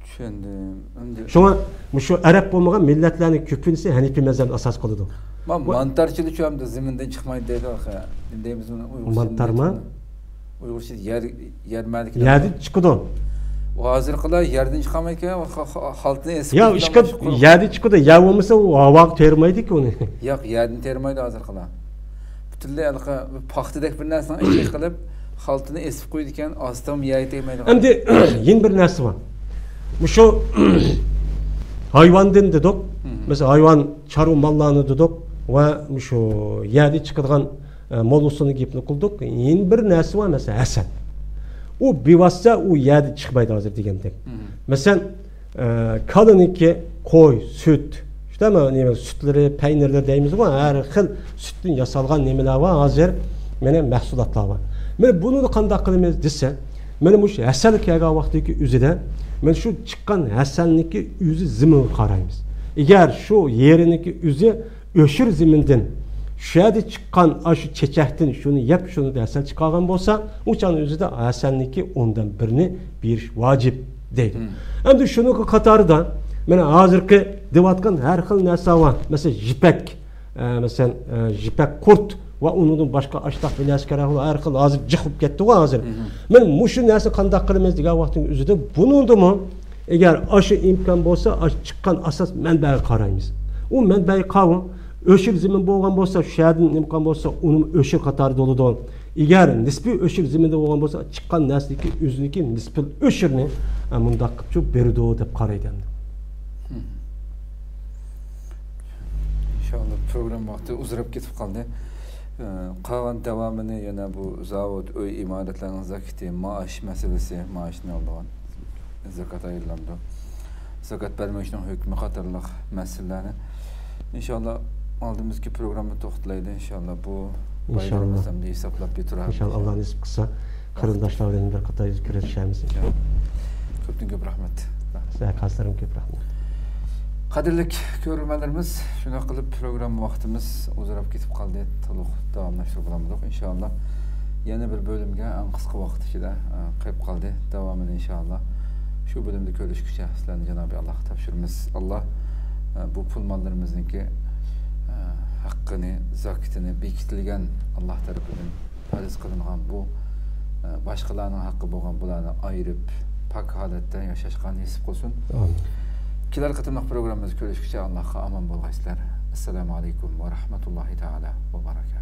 چۈشەندىم. ئەمدى شۇڭا مۇشۇ ئەرەب بولمىغان مىللەتلەرنىڭ كۆپىنچىسى ھەنىپىي مەزھەپنى ئاساس قىلىدۇ. ما-، مانتارچىلىچۇ ئەمدى زېمىندىن چىقمايدۇ دەيدۇ ئاخىر. دەيمىزمۇ ئۇيغۇرچە مانتارما؟ ئۇيغۇرچە يەر، يەر مەدىكى يەردىن چىقىدۇ. ھازىرقىلار يەردىن چىقالمايدىكەن، خا-، خا-، خالتىنى ئېسىپ يا، قويىدىغان ئىشقىلىپ، باشقا قۇرۇق. يەردىن چىقىدۇ، يەر بولمىسا ئۇ ھاۋاغا تېرىمايدىكى ئۇنى. ياق، يەردىن تېرىمايدۇ ھازىرقىلار. پۈتۈنلەي ھېلىقى پاختىدەك بىر نەرسىنىڭ ئىچىگە قىلىپ، خالتىنى ئېسىپ قويىدىكەن، ئاستىغىمۇ يەرگە تەگمەيدىغان. ئەمدى يەنە بىر نەرسە بار. مۇشۇ ھايۋاندىن دېدۇق. مەسىلەن، ھايۋان، چارۋا ماللارنى دېدۇق ۋە مۇشۇ يەردىن چىقىدىغان ئە، موللىسىنىڭ گېپىنى قىلدۇق. يەنە بىر نەرسە بار، مەسىلەن، ھەسەل. ئۇ بىۋاسىتە ئۇ يەردىن چىقمايدۇ ھازىر دېگەندەك. مەسىلەن، ئە، كالىنىڭكى قوي، سۈت، شۇنداقمۇ، نېمە، سۈتلىرى، پەينىرلىرى دەيمىزغۇ، ھەر خىل سۈتتىن ياسالغان نېمىلەر بار ھازىر، مانا مەھسۇلاتلار بار. مانا بۇنى قانداق قىلىمىز دېسە، مانا مۇشۇ ھەسەل كەلگەن ۋاقتىدىكى ئۆزىدە، مانا شۇ چىققان ھەسەلنىڭكى ئۆزى زېمىنغا قارايمىز. ئەگەر شۇ يېرىنىڭكى ئۆزى ئۆشۈر زېمىندىن، شۇ يەردە چىققان ئاشۇ چېچەكتىن شۇنى يەپ، شۇنى ھەسەل چىقارغان بولسا، ئۇ چاغنىڭ ئۆزىدە ھەسەلنىڭكى ئوندىن بىرىنى بېرىش ۋاجىپ دەيدۇ. ئەمدى شۇنىڭغا قاتارىدا، مانا ھازىرقى دەۋاتقان ھەر خىل نەرسە بار. مەسىلەن، يىپەك، ئە، مەسىلەن، ئە، يىپەك قۇرت ۋە ئۇنىڭدىن باشقا ئاشتاق بىر نەرسە كېرەك بولىدۇ. ھەر خىل ھازىر جىق بولۇپ كەتتىغۇ ھازىر. مانا مۇشۇ نەرسىنى قانداق قىلىمىز دېگەن ۋاقتىنىڭ ئۆزىدە بۇنىڭدىمۇ ئەگەر ئاشۇ ئىمكان بولسا، ئاشۇ چىققان ئاساس مەنبەگە قارايمىز. ئۇ مەنبەگە قاۋۇ، ئۆشۈر زېمىن بولغان بولسا، شۇ يەردىن نېمە قىلغان بولسا، ئۇنىمۇ ئۆشۈر قاتارىدا بولىدۇ. ئەگەر نىسپىي ئۆشۈر زېمىندە بولغان بولسا، چىققان نەرسىدىكى ئۆزىنىكى نىسپىل ئۆشۈرنى، ئە، مۇنداق قىلىپ بېرىدۇ دەپ قارايدۇ ئەمدى. ئىنشاللا، پروگرامما ۋاقتى ئۇزىراپ كېتىپ قالدى. ئە، قالغان داۋامىنى يەنە بۇ زاۋۇت، ئۆي ئىمارەتلەرنىڭ زاكىتى، مائاش مەسىلىسى، مائاشنى ئالىدىغان زاكات ئايرىلامدۇ؟ زاكات بەرمەيدىغان ھۆكمى قاتارلىق مەسىلىلەرنى، ئىنشاللا، ئالدىمىزدىكى پروگراممىدا توختىلايلى، ئىنشاللا. بۇ ئىنشاللا. بايرىمىمىزنى ئەمدى ھېسابلاپ بىر تۇرايلى. ئىنشاللا، ئاللا نېسىپ قىلسا، قېرىنداشلار بىلەن بىر قاتار يۈز كۆرۈشەرمىز. كۆپتىن كۆپ رەھمەت. سىزگە خاسلىرىم كۆپ رەھمەت. قەدىرلىك كۆرۈرمەنلىرىمىز، شۇنداق قىلىپ پروگرامما ۋاقتىمىز ئۇزىراپ كېتىپ قالدى. تولۇق داۋاملاشتۇرۇپ بولالمىدۇق، ئىنشاللا. يەنە بىر بۆلۈمگە ئەڭ قىسقا ۋاقىت ئىچىدە، ئە، قېلىپ قالدى. داۋامىنى ئىنشاللا شۇ بۆلۈمدە كۆرۈشكۈچە سىلەرنى جانابى ئاللاغا تاپشۇرىمىز. ئاللا، ئە، بۇ پۇل ماللىرىمىزنىڭكى، ئە، ھەققىنى، زاكىتىنى بېكىتىلگەن، ئاللا تەرىپىدىن پەرز قىلىنغان بۇ، ئە، باشقىلارنىڭ ھەققى بولغان بۇلارنى ئايرىپ، پاك ھالەتتە ياشاشقا نېسىپ قىلسۇن. ئامىن. كېلەر قېتىملىق پروگراممىمىزدا كۆرۈشكۈچە ئاللاغا ئامان بولغايسىلەر. ئەسسالامۇ ئەلەيكۇم ۋە رەھمەتۇللاھى تائالا ۋە بەرەكاتۇھۇ.